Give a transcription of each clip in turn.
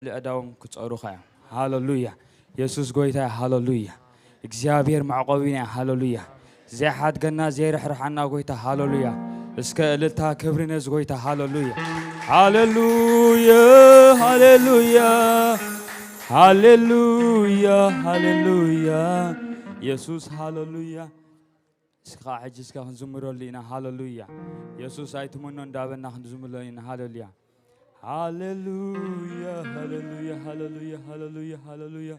ልዕዳዎም ክጸሩኻ እዮም። ሃለሉያ። የሱስ ጎይታ እዩ። ሃለሉያ። እግዚኣብሔር መዕቆቢና እዩ። ሃለሉያ። ዘይሓድገና ዘይርሕርሓና ጎይታ። ሃለሉያ። እስከ እልልታ ክብሪ ነዚ ጎይታ። ሃለሉያ። ሃለሉያ። ሃለሉያ። ሃለሉያ። ሃለሉያ። የሱስ ሃለሉያ። እስኪ ከዓ ሕጂ እስከ ክንዝምረሉ ኢና። ሃለሉያ። የሱስ ኣይትመኖ እንዳበልና ክንዝምረሉ ኢና። ሃለሉያ። ሃለሉያ፣ ሃለሉያ፣ ሃለሉያ፣ ሃለሉያ፣ ሃለሉያ።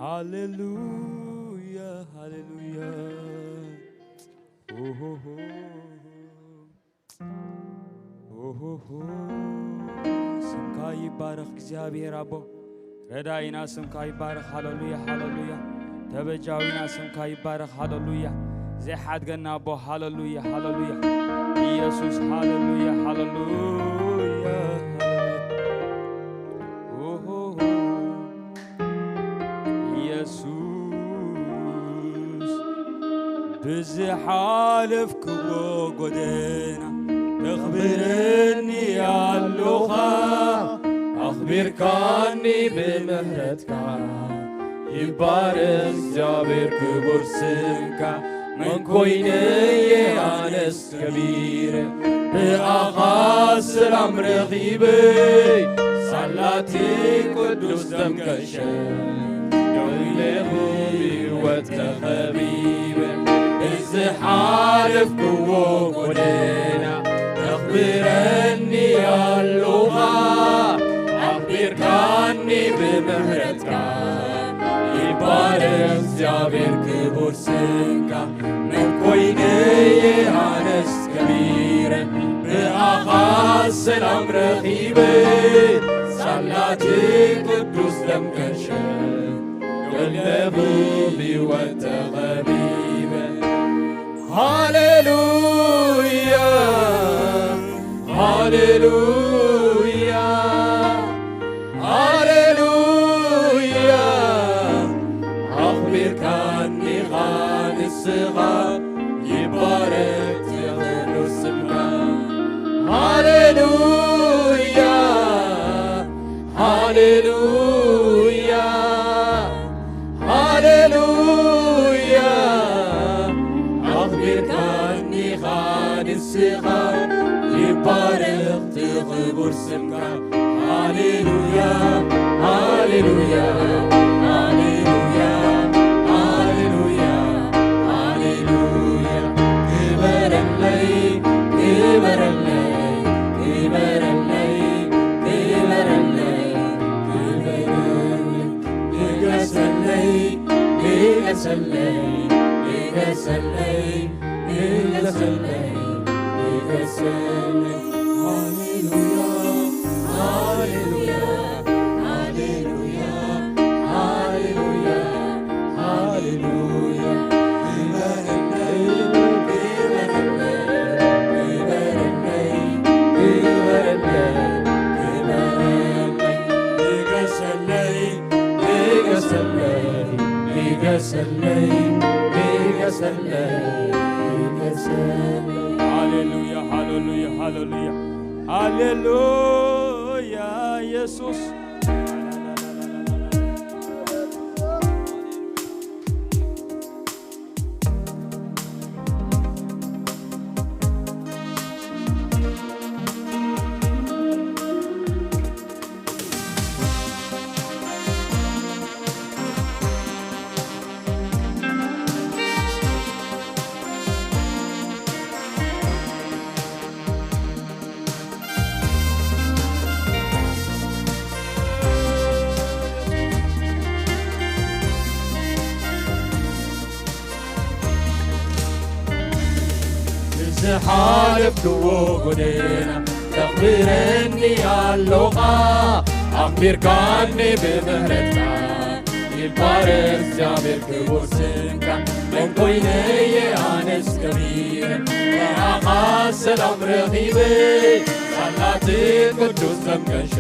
ሃለሉያ፣ ሃለሉያ። ኦሆሆ። ኦሆሆ። ስምካ ይባረኽ እግዚኣብሔር ኣቦ። ረዳኢና ስምካ ይባረኽ። ሃለሉያ፣ ሃለሉያ። ተበጃዊና ስምካ ይባረኽ። ሃለሉያ። ዘይሓድገና ኣቦ። ሃለሉያ፣ ሃለሉያ። ኢየሱስ፣ ሃለሉያ፣ ሃለሉያ፣ ሃለሉያ። ኦሆሆ። ኢየሱስ፣ ብዝሓለፍክዎ ጎደና ተኽብረኒ ኣሎኻ፣ ኣኽቢርካኒ ብምህረትካ። ይባረኽ እግዚኣብሔር ክቡር ስምካ። መን ኮይነ እየ ኣነስ ከቢረ፣ ብኣኻ ሰላም ረኺበ፣ ሳላቲ ቅዱስ ደም ከሸ፣ ደው ኢለ ብህይወት ተኸቢበ። ብዝሓለፍክዎ ጎደና ተኽብረኒ ኣሎኻ፣ ኣኽቢርካኒ ብምህረትካ። ይባረኽ እግዚኣብሔር ክቡር ስምካ። መን ኮይነ እየ ኣነስ ከቢረ፣ ብኣኻ ሰላም ረኺበ፣ ሳላቲ ቅዱስ ደም ከሸ፣ ደው ኢለ ብህይወት ተኸቢበ። ሃሌሉያ፣ ሃሌሉያ፣ ሃሌሉያ። ኣኽቢርካኒ ኢኻ ንስኻ፣ ይባረኽ ክቡር ስምካ። ሃሌሉያ፣ ሃሌሉያ፣ ሃሌሉያ። ኣኽቢርካኒ ኢኻ ንስኻ፣ ይባረኽ ክቡር ስምካ። ሃሌሉያ፣ ሃሌሉያ፣ ሃሌሉያ፣ ሃሌሉያ፣ ሃሌሉያ። ክበረለይ፣ ክበረለይ፣ ክበረለይ፣ ክበረለይ፣ ክበረለይ። ንገሰለይ፣ ንገሰለይ፣ ንገሰለይ፣ ንገሰለይ፣ ንገሰለይ። ሃሌሉያ፣ ሃሌሉያ፣ ሃሌሉያ፣ ሃሌሉያ፣ ሃሌሉያ። ክበረለይ፣ ክበረለይ፣ ክበረለይ፣ ክበረለይ፣ ክበረለይ። ንገሰለይ፣ ንገሰለይ፣ ንገሰለይ፣ ንገሰለይ፣ ንገሰለይ። ሃሌሉያ፣ ሃሌሉያ፣ ሃሌሉያ፣ ሃሌሉያ፣ ኢየሱስ። ብዝሓለፍክዎ ጎደና ተኽብረኒ ኣሎኻ፣ ኣኽቢርካኒ ብምህረትካ። ይባረኽ እግዚኣብሔር ክቡር ስምካ። መን ኮይነ እየ ኣነስ ከቢረ፣ ብኣኻ ሰላም ረኺበ፣ ሳላቲ ቅዱስ ደም ከሸ፣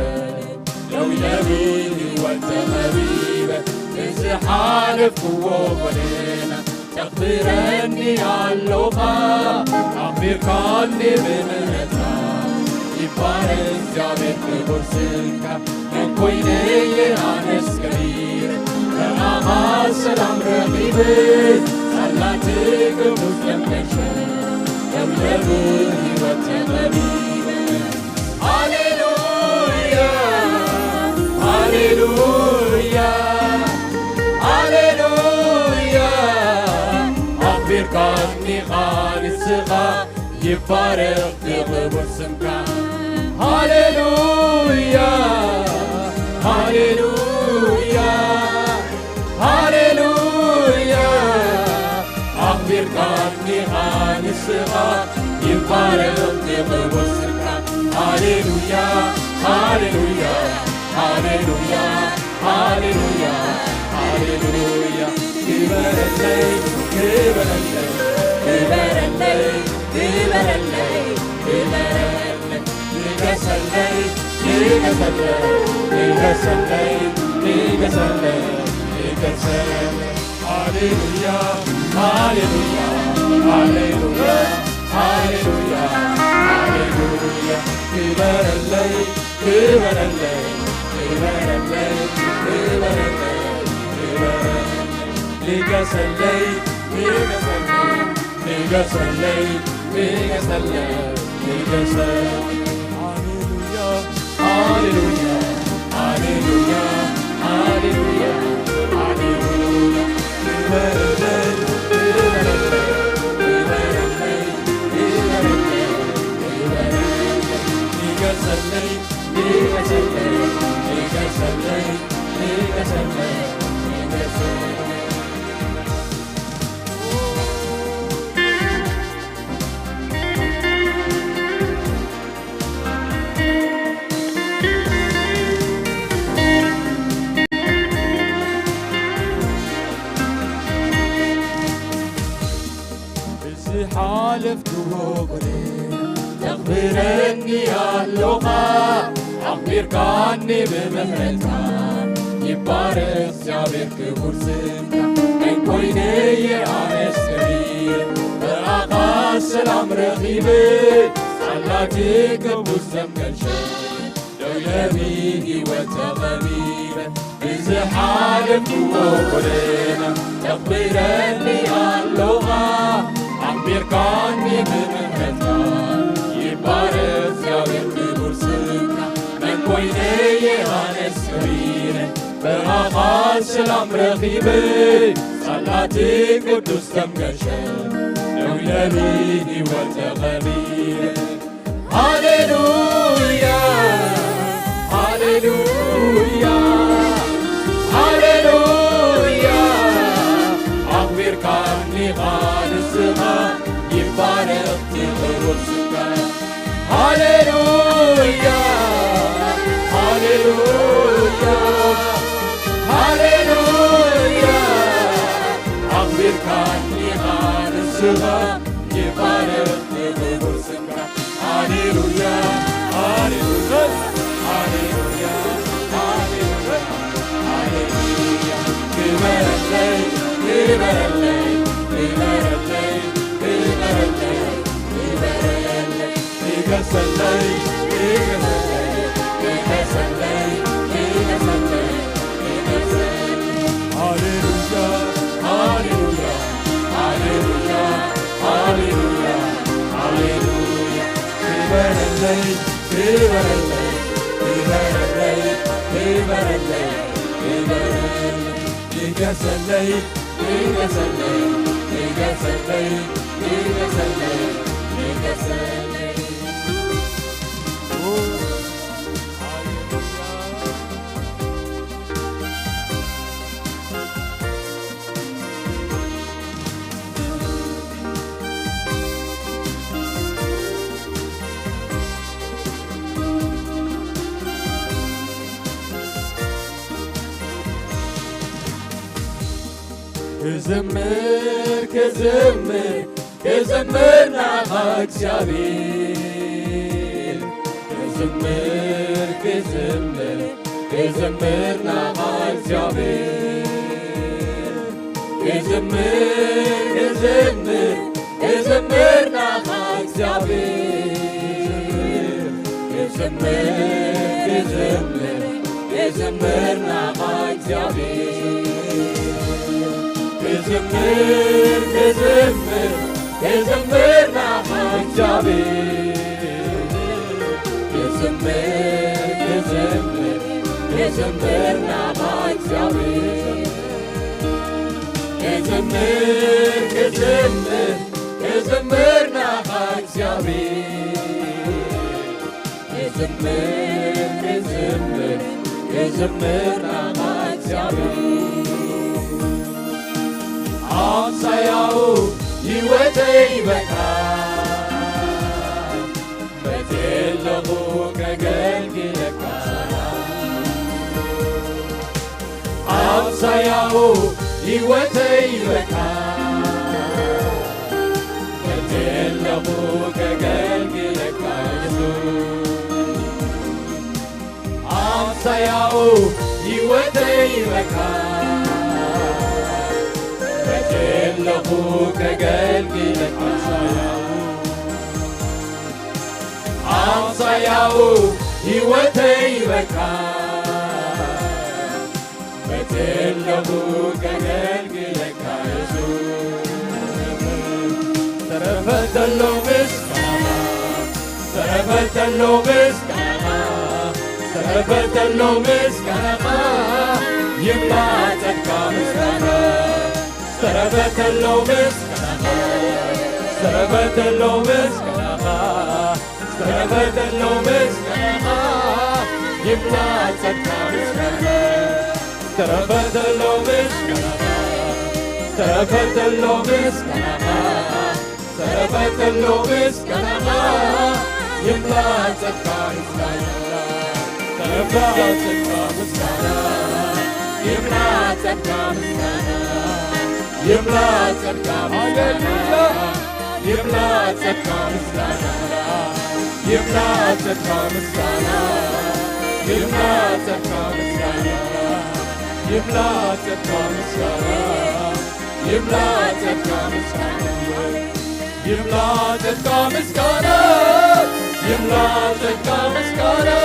ደው ኢለ ብህይወት ተኸቢበ። ብዝሓለፍክዎ ጎደና ተኽብረኒ ኣሎኻ፣ ኣኽቢርካኒ ብምህረትካ። ይባረኽ እግዚኣብሔር ክቡር ስምካ እንኮይነየ ኣነስ ከቢረ ብኣኻ ሰላም ረኺበ ጸላቲ ቅዱስ ደምቀሸ ደምለቡ ሕይወት ተቐቢበ ሃሌሉያ ሃሌሉያ ሃሌሉያ ኣኽቢርካኒ ኻልስኻ ይባረኽ ክቡር ስምካ ሃሌሉያ ሃሌሉያ ሃሌሉያ ኣኽቢርካኒ ንስኻ ይባረኽ ክቡር ስምካ ሃሌሉያ ሃሌሉያ ሃሌሉያ ሃሌሉያ ሃሌሉያ ክበረለይ ክበረለይ ክበረለይ ክበረለይ ክበረለይ ንገሰለይ ንገሰለይ ንገሰለይ ንገሰለይ ንገሰለይ ሃሌሉያ ሃሌሉያ ሃሌሉያ ሃሌሉያ ሃሌሉያ ክበረለይ ክበረለይ ክበረለይ ክበረለይ ክበረለይ ንገሰለይ ንገሰለይ ንገሰለይ ንገሰለይ ንገሰለይ ሃሌሉያ ሃሌሉያ ሃሌሉያ ሃሌሉያ ሃሌሉያ ክበረለይ ክበረለይ ክበረለይ ክበረለይ ክበረለይ ንገሰለይ ንገሰለይ ንገሰለይ ንገሰለይ ንገሰለይ ዝሓለፍክዎ ቁርእ ተኽብረኒ ኣሎኻ ኣኽቢርካኒ ብምሕረትካ ይባረኽ እግዚኣብሔር ክቡር ስምካ እንኮይነየ ኣነስ ከቢረ ብኣኻ ሰላም ረኺበ ጻላቲ ቅዱስ ዘምገልሸ ደው ኢለ ብህይወት ተቐቢረ ብዝሓለፍክዎ ጎደና ተኽብረኒ ኣሎኻ ኣኽቢርካኒ ብምሕረትካ ይባረኽ እግዚኣብሔር ክቡር ስምካ መን ኮይነ የሃነስ ክብረ ብኣኻ ሰላም ረኺበ ጻላቲ ቅዱስ ተምገሸ ደው ኢለ ብህይወት ተቐቢረ ሃሌሉያ ሃሌሉያ ሃሌሉያ ኣኽቢርካኒ ኻልስኻ ይባረኽ ክቡር ስምካ ሃሌሉያ ሃሌሉያ ሃሌሉያ ኣኽቢርካኒ ኻልስኻ ይባረኽ ክቡር ስምካ ሃሌሉያ ሃሌሉያ ሃሌሉያ ሃሌሉያ ሃሌሉያ ክበረለይ ክበረለይ ክበረለይ ክበረለይ ክበረለይ ንገሰለይ ንገሰለይ ንገሰለይ ንገሰለይ ንገሰለይ ሃሌሉያ ሃሌሉያ ሃሌሉያ ሃሌሉያ ሃሌሉያ ክበረለይ ክበረለይ ክበረለይ ክበረለይ ክበረለይ ንገሰለይ ንገሰለይ ንገሰለይ ንገሰለይ ንገሰለይ ክዝምር ክዝምር ክዝምር ናኻ እግዚኣብሔር ክዝምር ክዝምር ክዝምር ናኻ እግዚኣብሔር ክዝምር ክዝምር ክዝምር ናኻ እግዚኣብሔር እዘምር፣ እዘምር፣ እዘምር ናኻ እግዚኣብሔር። እዘምር፣ እዘምር፣ እዘምር ናኻ እግዚኣብሔር። እዘምር፣ እዘምር፣ እዘምር ናኻ እግዚኣብሔር። እዘምር፣ እዘምር፣ እዘምር ናኻ እግዚኣብሔር። እዘምር፣ እዘምር፣ እዘምር ናኻ እግዚኣብሔር። ኣምሳያኡ ህይወተይ በካ፣ በትየለኹ ከገልግለካ። ኣምሳያኡ ህይወተይ በካ፣ በትየለኹ ከገልግለካ ኢየሱስ። ኣምሳያኡ ህይወተይ በካ፣ በትየለኹ ከገልግለካ። ኣምሳያኡ ህይወተይ በካ፣ በትየለኹ ከገልግለካ ኢየሱስ። ተረፈ ተሎ ምስጋና፣ ተረፈ ተሎ ምስጋና፣ ተረፈ ተሎ ምስጋና፣ ይብላ ጸጋ ምስጋና። ተረፈ ተሎ ምስጋና፣ ተረፈ ተሎ ምስጋና፣ ተረፈ ተሎ ምስጋና፣ ይብላ ጸጋ ምስጋና። ተረፈ ተሎ ምስጋና፣ ተረፈ ተሎ ምስጋና፣ ተረፈ ተሎ ምስጋና፣ ይብላ ጸጋ ምስጋና። ይብላ ጸጋ ምስጋና፣ ይብላ ጸጋ ምስጋና፣ ይብላ ጸጋ ምስጋና፣ ሃሌሉያ። ይብላ ጸጋ ምስጋና፣ ይብላ ጸጋ ምስጋና፣ ይብላ ጸጋ ምስጋና፣ ይብላ ጸጋ ምስጋና፣ ይብላ ጸጋ ምስጋና። ይብላ ጸጋ ምስጋና፣ ይብላ ጸጋ ምስጋና፣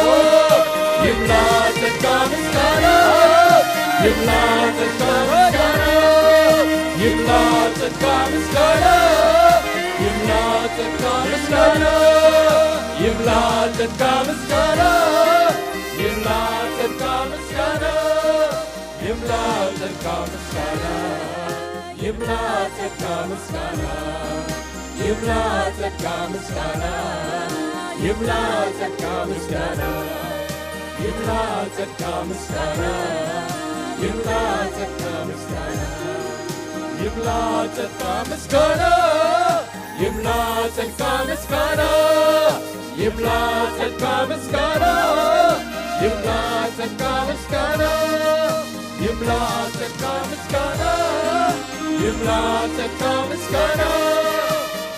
ይብላ ጸጋ ምስጋና፣ ይብላ ጸጋ ምስጋና፣ ይብላ ጸጋ ምስጋና፣ ይብላ ጸጋ ምስጋና፣ ይብላ ጸጋ ምስጋና፣ ይብላ ጸጋ ምስጋና። ይብላ ጸጋ ምስጋና፣ ይብላ ጸጋ ምስጋና፣ ይብላ ጸጋ ምስጋና፣ ይብላ ጸጋ ምስጋና፣ ይብላ ጸጋ ምስጋና፣ ይብላ ጸጋ ምስጋና፣ ይብላ ጸጋ ምስጋና። ይብላ ጸጋ ምስጋና፣ ይብላ ጸጋ ምስጋና፣ ይብላ ጸጋ ምስጋና፣ ይብላ ጸጋ ምስጋና፣ ይብላ ጸጋ ምስጋና፣ ይብላ ጸጋ ምስጋና፣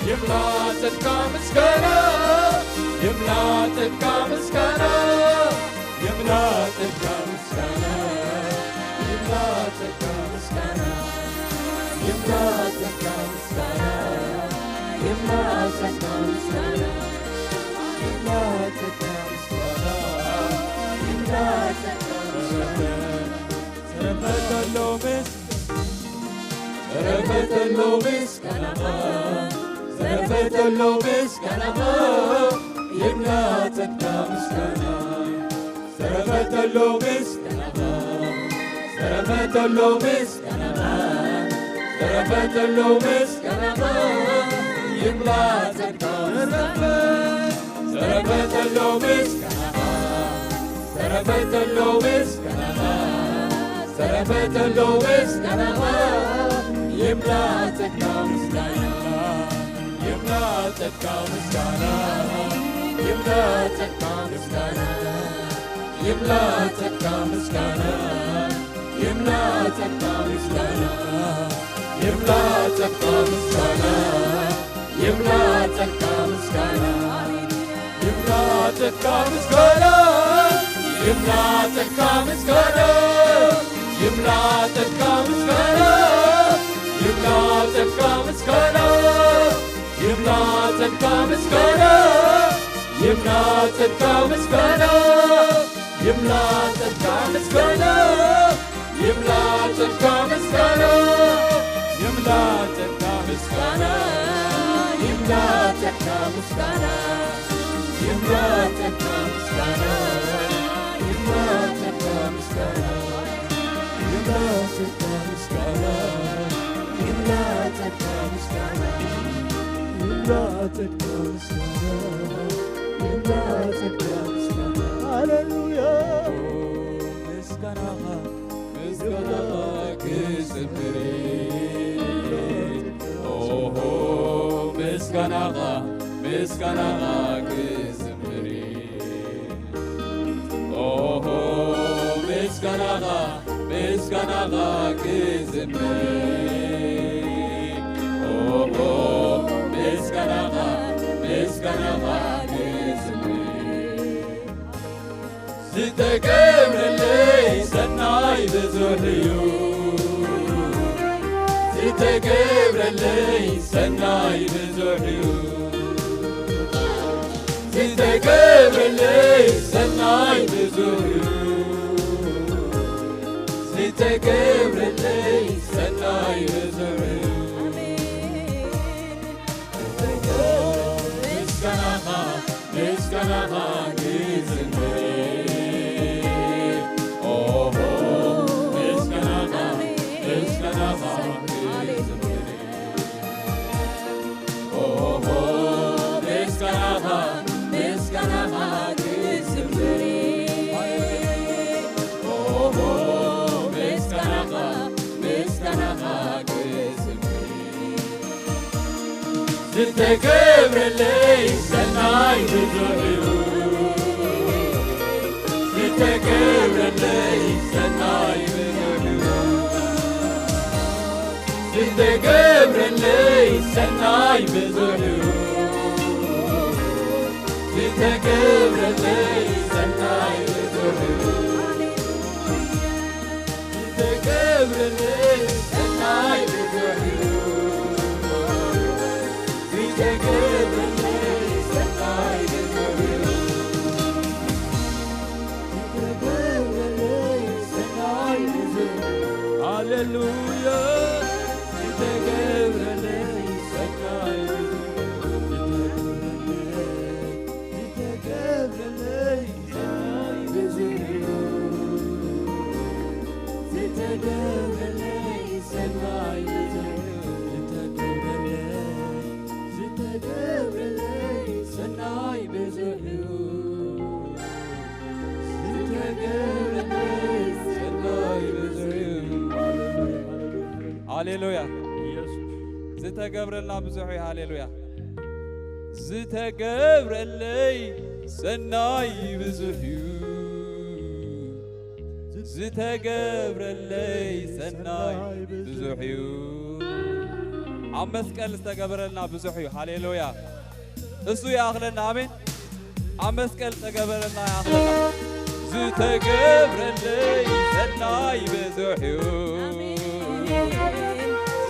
ይብላ ጸጋ ምስጋና፣ ይብላ ጸጋ ምስጋና፣ ይብላ ጸጋ ምስጋና፣ ይብላ ጸጋ ምስጋና፣ ይብላ ጸጋ ምስጋና፣ ይብላ ጸጋ ምስጋና፣ ይብላ ጸጋ ምስጋና። ተረፈ ተሎ ምስ-፣ ተረፈ ተሎ ምስጋናኻ፣ ተረፈ ተሎ ምስጋናኻ፣ ይብላ ጸጋ ምስጋና። ተረፈ ተሎ ምስጋናኻ፣ ተረፈ ተሎ ምስጋናኻ፣ ተረፈ ተሎ ምስጋናኻ፣ ይብላ ጸጋ ምስጋና። ተረፈ ተሎ ምስጋናኻ፣ ተረፈ ተሎ ምስጋናኻ፣ ተረፈ ተሎ ምስጋናኻ፣ ይብላ ጸጋ ምስጋና። ይብላ ጸጋ ምስጋና፣ ይብላ ጸጋ ምስጋና፣ ይብላ ጸጋ ምስጋና፣ ይብላ ጸጋ ምስጋና፣ ይብላ ጸጋ ምስጋና፣ ይብላ ጸጋ ምስጋና፣ ይብላ ጸጋ ምስጋና፣ ይብላ ጸጋ ምስጋና፣ ይብላ ጸጋ ምስጋና፣ ይብላ ጸጋ ምስጋና፣ ይብላ ጸጋ ምስጋና፣ ይምላጸካ ምስጋና፣ ይምላጸካ ምስጋና፣ ይምላጸካ ምስጋና፣ ይምላጸካ ምስጋና፣ ይምላጸካ ምስጋና፣ ይምላጸካ ምስጋና፣ ይምላጸካ ምስጋና፣ ይምላጸካ ምስጋና፣ ይምላጸካ ምስጋና፣ ይምላጸካ ምስጋና፣ ይምላጸካ ምስጋና። ሃሌሉያ። ምስጋናኻ፣ ምስጋናኻ ክዝምር፣ ኦሆ፣ ምስጋናኻ፣ ምስጋናኻ ክዝምር፣ ኦሆ፣ ምስጋናኻ፣ ምስጋናኻ ክዝምር፣ ኦሆ፣ ምስጋናኻ፣ ምስጋናኻ ክዝምር። ዝተገብረለይ ሰናይ ብዙሕ እዩ፣ ዝተገብረለይ ሰናይ ብዙሕ እዩ፣ ዝተገብረለይ ሰናይ ብዙሕ እዩ፣ ዝተገብረለይ ሰናይ ብዙሕ እዩ። ምስጋናኻ፣ ምስጋናኻ ክዝምር፣ ኦሆ፣ ምስጋናኻ፣ ምስጋናኻ ክዝምር፣ ኦሆ፣ ምስጋናኻ፣ ምስጋናኻ ክዝምር፣ ኦሆ፣ ምስጋናኻ፣ ምስጋናኻ ክዝምር። ዝተገብረለይ ሰናይ ብዙሕ እዩ፣ ዝተገብረለይ ሰናይ ብዙሕ እዩ፣ ዝተገብረለይ ሰናይ ብዙሕ እዩ፣ ዝተገብረለይ ሰናይ ብዙሕ እዩ። ዝተገብረለይ ሰናይ ብዙሕ እዩ። ዝተገብረለይ ሰናይ ብዙሕ እዩ። ዝተገብረለይ ሰናይ ብዙሕ እዩ። ሃሌሉያ። ዝተገብረለይ ሰናይ ብዙሕ እዩ። ዝተገብረለይ ዝተገብረለይ ሰናይ ብዙሕ እዩ። ዝተገብረለይ ሰናይ ብዙሕ እዩ። ዝተገብረለይ፣ ዝተገብረለይ ሰናይ ብዙሕ እዩ። ዝተገብረለይ ሰናይ ብዙሕ እዩ። ሃሌሉያ። ኢየሱስ። ዝተገብረልና ብዙሕ እዩ። ሃሌሉያ። ዝተገብረለይ ሰናይ ብዙሕ እዩ። ዝተገብረለይ ሰናይ ብዙሕ እዩ። ኣብ መስቀል ዝተገበረልና ብዙሕ እዩ። ሃሌሉያ። እሱ ይኣኽለና። ኣሜን። ኣብ መስቀል ዝተገበረልና ይኣኽለና። ዝተገብረለይ ሰናይ ብዙሕ እዩ።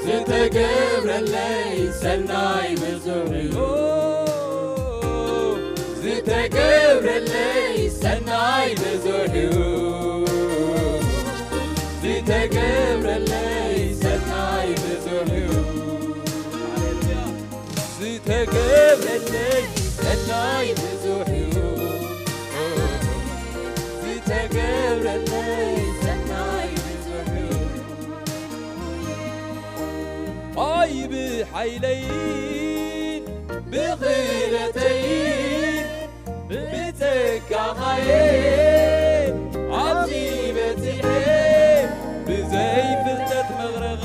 ዝተገብረለይ ሰናይ ብዙሕ እዩ። ዝተገብረለይ ሰናይ ብዙሕ እዩ። ዝተገብረለይ ሰናይ ብዙሕ እዩ። ዝተገብረለይ ሰናይ ብዙሕ እዩ። ዝተገብረለይ ሰናይ ብዙሕ እዩ። ኣይ ብሓይለይን ብኽእለተይን ብጸጋኻ'የ ኣብዚ በጺሐ፣ ብዘይ ፍልጠት ምኽርኻ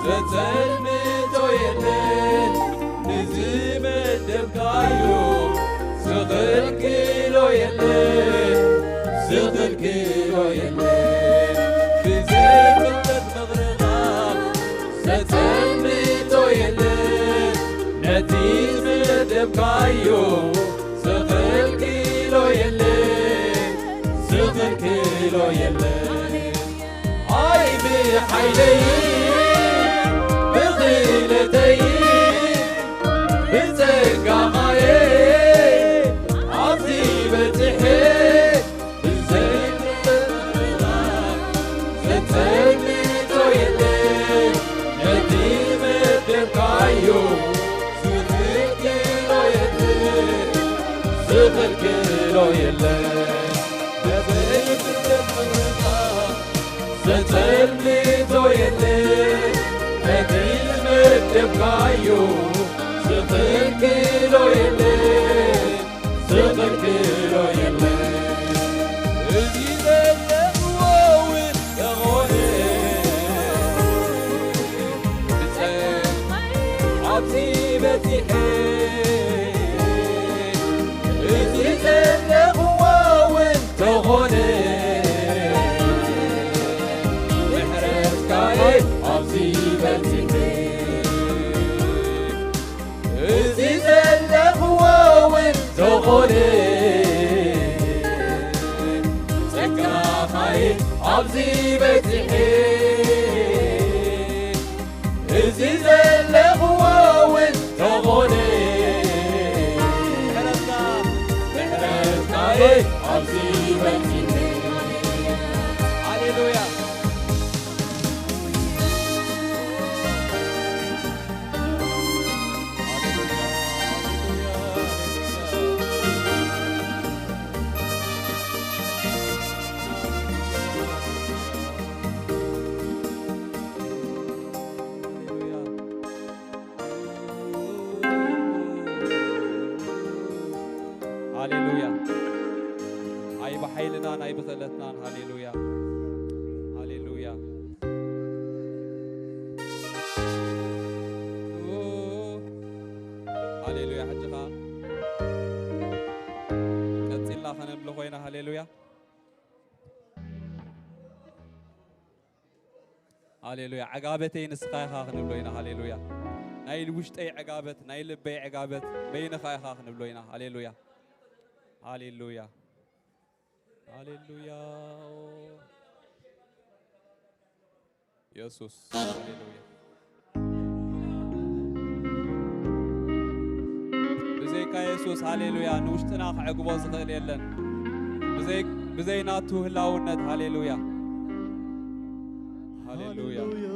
ዘጸልምቶ የለን። ንዝመደብካዮ ዝኽልክሎ የለን፣ ዝኽልክሎ የለን። ብዘይ ፍልጠት ምኽርኻ ዘጸልምቶ የለን፣ ነቲ ዝመደብካዮ ዝኽልክሎ የለን፣ ዝኽልክሎ የለን። ኣይ ብሓይለይ ብኽእለተይ ብጸጋኻ'የ ልቶ የለ ነቲ ዝመደብካዮ ዝኽልክሎ የለ ዝኽልክሎ የለ። እዚ ዘለኽዎ እውን ተኾነ ብጸ ኣብዚ በጺሐ እዚ ዘለኽዎ እውን ተኾነ ምሕረትካ'የ ኣብዚ በጺሐ። እዚ ዘለኽዎ እውን ተኾነ ጸጋኻ'የ ኣብዚ በጺሐ። እዚ ዘለኽዎ እውን ተኾነ ምሕረትካ ምሕረትካ'የ ኣብዚ በጺሐ። ሃሌሉያ። ሃሌሉያ። ኣይ ብሓይልናን ኣይ ብኽእለትናን። ሃሌሉያ። ሃሌሉያ። ሃሌሉያ። ሕጂ ኸኣ ቀጺልና ኸነብሎ ኾይና። ሃሌሉያ። ሃሌሉያ። ዕጋበተይ ንስኻ ኢኻ ክንብሎ ኢና። ሃሌሉያ። ናይ ውሽጠይ ዕጋበት፣ ናይ ልበይ ዕጋበት በይንኻ ኢኻ ክንብሎ ኢና። ሃሌሉያ። ሃሌሉያ። ሃሌሉያ። የሱስ። ሃሌሉያ። ብዘይካ የሱስ፣ ሃሌሉያ፣ ንውሽጥና ክዕግቦ ዝኽእል የለን። ብዘይ፣ ብዘይ ናቱ ህላውነት፣ ሃሌሉያ። ሃሌሉያ። ሃሌሉያ።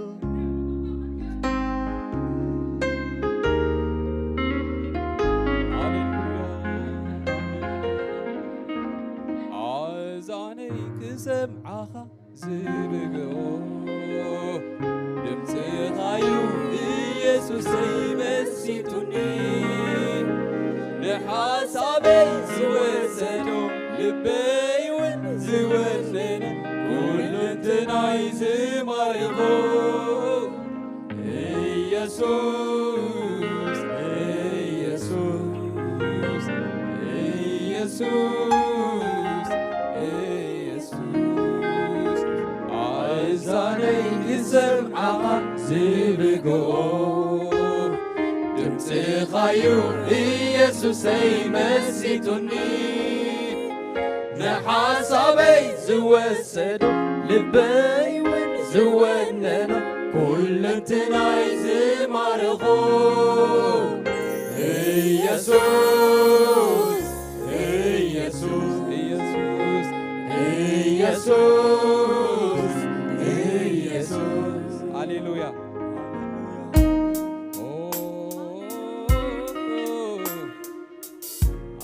ኣእዛነይ ክሰምዓኻ ዝብግኦ ድምፅኻዩ ኢየሱሰይ መሲጡኒ። ንሓሳበይ ዝወሰዶ ልበይ እውን ዝወነነ ኩልንትናይ ዝማርኾ ኢየሱስ፣ ኢየሱስ፣ ኢየሱስ፣ ኢየሱስ፣ ኣእዛነይ ክሰምዓኻ ዝብግኦ ድምፅኻዩ ኢየሱሰይ መሲጡኒ። ንሓሳበይ ዝወሰዶ ልበይ እውን ዝወነኖ ኩለንትናይ ዝማርኾ ኢየሱስ፣ ኢየሱስ፣ ኢየሱስ፣ ኢየሱስ፣ ኢየሱስ። ሃሌሉያ። ኦ፣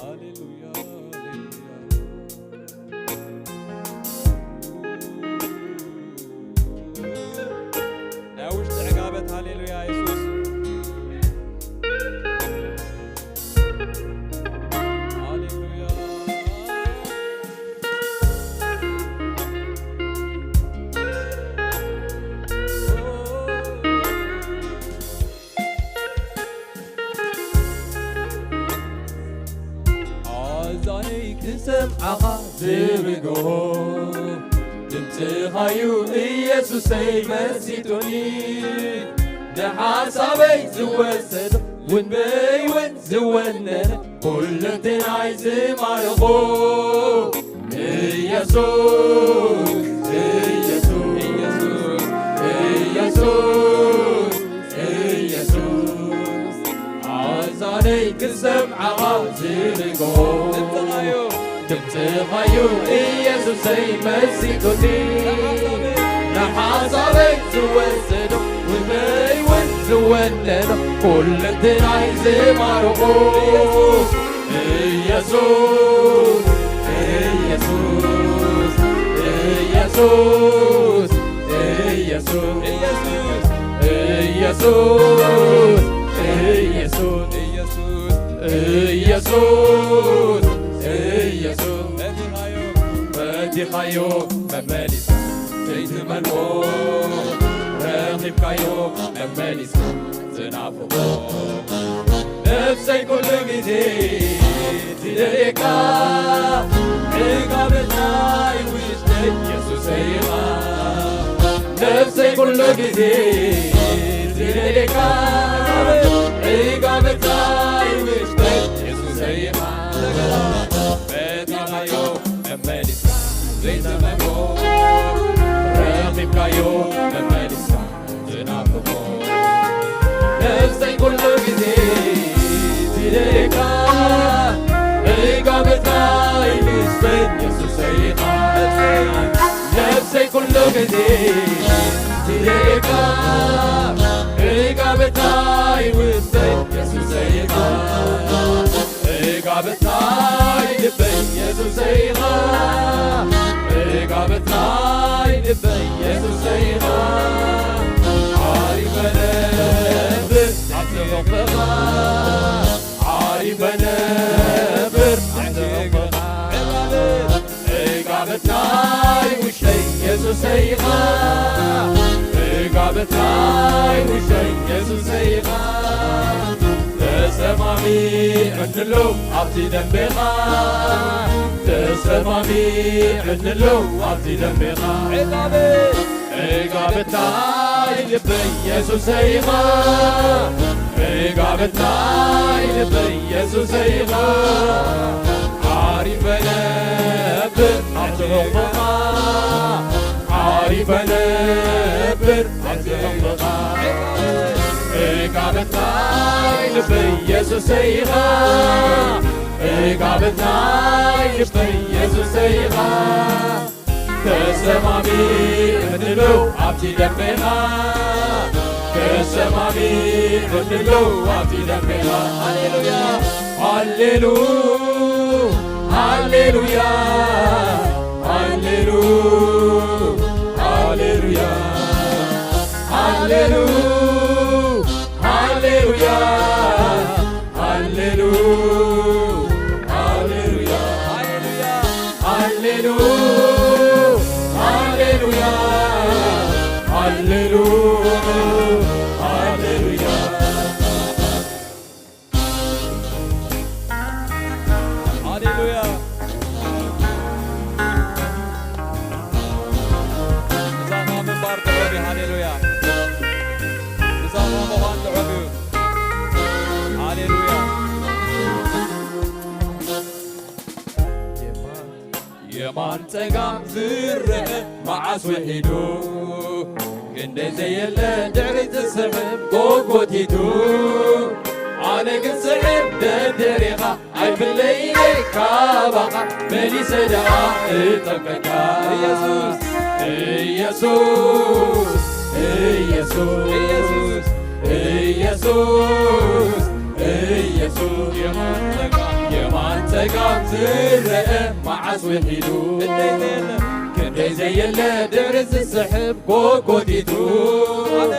ሃሌሉያ፣ ሃሌሉያ። ናይ ውሽጢ ዕጋበት፣ ሃሌሉያ፣ የሱስ። ሃሌሉያ። ኣዛነይ ክሰምዓኻ ዝብግሆ ድምፅኻዩ ኢየሱሰይ መሲጡኒ። ንሓሳበይ ዝወሰዶ ውንበይ እውን ዝወነነ ኩለንትናይ ዝማርኾ ኢየሱስ፣ ኢየሱስ፣ ኢየሱስ፣ ኢየሱስ፣ ኢየሱስ። ኣዛነይ ክሰምዓኻ ዝብግሆ ድምፅኻዩ፣ ድምፅኻዩ ኢየሱሰይ መሲጡኒ። ንሓሳበይ ዝወሰዶ ውንበይ እውን ዝወነነ ኩለንትናይ ዝማርኾ ኢየሱስ፣ ኢየሱስ፣ ኢየሱስ፣ ኢየሱስ፣ ኢየሱስ፣ ኢየሱስ፣ ኢየሱስ፣ ኢየሱስ፣ ኢየሱስ፣ ኢየሱስ። ፈቲኻዮ መመሊስካ ዘይትመልኮ፣ ረኺብካዮ መመሊስካ ዝናፍቆ። ነፍሰይ ኩሉ ግዜ ትደልየካ፣ ዕጋበታይ ውሽጠይ የሱሰይ ኢኻ። ነፍሰይ ኩሉ ግዜ ትደልየካ፣ ዕጋበታይ ውሽጠይ የሱሰይ ኢኻ። ፈቲኻዮ መመሊስካ ዘይትመልኮ፣ ረኺብካዮ መመሊስካ ዝናፍቆ። ነፍሰይ ኩሉ ግዜ ትደልየካ፣ ዕጋበታይ ውሽጠይ የሱሰይ ኢኻ። ነፍሰይ ኩሉ ግዜ ትደልየካ፣ ዕጋበታይ ውሽጠይ የሱሰይ ኢኻ። ዕጋበታይ ልበይ የሱሰይ ኢኻ። ዕጋበታይ ልበይ የሱሰይ ኢኻ። ዓሪፈ ነብር ኣብቲ ሕቕኻ። ዓሪፈ ነብር ኣብቲ ሕቕኻ። ዕጋበታይ ውሽጠይ የሱሰይ ኢኻ። ዕጋበታይ ውሽጠይ የሱሰይ ኢኻ። ተሰማሚዕንሎ ኣብቲ ደንቤኻ። ተሰማሚዕንሎ ኣብቲ ደንቤኻ። ዕጋበታይ ልበይ የሱሰይ ኢኻ። ዕጋበታይ ልበይ የሱሰይ ኢኻ። ዓሪፈ ነብር ኣብቲ ሕቕኻ። ዓሪፈ ነብር ኣብቲ ሕቕኻ። ዕጋበታይ ልበይ የሱሰይ ኢኻ። ዕጋበታይ ልበይ የሱሰይ ኢኻ። ተሰማሚዕንሎ ኣብቲ ደንቤኻ። ተሰማሚዕንሎ ኣብቲ ደንቤኻ። ሃሌሉያ፣ ሃሌሉ-፣ ሃሌሉያ፣ ሃሌሉ-፣ ሃሌሉያ፣ ሃሌሉ-፣ ሃሌሉያ። ሃሌሉ-፣ ሃሌሉያ፣ ሃሌሉ-፣ ሃሌሉያ፣ ሃሌሉ-፣ ሃሌሉያ። ሃሌሉያ። ምሳኻ ምንባር ጥዑም እዩ። ሃሌሉያ። ምሳኻ ምዃን ጥዑም እዩ። ሃሌሉያ። የማን ጸጋም ዝረአ መዓስ ውሒዱ፣ ክንደይ ዘየለ ድሕሪት ዝስሕብ ጎጎቲቱ። ኣነ ግን ስዕብ ደድሕሬኻ ኣይፍለይን ካባኻ፣ መሊሰ ደኣ እጠብቀካ። ኢየሱስ፣ ኢየሱስ፣ ኢየሱስ፣ ኢየሱስ፣ ኢየሱስ፣ ኢየሱስ። የማን ጸጋም፣ የማን ጸጋም ዝረአ መዓስ ውሒዱ፣ ክንደይ ዘየለ ድሕሪ ዝስሕብ ጎጎቲቱ። ኣነ፣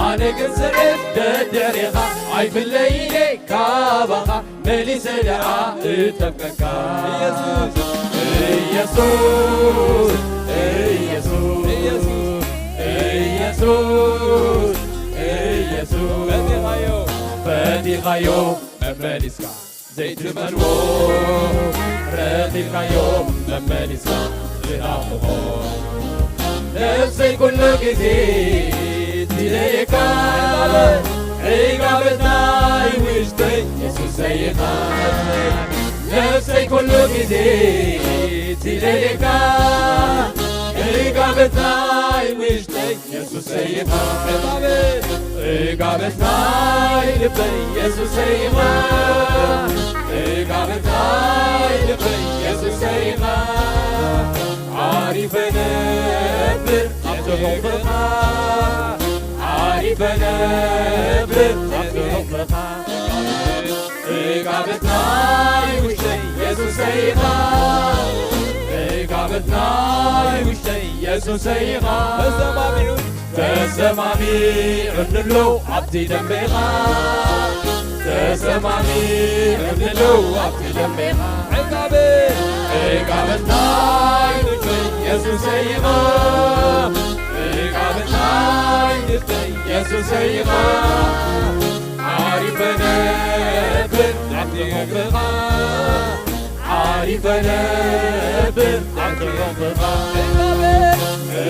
ኣነ ግን ስዕብ ደድሕሬኻ ኣይፍለይን ካባኻ፣ መሊሰ ደኣ እጠብቀካ። ኢየሱስ፣ ኢየሱስ፣ ኢየሱስ፣ ኢየሱስ፣ ኢየሱስ፣ ኢየሱስ። ፈቲኻዮ፣ ፈቲኻዮ መመሊስካ ዘይትመልዎ፣ ረኺብካዮ መመሊስካ ዝናፍቖ። ነፍሰይ ኩሉ ግዜ ትደልየካ፣ ዕጋበት ናይ ውሽጠይ የሱሰይ ኢኻ። ነፍሰይ ኩሉ ግዜ ትደልየካ፣ ዕጋበት ናይ ውሽጠይ የሱሰይ ኢኻ። ዕጋበት ናይ ልበይ የሱሰይ ኢኻ። ዕጋበት ናይ ልበይ የሱሰይ ኢኻ። ዓሪፈ ነብር ኣብቲ ሕቕኻ፣ ዓሪፈ ነብር ኣብቲ ሕቕኻ። ዕጋበት ናይ ውሽጠይ የሱሰይ ኢኻ። ዕጋበት ናይ ውሽጠይ የሱሰይ ኢኻ። ተሰማሚዑ፣ ተሰማሚዑ እንሎ ኣብቲ ደንቤኻ፣ ተሰማሚዑ እንሎ ኣብቲ ደንቤኻ። ዕጋበ ዕጋበ እንታይ ንክል የሱሰይ ኢኻ፣ ዕጋበ እንታይ ንክል የሱሰይ ኢኻ። ዓሪፈ ነብር ኣብቲ ደንቤኻ ዓሪፈ ነብር ኣንክረኽብኻ።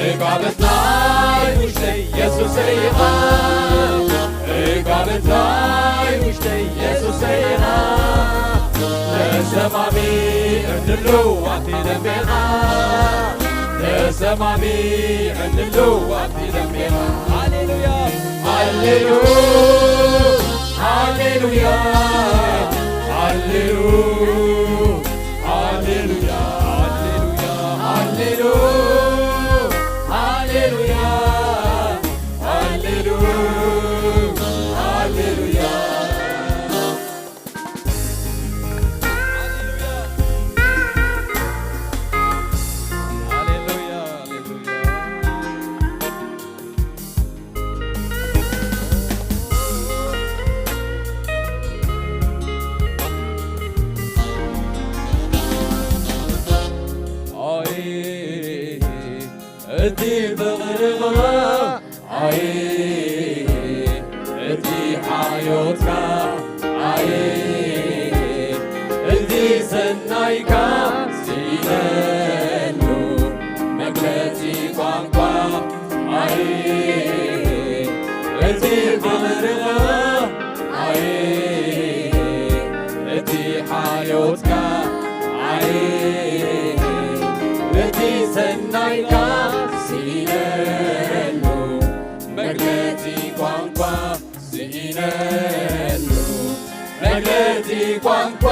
ዕጋበት ናይ ውሽጠይ የሱሰይ ኢኻ። ዕጋበት ናይ ውሽጠይ የሱሰይ ኢኻ። ተሰማሚዑ እንድሉ ኣብቲ ደንቤኻ። ተሰማሚዑ እንድሉ ኣብቲ ደንቤኻ። ሃሌሉያ። ሃሌሉ-፣ ሃሌሉያ። ሃሌሉ-፣ ሃሌሉያ፣ ሃሌሉያ፣ ሃሌሉ-፣ ሃሌሉያ፣ ሃሌሉ-፣ ሃሌሉያ። ሃሌሉያ፣ ሃሌሉያ። ኣይ፣ እቲ ፍቕርኻ፣ ኣይ፣ እቲ ሓልዮትካ፣ ኣይ፣ እቲ ሰናይካ ስኢነሉ መግለጺ ቋንቋ ኣይ፣ እቲ ፍቕርኻ፣ ኣይ፣ እቲ ሓልዮትካ፣ ኣይ፣ እቲ ሰናይካ ስኢነሉ መግለጺ ቋንቋ ስኢነሉ መግለጺ ቋንቋ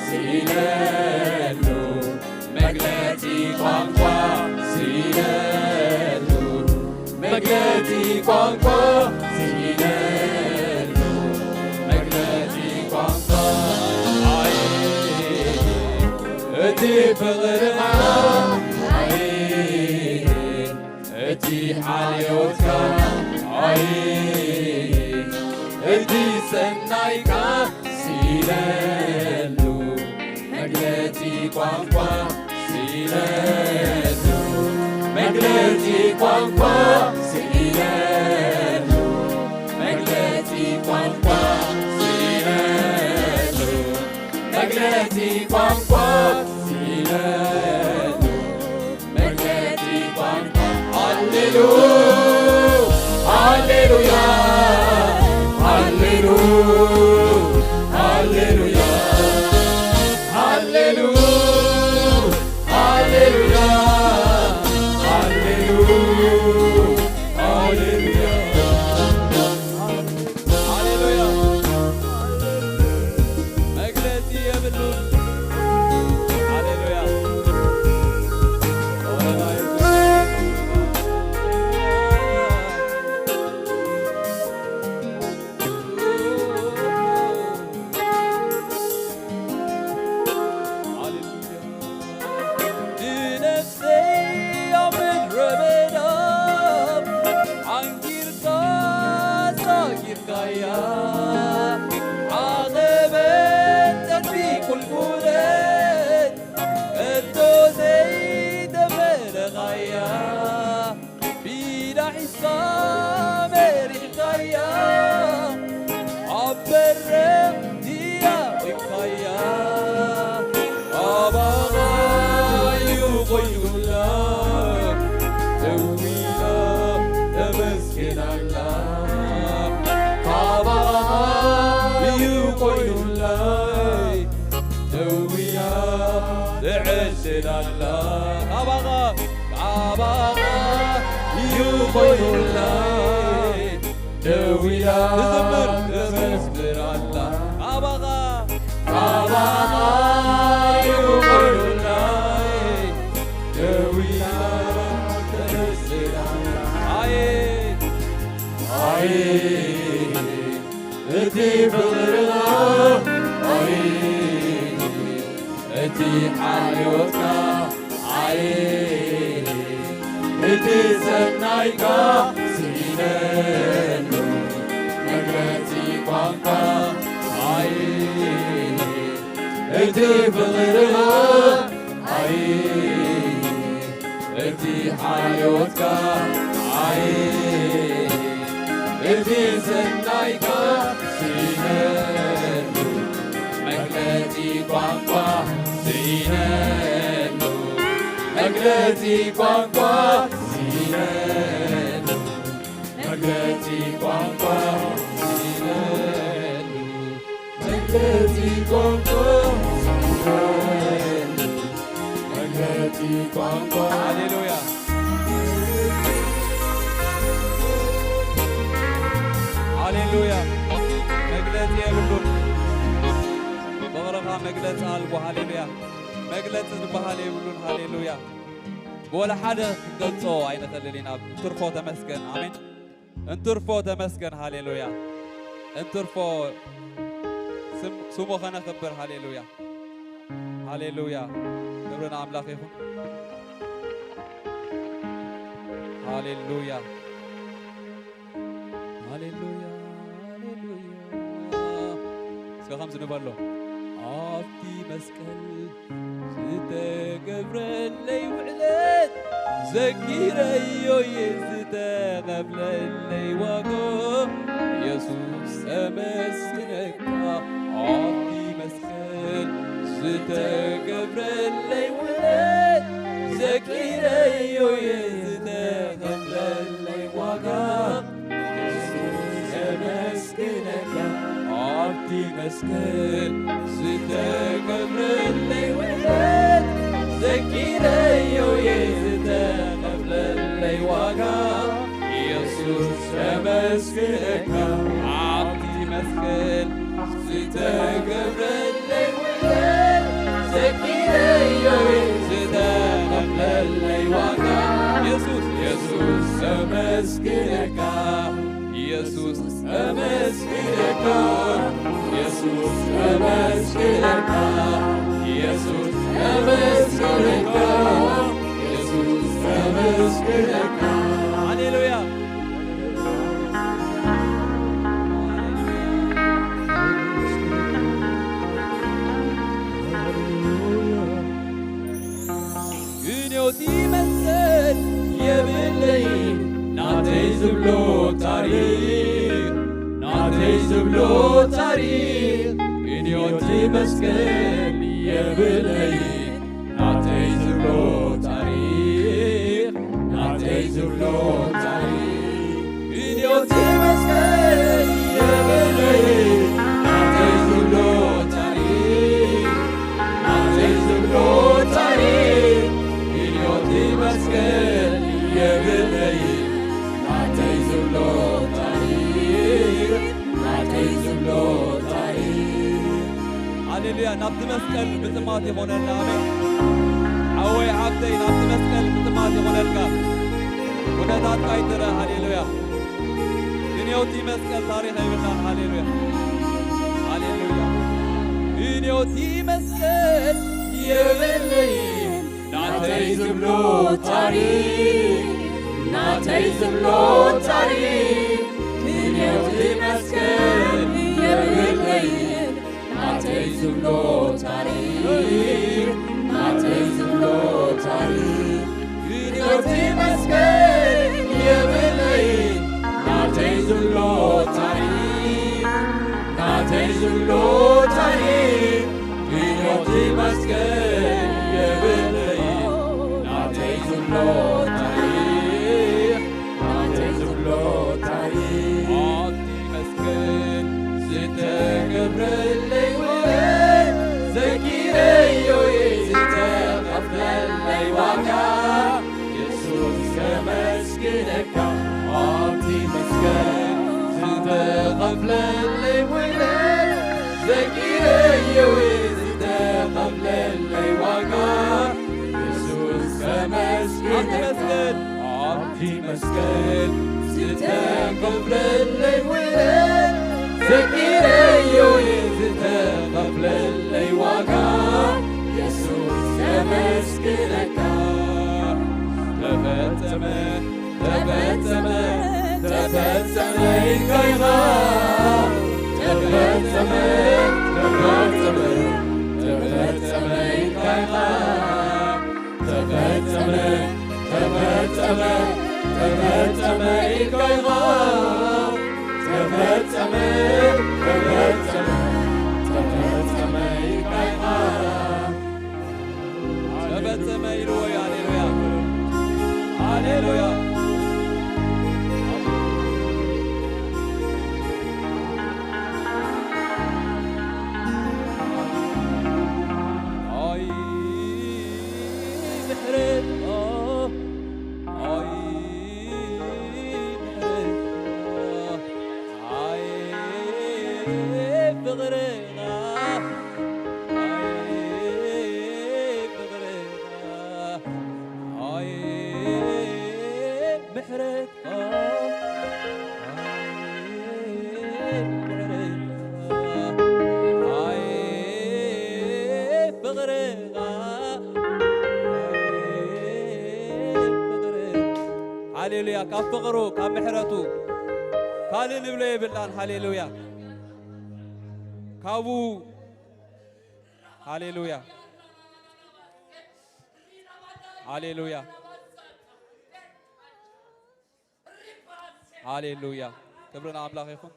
ስኢነሉ መግለጺ ቋንቋ ስኢነሉ መግለጺ ቋንቋ ስኢነሉ መግለጺ ቋንቋ ኣይ እቲ ፍቕርኻ ኣይ እቲ ሓልዮትካ ኣይ እቲ ሰናይካ ስኢነሉ መግለጺ ቋንቋ ስኢነሉ መግለጺ ቋንቋ ስኢነሉ መግለጺ ቋንቋ ስኢነሉ መግለጺ ቋንቋ ስኢነሉ መግለጺ ቋንቋ። ሃሌሉ-፣ ሃሌሉያ፣ ሃሌሉ-፣ ሃሌሉያ፣ ሃሌሉ-፣ ሃሌሉያ፣ ሃሌሉ-፣ ሃሌሉያ። ሃሌሉያ። መግለጺ የብሉን። ሃሌሉያ። ሃሌሉያ። ንነፍሰይ ኣብ ምድረ በዳ ዓንጊርካ ኣሳጊርካያ፣ ዓቐበት ጸድፊ ቁልቁለት ከቶ ዘይተፈለኻያ። ቢዳ ሒዝካ መሪሕካያ፣ ኣብ በረኽቲ ኣቑምካያ። ኣባኻ እዩ ኮይኑላ፣ ደዊላ ተመስግናላ። ካባኻ እዩ ኮይኑላ፣ ደዊላ ትዕድላላ። ካባኻ፣ ካባኻ እዩ ኮይኑላ፣ ደዊላ ትዘምር፣ ትዘምር። ተመስግናላ። ካባኻ፣ ካባኻ እዩ ኮይኑላ፣ ደዊላ ተመስግናላ። ኣየ፣ ኣየ፣ እቲ ፍቕርኻ፣ ኣይ፣ እቲ ሓልዮትካ፣ ኣይ፣ እቲ ሰናይካ፣ መግለጺ ቋንቋ ኣይ እቲ ፍቕርኻ ኣይ እቲ ሓልዮትካ ኣይ እቲ ሰናይካ ስኢነሉ መግለጺ ቋንቋ ስኢነሉ መግለጺ ቋንቋ ስኢነሉ መግለጺ ቋንቋ ስኢነሉ መግለጺ ቋንቋ ስኢነሉ መግለጺ ቋንቋ ሃሌሉያ ሃሌሉያ መግለጺ የብሉን ፍቕርኻ መግለጺ ኣልቦ ሃሌሉያ መግለጺ ዝበሃል የብሉን ሃሌሉያ ብወላ ሓደ ክንገልጾ ኣይንኽእልን ኢና እንትርፎ ተመስገን ኣሜን እንትርፎ ተመስገን ሃሌሉያ እንትርፎ ስም- ስሙ ኸነኽብር ሃሌሉያ ሃሌሉያ ክብሪ ንኣምላኽ ይኹን ሃሌሉያ ሃሌሉያ ሃሌሉያ እስከ ከምዚ ንበሎ ኣብቲ መስቀል ዝተገብረለይ ውዕለት ዘኪረዮ እየ ዝተኸፍለለይ ዋጋ የሱስ ተመስግነካ ኣብቲ መስቀል ዝተገብረለይ ውዕለት ዘኪረዮ እየ ዝተኸፍለለይ ዋጋ የሱስ ተመስግነካ ኣብቲ መስቀል ዝተገብረለይ ውዕለት ዘኪረዮ እየ ዝተኸፍለለይ ዋጋ የሱስ ተመስግነካ ኣብቲ መስቀል ዝተገብረለይ ውዕለት ዘኪረዮ እየ ዝተኸፍለለይ ዋጋ የሱስ የሱስ ተመስግነካ የሱስ ተመስግነካ የሱስ ተመስግነካ የሱስ ተመስግነካ የሱስ ተመስግነካ ሃሌሉያ ግንዮት ይመስል የብለይ ናተይ ዝብሎ ታሪኽ ናተይ ዝብሎ ታሪኽ ግንዮት ይመስል የብለይ ናተይ ዝብሎ ታሪኽ ናተይ ዝብሎ ታሪኽ ግንዮት ይመስል የብለይ ናተይ ዝብሎ ታሪኽ ናተይ ዝብሎ ታሪኽ ግንዮት ይመስል የብለይ ናተይ ዝብሎ ታሪኽ ናተይ ዝብሎ ታሪኽ ሃሌሉያ ናብቲ መስቀል ምጥማት ይኾነልና ኣሜን ሓወይ ሓብተይ ናብቲ መስቀል ምጥማት ይኾነልካ ኩነታትካ ይትረ ሃሌሉያ ግንዮቲ መስቀል ታሪኽ የብልናን ሃሌሉያ ሃሌሉያ ግንዮቲ መስቀል የብለይ ናተይ ዝብሎ ታሪኽ ናተይ ዝብሎ ታሪኽ ግንዮቲ መስቀል የብለይ ናተይ ዝብሎ ታሪኽ ናተይ ዝብሎ ታሪኽ ግንዮቲ መስቀል የብለይ ናተይ ዝብሎ ታሪኽ ናተይ ዝብሎ ታሪኽ ግንዮቲ መስቀል የብለይ ናተይ ዝብሎ ታሪኽ ናተይ ዝብሎ ታሪኽ ኣብቲ መስቀል ዝተገብረለይ ውዕለት ዘኪረዮ እየ ዝተኸፍለለይ ዋጋ የሱስ ከመስግነካ ኣብቲ መስቀል ዝተኸፍለለይ ውዕለት ዘኪረዮ እየ ዝተኸፍለለይ ዋጋ የሱስ ከመስግነካ ኣብቲ መስቀል ዝተኸፍለለይ ውዕለት ዘኪረዮ እየ ዝተኸፍለለይ ዋጋ የሱስ ከመስግነካ ተፈጸመ ተፈጸመ ተፈጸመ ኢልካ ኢኻ፣ ተፈጸመ፣ ተፈጸመ፣ ተፈጸመ ኢልካ ኢኻ፣ ተፈጸመ፣ ተፈጸመ፣ ተፈጸመ ኢልካ ኢኻ፣ ተፈጸመ፣ ተፈጸመ፣ ተፈጸመ ኢልካ ኢኻ። ተፈጸመ ኢልዎ እዩ። ሃሌሉያ፣ ሃሌሉያ። ኣይ ምሕረትካ፣ ኣይ ምሕረትካ፣ ኣይ ፍቕርኻ፣ ኣይ ፍቕርኻ፣ ኣይ ምሕረትካ፣ ኣይ ምሕረትካ፣ ኣይ ፍቕርኻ፣ ኣይ ፍቕርኻ። ሃሌሉያ። ካብ ፍቕሩ፣ ካብ ምሕረቱ ካልእ ንብሎ የብልናን። ሃሌሉያ። ካብኡ፣ ሃሌሉያ፣ ሃሌሉያ፣ ሃሌሉያ። ክብሪ ንኣምላኽ ይኹን።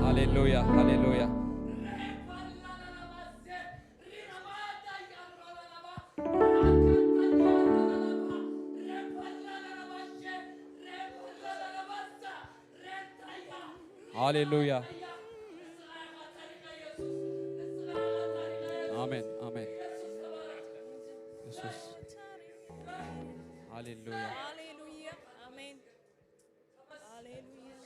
ሃሌሉያ፣ ሃሌሉያ። ሃሌሉያ። ኣሜን፣ ኣሜን። የሱስ። ሃሌሉያ። ሃሌሉያ። ኣሜን። ሃሌሉያ።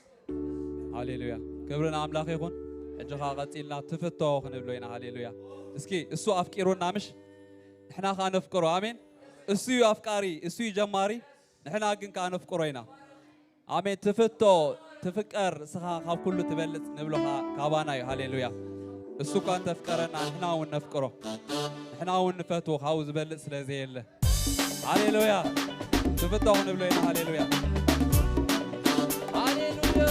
ሃሌሉያ። ክብሪ ንኣምላኽ ይኹን። ሕጂ ኸኣ ቀጺልና ትፍቶ ክንብሎ ኢና። ሃሌሉያ። እስኪ እሱ ኣፍቂሩና ምሽ? ንሕና ኸኣ ነፍቅሮ። ኣሜን። እሱ እዩ ኣፍቃሪ፣ እሱ እዩ ጀማሪ። ንሕና ግን ከኣ ነፍቅሮ ኢና። ኣሜን። ትፍቶ፣ ትፍቀር፣ እስኻ ካብ ኩሉ ትበልጽ ንብሎ ኸኣ ካባና እዩ። ሃሌሉያ። እሱ እኳ እንተፍቀረና ንሕና እውን ነፍቅሮ። ንሕና እውን ንፈትዎ፣ ካብኡ ዝበልጽ ስለ ዘየለ። ሃሌሉያ። ትፍቶ ክንብሎ ኢና። ሃሌሉያ። ሃሌሉያ።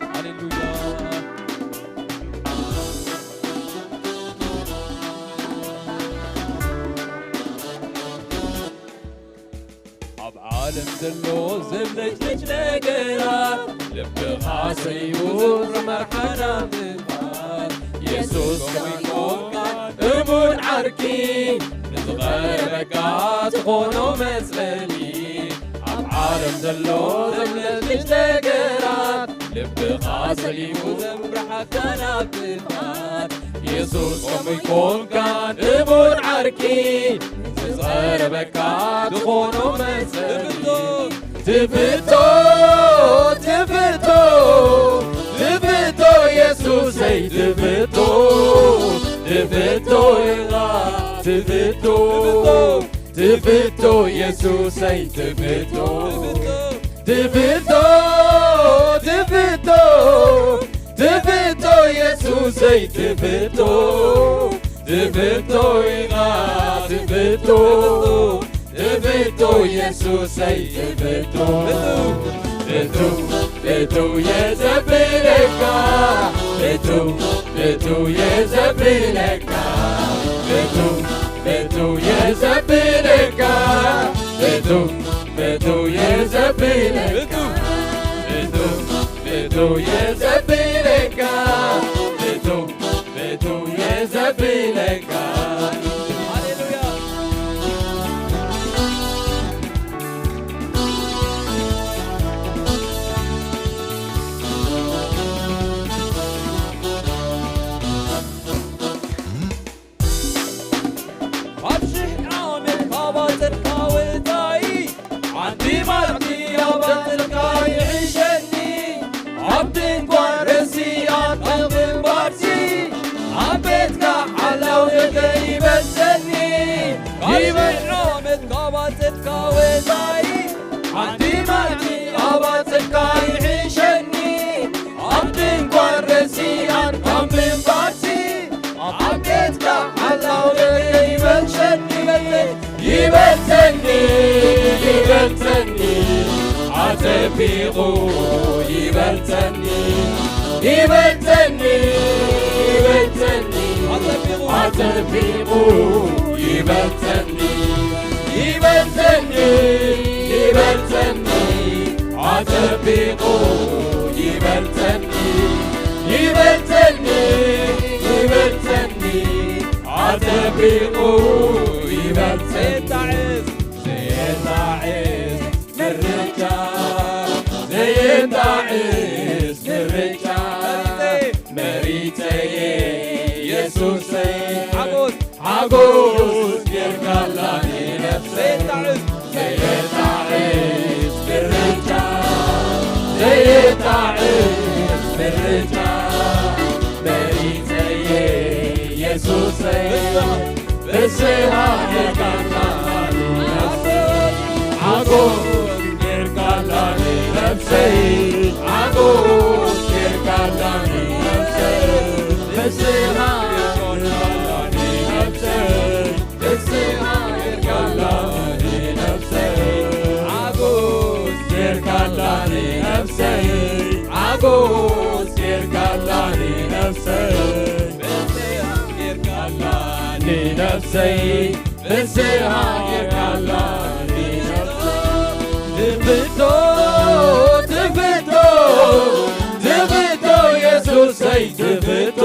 ሃሌሉያ። ኣብ ዓለም ዘሎ ዘብለጭልጭ ነገራት፣ ልብኻ ሰይቡ ዝመርሓና ምንባር። የሱስ ከመይ ኮንካ እሙን ዓርኪ፣ ንዝቐረበካ ትኾኖ መጽለሊ። ኣብ ዓለም ዘሎ ዘብለጭልጭ ነገራት፣ ልብኻ ሰሊሙ ዘምርሓካ ናብ ጥፍኣት። የሱስ ከመይ ኮንካ ንቡር ዓርኪ፣ ንዝቐረበካ ዝኾኖ መጸሊ። ትፍቶ፣ ትፍቶ፣ ትፍቶ የሱሰይ ትፍቶ፣ ትፍቶ ኢኻ ትፍቶ። ትፍቶ የሱሰይ ትፍቶ። ትፍቶ፣ ትፍቶ፣ ትፍቶ የሱሰይ ትፍቶ። ትፍቶ ኢኻ ትፍቶ። ትፍቶ የሱሰይ ትፍቶ። ፍቱ፣ ፍቱ የዘብለካ። ፍቱ፣ ፍቱ የዘብለካ። ፍቱ፣ ፍቱ የዘብለካ። ፍቱ፣ ፍቱ የዘብለካ። ፍቱ፣ ፍቱ የዘብለካ። ፍቱ፣ ፍቱ የዘብለካ። ሃሌሉያ። ካብ ሽሕ ዓመት ካብ ኣጸድካ ወጻኢ፣ ሓንቲ መዓልቲ ኣብ ኣጸድካ ይሕሸኒ። ኣብ ድንኳን ርእሲ ኣትካ ምንባርሲ፣ ኣብ ቤትካ ሓላው ነገር ይበልጸኒ፣ ይበልጸኒ፣ ይበልጸኒ፣ ኣጸቢቑ ይበልጸኒ፣ ይበልጸኒ፣ ይበልጸኒ፣ ኣጸቢቑ ይበልጸኒ፣ ይበልጸኒ፣ ይበልጸኒ፣ ኣጸቢቑ ይበልጸኒ፣ ይበልጸኒ፣ ይበልጸኒ፣ ኣጸቢቑ ይበልጸኒ። ዘየጣዕስ፣ ዘየጣዕስ ምርጫ፣ ዘየጣዕስ ምርጫ፣ መሪጸየ የሱሰይ። ሓጎስ፣ ሓጎስ ጌርካላ ንነፍሰይ። ዘየጣዕስ፣ ዘየጣዕስ ምርጫ፣ ዘየጣዕስ ምርጫ፣ መሪጸየ የሱሰይ። ብስሃ ጌርካላ ንነፍሰይ፣ ሓጎስ ጌርካላ ንነፍሰይ፣ ሓጎስ ጌርካላ ንነፍሰይ። ብስሃ ጌርካላ ንነፍሰይ፣ ብስሃ ጌርካላ ንነፍሰይ፣ ሓጎስ ጌርካላ ንነፍሰይ፣ ሓጎስ ጌርካላ ንነፍሰይ። ብስሃ ጌርካላ ንነፍሰይ፣ ብስሃ ጌርካላ ንነፍሰይ። ትፍቶ፣ ትፍቶ፣ ትፍቶ የሱሰይ ትፍቶ፣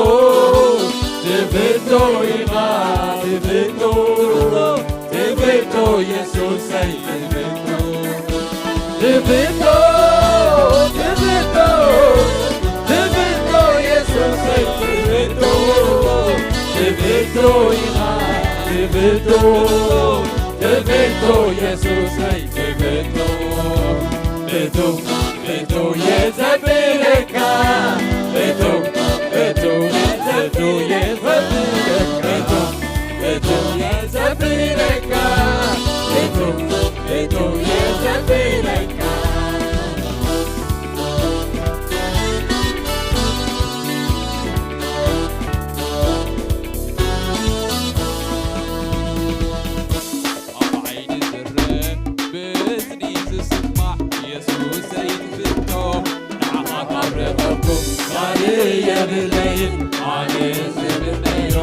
ትፍቶ ኢኻ ትፍቶ፣ ትፍቶ የሱሰይ ትፍቶ። ትፍቶ፣ ትፍቶ፣ ትፍቶ የሱሰይ ትፍቶ፣ ትፍቶ ኢኻ ትፍቶ፣ ትፍቶ የሱሰይ ትፍቶ። ፍቱ፣ ፍቱ የዘብለካ፣ ፍቱ፣ ፍቱ፣ ፍቱ የዘብለካ፣ ፍቱ፣ ፍቱ የዘብለካ፣ ፍቱ፣ ፍቱ የዘብለካ። ኣብ ዓይኒ ዝረአ ብእዝኒ ዝስማዕ የሱሰይ ትፍቶ። ንዓኻ ካብ ረኸብኩ ካልእ የብለይን ኣነ ዝምነዮ።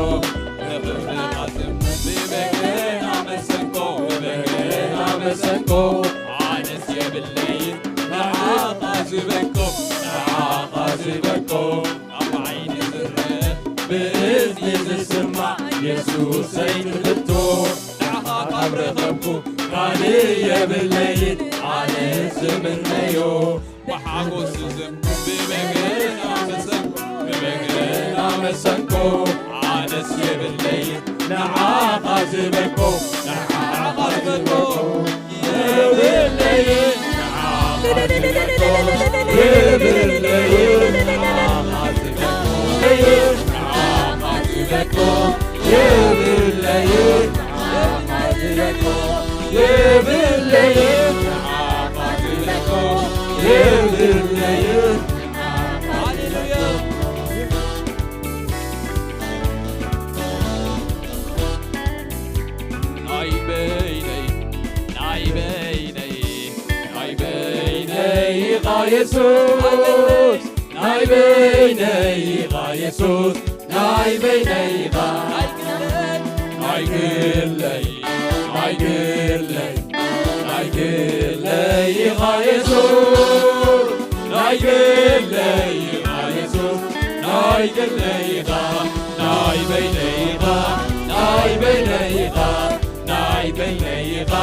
ንኽብርኻ ዝም ብበገና መሰንቆ፣ ብበገና መሰንቆ ኣነስ የብለይን ንዓኻ ዝበቆ፣ ንዓኻ ዝበቆ። ኣብ ዓይኒ ዝረአ ብእዝኒ ዝስማዕ የሱሰይ ትፍቶ። ንዓኻ ካብ ረኸብኩ ካልእ የብለይን ኣነ ዝምነዮ። ብሓጎስ ዝም ብበገና መሰንቆ፣ ብበገና መሰንቆ ኣነስ የብለይን ንዓኻ ዝበቆ፣ ንዓኻ ዝበቆ። ሃሌሉያ። ናይ በይነይ፣ ናይ በይነይ፣ ናይ በይነይ ኢኻ የሱስ፣ ናይ በይነይ ኢኻ የሱስ፣ ናይ በይነይ ኢኻ። ናይ ግለይ፣ ናይ ግለይ፣ ናይ ግለይ ኢኻ የሱስ፣ ናይ ግለይ ኢኻ የሱስ፣ ናይ ግለይ ኢኻ፣ ናይ በይነይ ኢኻ፣ ናይ በይነይ ኢኻ፣ ናይ በይነይ ኢኻ፣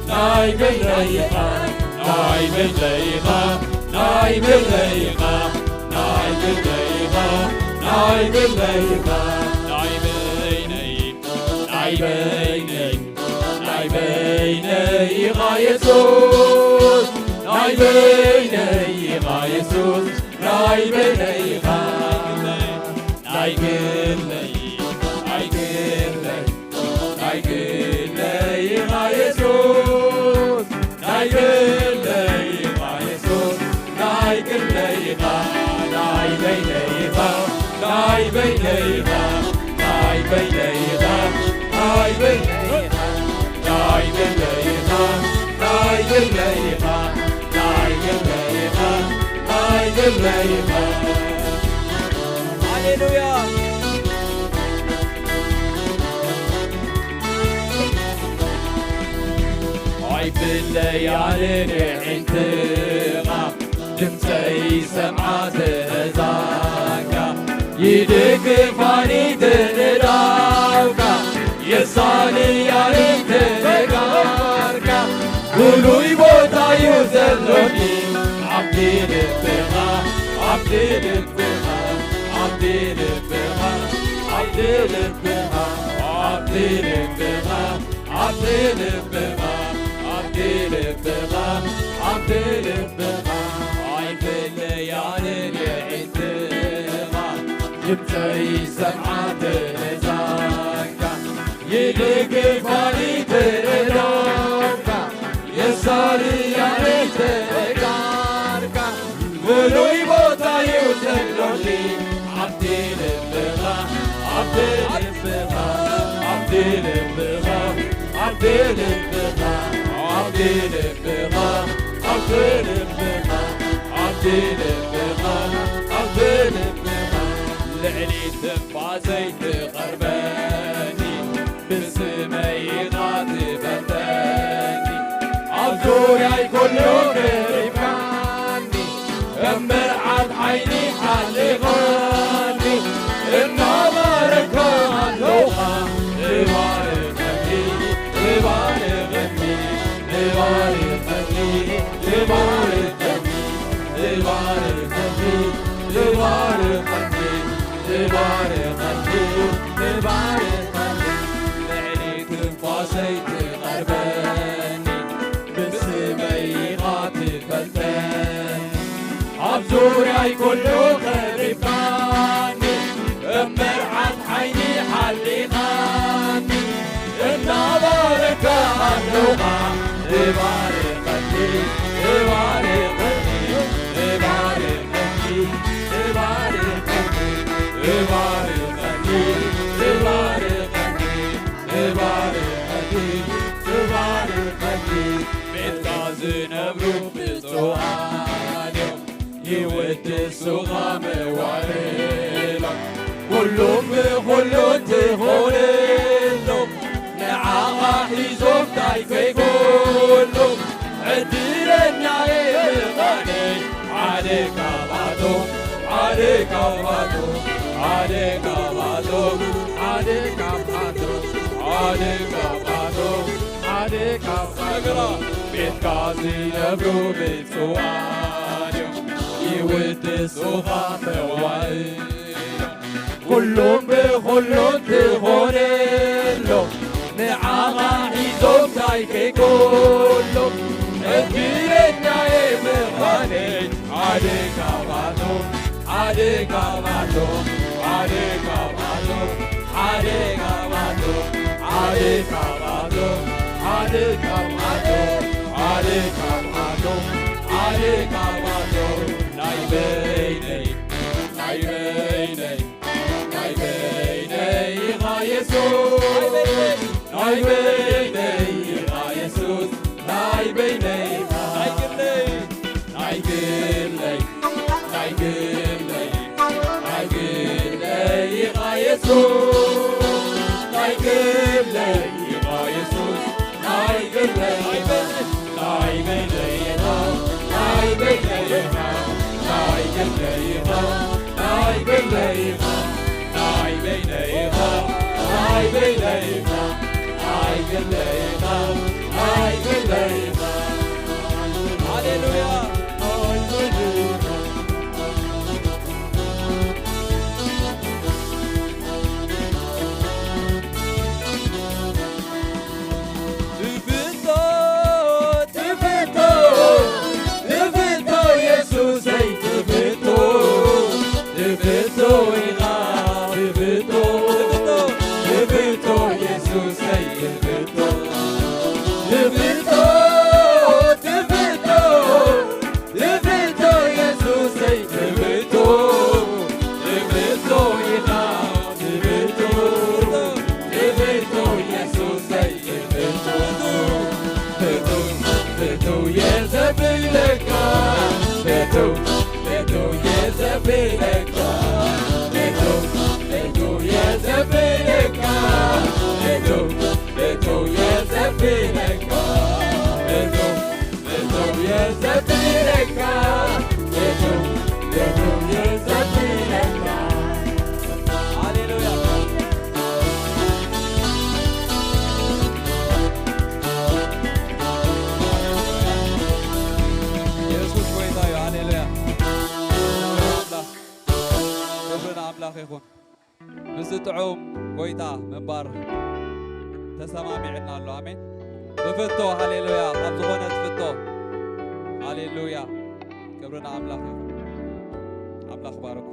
ናይ በይነይ ኢኻ፣ ናይ በይነይ ኢኻ፣ ናይ በይነይ ኢኻ፣ ናይ ግለይ ኢኻ፣ ናይ ግለይ ኢኻ፣ ናይ በይነይ፣ ናይ በይነይ፣ ናይ በይነይ ኢኻ የሱስ፣ ናይ በይነይ ኢኻ የሱስ፣ ናይ በይነይ ኢኻ። ናይ ግለይ፣ ናይ ግለይ፣ ናይ ግለይ ኢኻ የሱስ፣ ናይ ግለይ ኢኻ የሱስ፣ ናይ ግለይ ኢኻ፣ ናይ በይነይ ኢኻ፣ ናይ በይነይ ኢኻ፣ ናይ በይነይ ኢኻ፣ ግለይኻ፣ ናይ ግለይኻ፣ ናይ ግለይኻ። ሃሌሉያ። ኣይፍለያን ኣዒንትኻ፣ ድምፀይ ይሰምዓ ትእዛዝካ፣ ይድግፋኒ ትእዳውካ፣ የሳልያኒ ተጋርካ፣ ብሉይ ቦታ እዩ ዘሎኒ። ኣብቲ ልብኻ፣ ኣብቲ ልብኻ፣ ኣብቲ ልብኻ፣ ኣብቲ ልብኻ፣ ኣብቲ ልብኻ፣ ኣብቲ ልብኻ፣ ኣብቲ ልብኻ፣ ኣብቲ ልብኻ፣ ኣይፍለያን ኣዒንትኻ፣ ድምፀይ ይሰምዓ ትእዛዝካ፣ ይድግፋኒ ትእዳውካ፣ የሳልያኒ ተጋርካ፣ ብሉይ ቦታ እዩ ዘሎኒ። ኣብቲ ልብኻ፣ ኣብቲ ልብኻ፣ ኣብቲ ልብኻ፣ ኣብቲ ልብኻ፣ ኣብቲ ልብኻ፣ ኣብቲ ልብኻ፣ ኣብቲ ልብኻ፣ ኣብቲ ልብኻ፣ ልዕሊ ትንፋሰይ ትቐርበኒ፣ ብስመይ ኢኻ ትፈልጠኒ፣ ኣብ ዙርያይ ኩሉ ከቢብካኒ፣ ከም መርዓት ዓይኒ ሓሊኻኒ፣ እናባረካ ኣለውኻ፣ ትባረኸኒ፣ ትባረኸኒ፣ ትባረኸኒ፣ ትባረኸኒ፣ ትባረኸኒ፣ ትባረኸኒ፣ ትባረኸኒ፣ ትባረኸኒ፣ ልዕሊ ትንፋሰይ ትቐርበኒ፣ ብስመይ ኢኻ ትፈልጠኒ፣ ኣብ ዙርያይ ኩሉ ከቢብካኒ፣ ከም መርዓት ዓይኒ ሓሊኻኒ፣ እናባረካ ኣለውኻ፣ ትባረኸኒ፣ ትባረኸኒ፣ ትባረኸኒ፣ ትባረኸኒ፣ ትባረኸኒ፣ ትባረኸኒ፣ ትባረኸኒ፣ ትባረኸኒ፣ ቤትካ ዝነብሩ ብፁዓን እዮም። ይውድሱኻ መዋዕሎም፣ ኩሉ ብኹሉ ትኾነሎም፣ ንዓኻ ሒዞም ታይ ከይጎሎም፣ ዕድለኛየ ምዃነይ ሓደ ካብኣቶም፣ ሓደ ካብኣቶም፣ ሓደ ካብኣቶም፣ ሓደ ካብኣቶም፣ ሓደ ካብኣቶም፣ ሓደ ካብኣቶም፣ ቤትካ ዝነብሩ ብፁዓን እዮም። ይውድሱኻ መዋዕሎም፣ ኩሎም ብኹሎም ትኾነሎም፣ ንዓኻ ሒዞም ታይ ከይጎሎም፣ ዕድለኛየ ምዃነይ ሓደ ካብኣቶም፣ ሓደ ካብኣቶም፣ ሓደ ካብኣቶም፣ ሓደ ካብኣቶም፣ ሓደ ካብኣቶም፣ ሓደ ካብኣቶም፣ ሓደ ካብኣቶም፣ ሓደ ካብኣቶም፣ ናይ በይነይ፣ ናይ በይነይ፣ ናይ በይነይ ኢኻ የሱስ፣ ናይ በይነይ ኢኻ የሱስ፣ ናይ በይነይ ኢኻ፣ ናይ ግለይ፣ ናይ ግለይ፣ ናይ ግለይ፣ ናይ ግለይ ኢኻ የሱስ፣ ናይ ግለይ ኢኻ የሱስ፣ ናይ ግለይ፣ ናይ በይነይ ኢኻ፣ ናይ በይነይ ኢኻ፣ ናይ ግለይ ኢኻ፣ ናይ ግለይ ኢኻ፣ ናይ በይነይ ኢኻ፣ ናይ በይነይ ኢኻ፣ ናይ ግለይ ኢኻ፣ ናይ ግለይ ኢኻ። ሃሌሉያ። ትፍቶ፣ ትፍቶ፣ ትፍቶ የሱሰይ ትፍቶ፣ ትፍቶ ኢኻ ትፍቶ፣ ትፍቶ የሱሰይ ትፍቶ፣ ትፍቶ፣ ትፍቶ፣ ትፍቶ የሱሰይ ትፍቶ፣ ትፍቶ ኢኻ ትፍቶ፣ ትፍቶ የሱሰይ ትፍቶ፣ ፍቱው፣ ፍቱው ተሰማሚዕና ኣሎ። ኣሜን። ብፍቶ፣ ሃሌሉያ። ካብ ዝኾነ ትፍቶ። ሃሌሉያ። ክብሪ ንኣምላኽ ይኹን። ኣምላኽ ባርኩ።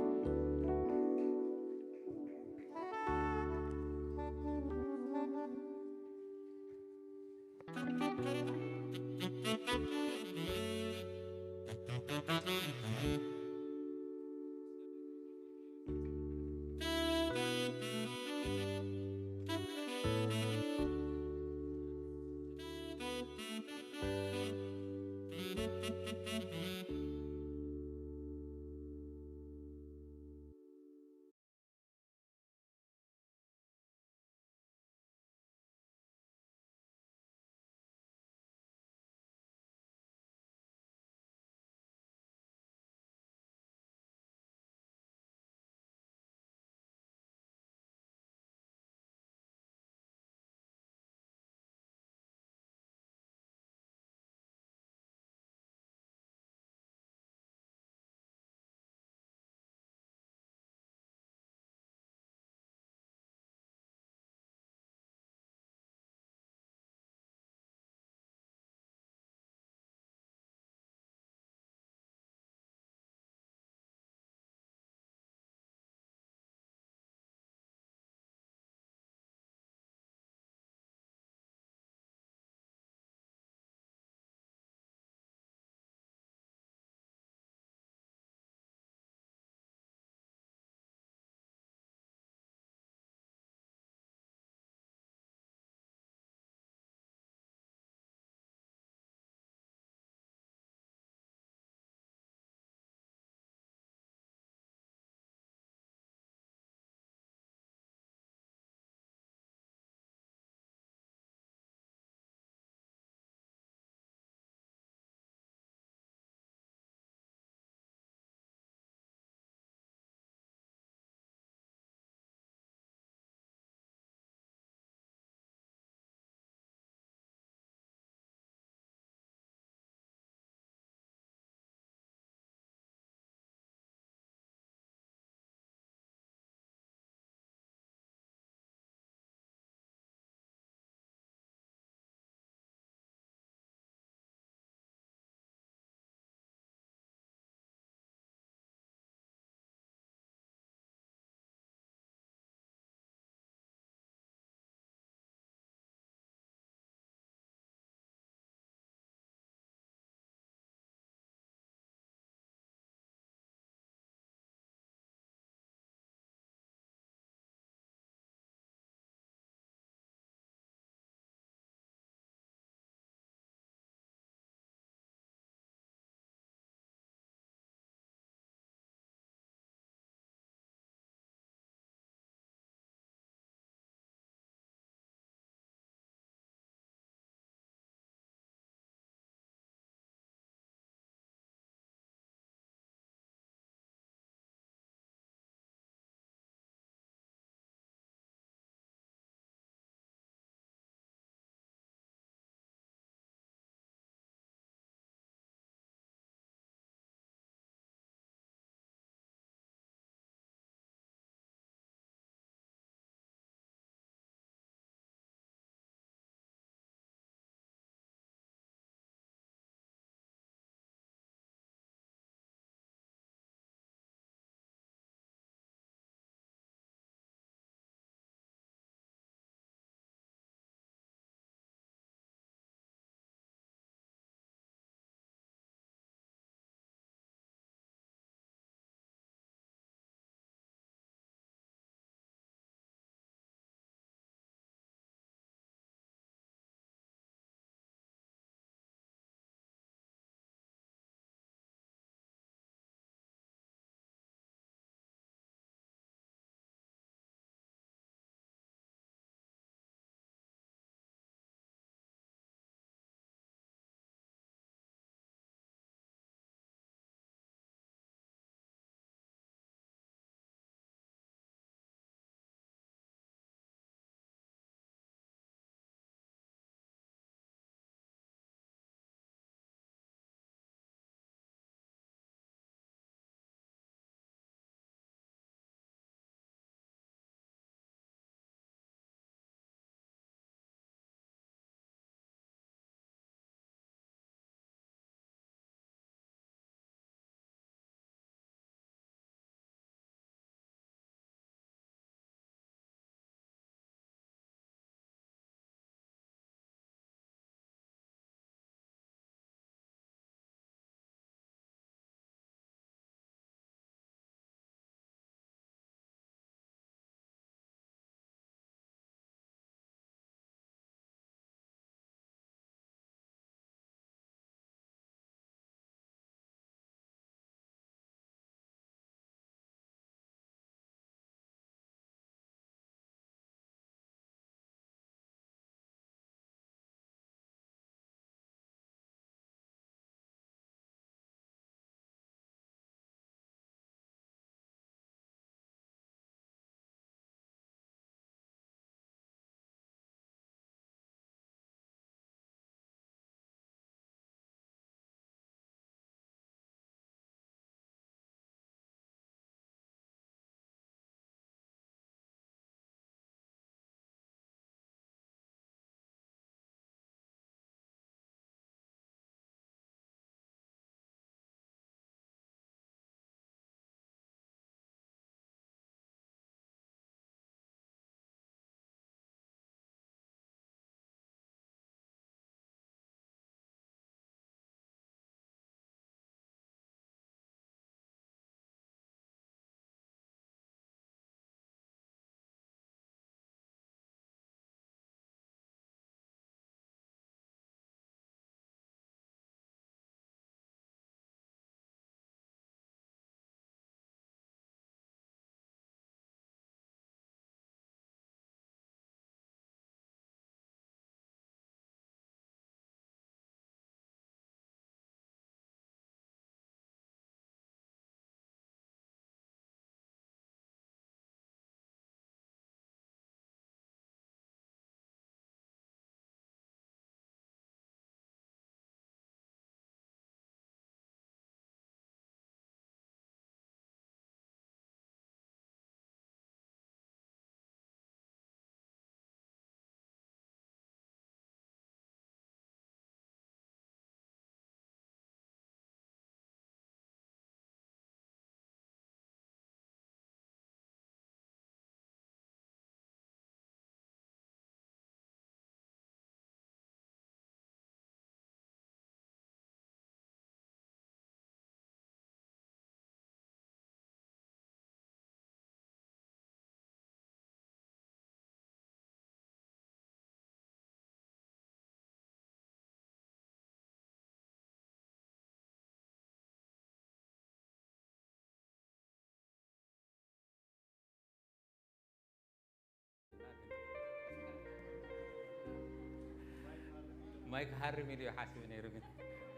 ማይ ክሃርም ኢሉ ይሓስብ ነይሩ፣ ግን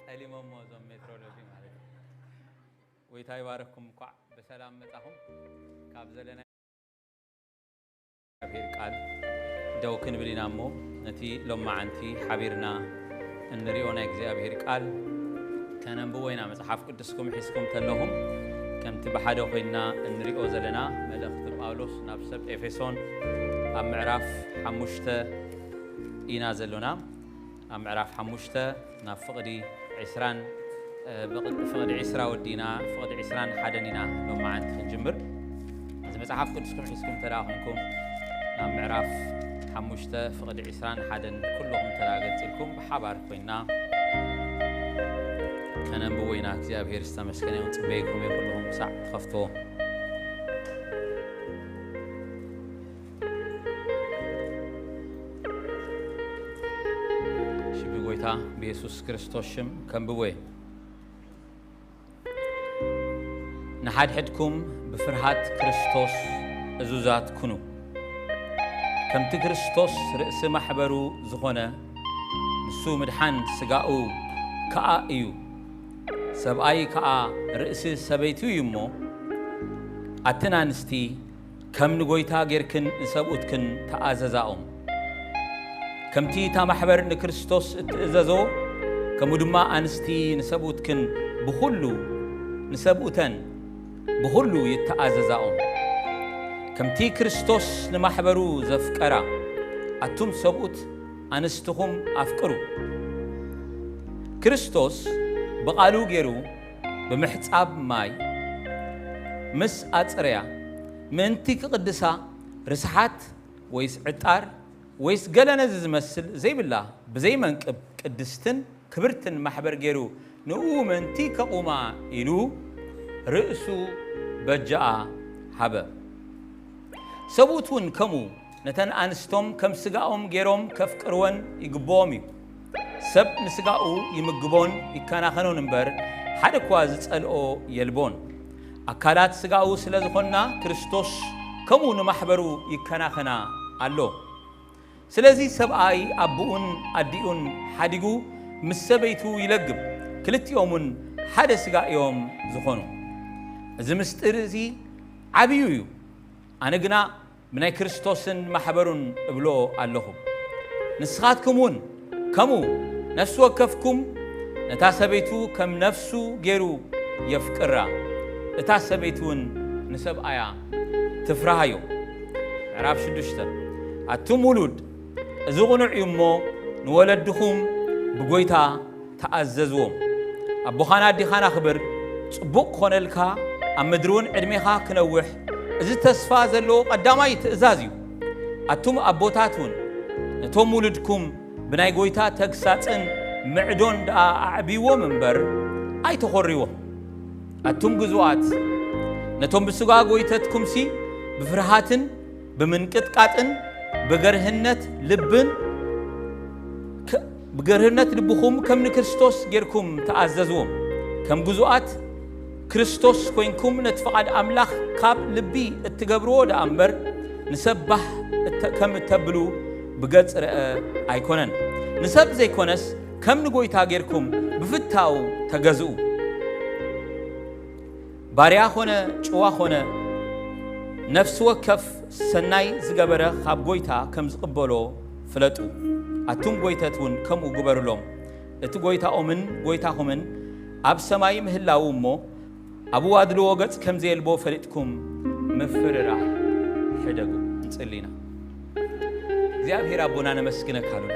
ጠሊሞሞ እዞም ሜትሮሎጂ ማለት እዩ። ጎይታ ይባረኩም፣ እንኳዕ ብሰላም መጻኹም። ካብ ዘለና እግዚኣብሔር ቃል ደው ክንብል ኢና እሞ፣ ነቲ ሎማዓንቲ ሓቢርና እንሪኦ ናይ እግዚኣብሔር ቃል ከነንብቦ ኢና። መጽሓፍ ቅዱስኩም ሒዝኩም ተለኹም፣ ከምቲ ብሓደ ኮይንና እንሪኦ ዘለና መልእኽቲ ጳውሎስ ናብ ሰብ ኤፌሶን ኣብ ምዕራፍ ሓሙሽተ ኢና ዘሎና። ኣብ ምዕራፍ ሓሙሽተ ናብ ፍቕዲ ዒስራን፣ እ፣ ብቕ-፣ ፍቕዲ ዒስራ ወዲና፣ ፍቕዲ ዒስራን ሓደን ኢና ሎማዓንቲ ክንጅምር። እዚ መጽሓፍ ቅዱስኩም ሒዝኩም እንተ ደኣ ኮንኩም፣ ናብ ምዕራፍ ሓሙሽተ ፍቕዲ ዒስራን ሓደን ኩልኹም እንተ ደኣ ገንጺልኩም፣ ብሓባር ኮይንና ከነንብቦ ኢና። እግዚኣብሔር ዝተመስገነ ይኹን። ጽበይኩም እየ ኩልኹም ክሳዕ ትኸፍትዎ። ሽም ጎይታ ብየሱስ ክርስቶስ ሽም ከንብቦ እየ። ንሓድሕድኩም ብፍርሃት ክርስቶስ እዙዛት ኩኑ። ከምቲ ክርስቶስ ርእሲ ማሕበሩ ዝኾነ፣ ንሱ ምድሓን ስጋኡ ከኣ እዩ። ሰብኣይ ከኣ ርእሲ ሰበይቱ እዩ እሞ፣ ኣትን ኣንስቲ ከም ንጎይታ ጌርክን ንሰብኡትክን ተኣዘዛኦም። ከምቲ እታ ማሕበር ንክርስቶስ እትእዘዞ፣ ከምኡ ድማ ኣንስቲ ንሰብኡትክን ብኹሉ፣ ንሰብኡተን ብኹሉ ይተኣዘዛኦም። ከምቲ ክርስቶስ ንማሕበሩ ዘፍቀራ፣ ኣቱም ሰብኡት ኣንስትኹም ኣፍቅሩ። ክርስቶስ ብቓሉ ገይሩ ብምሕጻብ ማይ ምስ ኣጽረያ፣ ምእንቲ ክቕድሳ ርስሓት ወይስ ዕጣር ወይስ ገለ ነዚ ዝመስል ዘይብላ፣ ብዘይመንቅብ ቅድስትን ክብርትን ማሕበር ገይሩ ንኡ ምእንቲ ከቑማ ኢሉ ርእሱ በጃኣ ሃበ። ሰብኡት እውን ከምኡ ነተን ኣንስቶም ከም ስጋኦም ገይሮም ከፍቅርወን ይግብኦም እዩ። ሰብ ንስጋኡ ይምግቦን ይከናኸኖን እምበር፣ ሓደ እኳ ዝጸልኦ የልቦን። ኣካላት ስጋኡ ስለ ዝኾንና፣ ክርስቶስ ከምኡ ንማሕበሩ ይከናኸና ኣሎ። ስለዚ ሰብኣይ ኣቦኡን ኣዲኡን ሓዲጉ ምስ ሰበይቱ ይለግብ፣ ክልቲኦም እውን ሓደ ስጋ እዮም ዝኾኑ። እዚ ምስጢር እዚ ዓብዩ እዩ። ኣነ ግና ብናይ ክርስቶስን ማሕበሩን እብሎ ኣለኹ። ንስኻትኩም እውን ከምኡ ነፍሲ ወከፍኩም ነታ ሰበይቱ ከም ነፍሱ ገይሩ የፍቅራ፣ እታ ሰበይቲ እውን ንሰብኣያ ትፍርሃዮ። ምዕራፍ ሽዱሽተ። ኣቱም ውሉድ፣ እዚ ቕኑዕ እዩ እሞ፣ ንወለድኹም ብጎይታ ተኣዘዝዎም። ኣቦኻን ኣዴኻን ኣኽብር፣ ጽቡቕ ክኾነልካ፣ ኣብ ምድሪ እውን ዕድሜኻ ክነውሕ፣ እዚ ተስፋ ዘለዎ ቀዳማይ ትእዛዝ እዩ። ኣቱም ኣቦታት እውን፣ ነቶም ውሉድኩም ብናይ ጎይታ ተግሳጽን ምዕዶን ደኣ ኣዕብይዎም እምበር፣ ኣይተኾርይዎም። ኣቱም ግዙኣት፣ ነቶም ብስጋ ጎይተትኩምሲ ብፍርሃትን ብምንቅጥቃጥን ብገርህነት ልብን ከ-፣ ብገርህነት ልብኹም ከም ንክርስቶስ ጌርኩም ተኣዘዝዎም። ከም ግዙኣት ክርስቶስ ኮይንኩም ነቲ ፍቓድ ኣምላኽ ካብ ልቢ እትገብርዎ ደኣ እምበር፣ ንሰብ ባህ እተ-፣ ከም እተብሉ ብገጽ ረአ ኣይኮነን። ንሰብ ዘይኮነስ ከም ንጎይታ ጌርኩም ብፍታው ተገዝኡ። ባርያ ኾነ ጭዋ ኾነ፣ ነፍሲ ወከፍ ሰናይ ዝገበረ ኻብ ጐይታ ከም ዝቕበሎ ፍለጡ። ኣቱም ጐይተት እውን ከምኡ ግበሩሎም። እቲ ጐይታኦምን ጐይታኹምን ኣብ ሰማይ ምህላዉ እሞ፣ ኣብኡ ኣድልዎ ገጽ ከም ዘየልቦ ፈሊጥኩም ምፍርራሕ ሕደጉ። ንጽሊ ኢና። እግዚኣብሔር ኣቦና ነመስግነካ ኣሉና።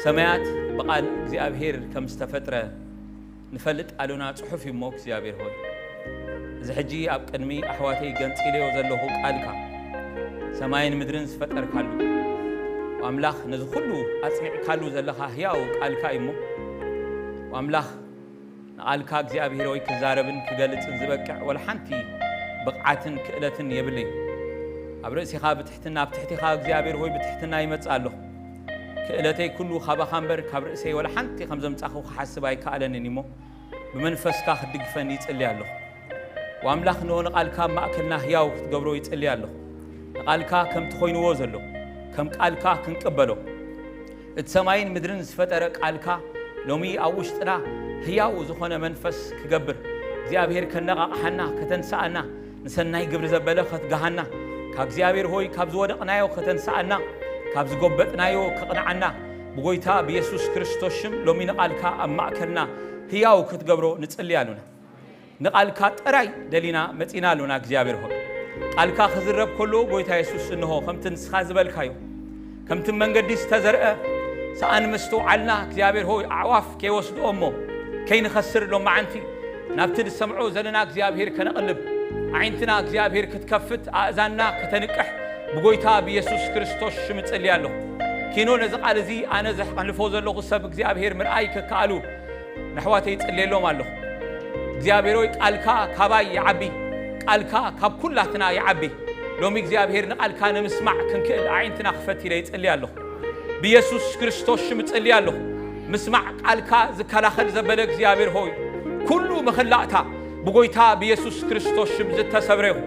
ሰማያት ብቓል እግዚኣብሔር ከም ዝተፈጥረ ንፈልጥ ኣሉና፣ ጽሑፍ እዩ እሞ እግዚኣብሔር ሆይ፣ እዚ ሕጂ ኣብ ቅድሚ ኣሕዋተይ ገንጺለዮ ዘለኹ ቃልካ፣ ሰማይን ምድርን ዝፈጠርካሉ፣ ኣምላኽ ነዚ ኩሉ ኣጽኒዕካሉ ዘለኻ ህያው ቃልካ እዩ እሞ፣ ኣምላኽ ንቓልካ እግዚኣብሔር ሆይ ክዛረብን ክገልጽን ዝበቅዕ ወላ ሓንቲ ብቕዓትን ክእለትን የብለይ። ኣብ ርእሲኻ ብትሕትና፣ ኣብ ትሕቲኻ እግዚኣብሔር ሆይ ብትሕትና ይመጽእ ኣለኹ። ክእለተይ ኩሉ ካባኻ እምበር ካብ ርእሰይ ወላ ሓንቲ ከም ዘምጻኹ ክሓስብ ኣይከኣለንን እሞ፣ ብመንፈስካ ክትድግፈኒ ይጽሊ ኣለኹ። ወኣምላኽ እንሆ ንቓልካ ኣብ ማእከልና ህያው ክትገብሮ ይጽሊ ኣለኹ። ንቓልካ ከምቲ ኮይንዎ ዘሎ፣ ከም ቃልካ ክንቅበሎ፣ እቲ ሰማይን ምድርን ዝፈጠረ ቃልካ ሎሚ ኣብ ውሽጥና ህያው ዝኾነ መንፈስ ክገብር፣ እግዚኣብሔር ከነቓቕሓና፣ ከተንስኣና፣ ንሰናይ ግብሪ ዘበለ ከትግሃና፣ ካብ እግዚኣብሔር ሆይ ካብ ዝወደቕናዮ ከተንስኣና፣ ካብ ዝጎበጥናዮ ከቕንዓና፣ ብጎይታ ብየሱስ ክርስቶስ ሽም ሎሚ ንቓልካ ኣብ ማእከልና ህያው ክትገብሮ ንጽሊ ኣሉና። ንቓልካ ጥራይ ደሊና መጺና ኣሎና እግዚኣብሔር ሆይ። ቃልካ ክዝረብ ከሎ ጎይታ የሱስ እንሆ ከምቲ ንስኻ ዝበልካዮ፣ ከምቲ መንገዲ ዝተዘርአ ሰኣን መስተውዓልና እግዚኣብሔር ሆይ ኣዕዋፍ ከይወስድኦ እሞ ከይንኸስር ሎማዓንቲ ናብቲ ንሰምዖ ዘለና እግዚኣብሔር ከነቕልብ፣ ኣዒንትና እግዚኣብሔር ክትከፍት፣ ኣእዛንና ከተንቅሕ ብጎይታ ብየሱስ ክርስቶስ ሽም እጽሊ ኣለኹ። ኪኖ ነዚ ቃል እዚ ኣነ ዘሕልፎ ዘለኹ ሰብ እግዚኣብሔር ምርኣይ ከከኣሉ ንኣሕዋተይ ይጽልየሎም ኣለኹ። እግዚኣብሔር ሆይ ቃልካ ካባይ ይዓቢ፣ ቃልካ ካብ ኩላትና ይዓቢ። ሎሚ እግዚኣብሔር ንቃልካ ንምስማዕ ክንክእል ኣዒንትና ክፈት ኢለ ይጽሊ ኣለኹ። ብየሱስ ክርስቶስ ሽም እጽሊ ኣለኹ። ምስማዕ ቃልካ ዝከላኸል ዘበለ እግዚኣብሔር ሆይ ኩሉ መኸላእታ ብጎይታ ብየሱስ ክርስቶስ ሽም ዝተሰብረ ይኹን።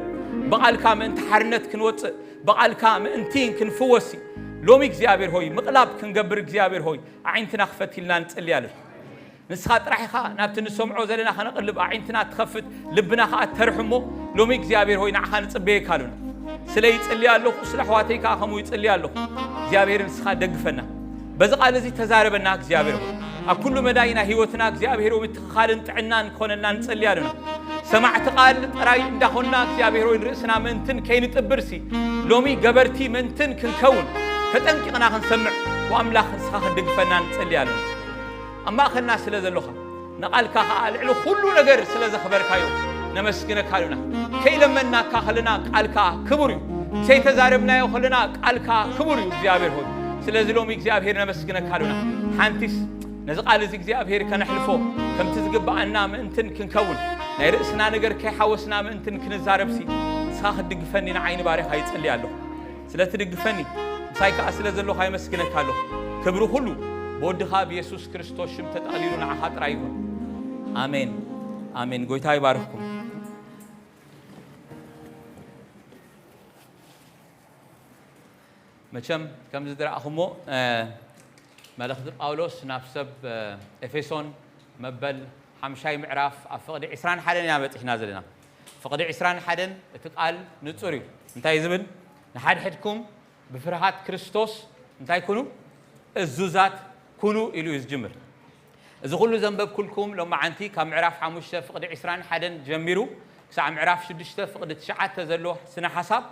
ብቃልካ ምእንቲ ሓርነት ክንወጽእ፣ ብቃልካ ምእንቲ ክንፍወስ ሎሚ እግዚኣብሔር ሆይ ምቕላብ ክንገብር እግዚኣብሔር ሆይ ኣዒንትና ክፈት ኢልና ንጽሊ ኣለና። ንስኻ ጥራሕ ኢኻ ናብቲ ንሰምዖ ዘለና ከነቕልብ ኣዒንትና ትኸፍት፣ ልብና ከኣ ተርሕ እሞ ሎሚ እግዚኣብሔር ሆይ ንዓኻ ንጽበየካ ኣሉና። ስለ ይጽሊ ኣለኹ፣ ስለ ኣሕዋተይ ከኣ ከምኡ ይጽሊ ኣለኹ። እግዚኣብሔር ንስኻ ደግፈና። በዚ ቃል እዚ ተዛረበና እግዚኣብሔር ሆይ። ኣብ ኩሉ መዳይ ናይ ህይወትና እግዚኣብሔር ሆይ ምትኽኻልን ጥዕናን ክኾነና ንጽሊ ኣሉና። ሰማዕቲ ቃል ጥራይ እንዳኾንና እግዚኣብሔር ሆይ ንርእስና ምእንትን ከይንጥብርሲ ሎሚ ገበርቲ ምእንትን ክንከውን ተጠንቂቕና ክንሰምዕ ወኣምላኽ ንስኻ ክትድግፈና ንጽሊ ኣሉና። ኣብ ማእኸልና ስለ ዘሎኻ ንቓልካ ኸኣ ልዕሊ ኩሉ ነገር ስለ ዘኽበርካዮ ነመስግነካ ኣሉና። ከይለመንናካ ከለና ቃልካ ክቡር እዩ። ከይተዛረብናዮ ከለና ቃልካ ክቡር እዩ እግዚኣብሔር ሆይ። ስለዚ ሎሚ እግዚኣብሔር ነመስግነካ ኣሉና። ሓንቲስ ነዚ ቃል እዚ እግዚኣብሔር ከነሕልፎ ከምቲ ዝግብኣና ምእንትን ክንከውን ናይ ርእስና ነገር ከይሓወስና ምእንትን ክንዛረብሲ ንስኻ ክትድግፈኒ ንዓይ ንባርኻ ይጽሊ ኣለኹ። ስለ ትድግፈኒ ምሳይ ከኣ ስለ ዘሎኻ የመስግነካ ኣለኹ። ክብሪ ኩሉ ብወድኻ ብየሱስ ክርስቶስ ሽም ተጠቕሊሉ ንዓኻ ጥራይ ይኹን። ኣሜን ኣሜን። ጎይታ ይባርኽኩም። መቸም ከምዚ ዝረኣኹሞ መልእኽቲ ጳውሎስ ናብ ሰብ ኤፌሶን መበል ሓምሻይ ምዕራፍ ኣብ ፍቕዲ ዕስራን ሓደን ኢና በጺሕና ዘለና። ፍቕዲ ዕስራን ሓደን እቲ ቃል ንጹር እዩ። እንታይ እዩ ዝብል? ንሓድሕድኩም ብፍርሃት ክርስቶስ እንታይ ኩኑ? እዙዛት ኩኑ ኢሉ እዩ ዝጅምር። እዚ ኩሉ ዘንበብኩልኩም ሎማዓንቲ ካብ ምዕራፍ ሓሙሽተ ፍቕዲ ዕስራን ሓደን ጀሚሩ ክሳዕ ምዕራፍ ሽዱሽተ ፍቕዲ ትሽዓተ ዘሎ ስነ ሓሳብ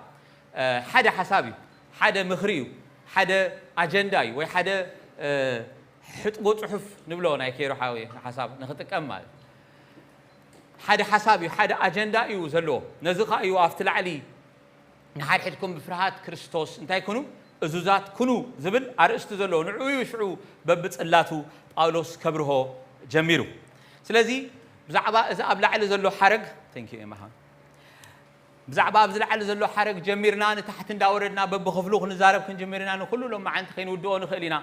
ሓደ ሓሳብ እዩ፣ ሓደ ምኽሪ እዩ፣ ሓደ ኣጀንዳ እዩ ወይ ሓደ ሕጥቦ ጽሑፍ ንብሎ ናይ ኬሮ ሓሳብ ንኽጥቀም ማለት ሓደ ሓሳብ እዩ፣ ሓደ ኣጀንዳ እዩ ዘለዎ። ነዚ ኸኣ እዩ ኣብቲ ላዕሊ ንሓድሕድኩም ብፍርሃት ክርስቶስ እንታይ ኩኑ? እዙዛት ኩኑ ዝብል ኣርእስቲ ዘለዎ። ንዕኡ እዩ ሽዑ በብጽላቱ ጳውሎስ ከብርሆ ጀሚሩ። ስለዚ ብዛዕባ እዚ ኣብ ላዕሊ ዘሎ ሓረግ፣ thank you ኤማ ሓወይ። ብዛዕባ ኣብዚ ላዕሊ ዘሎ ሓረግ ጀሚርና ንታሕቲ እንዳወረድና በብኽፍሉ ክንዛረብ ክንጅምር ኢና። ንኹሉ ሎም መዓልቲ ከይንውድኦ ንኽእል ኢና።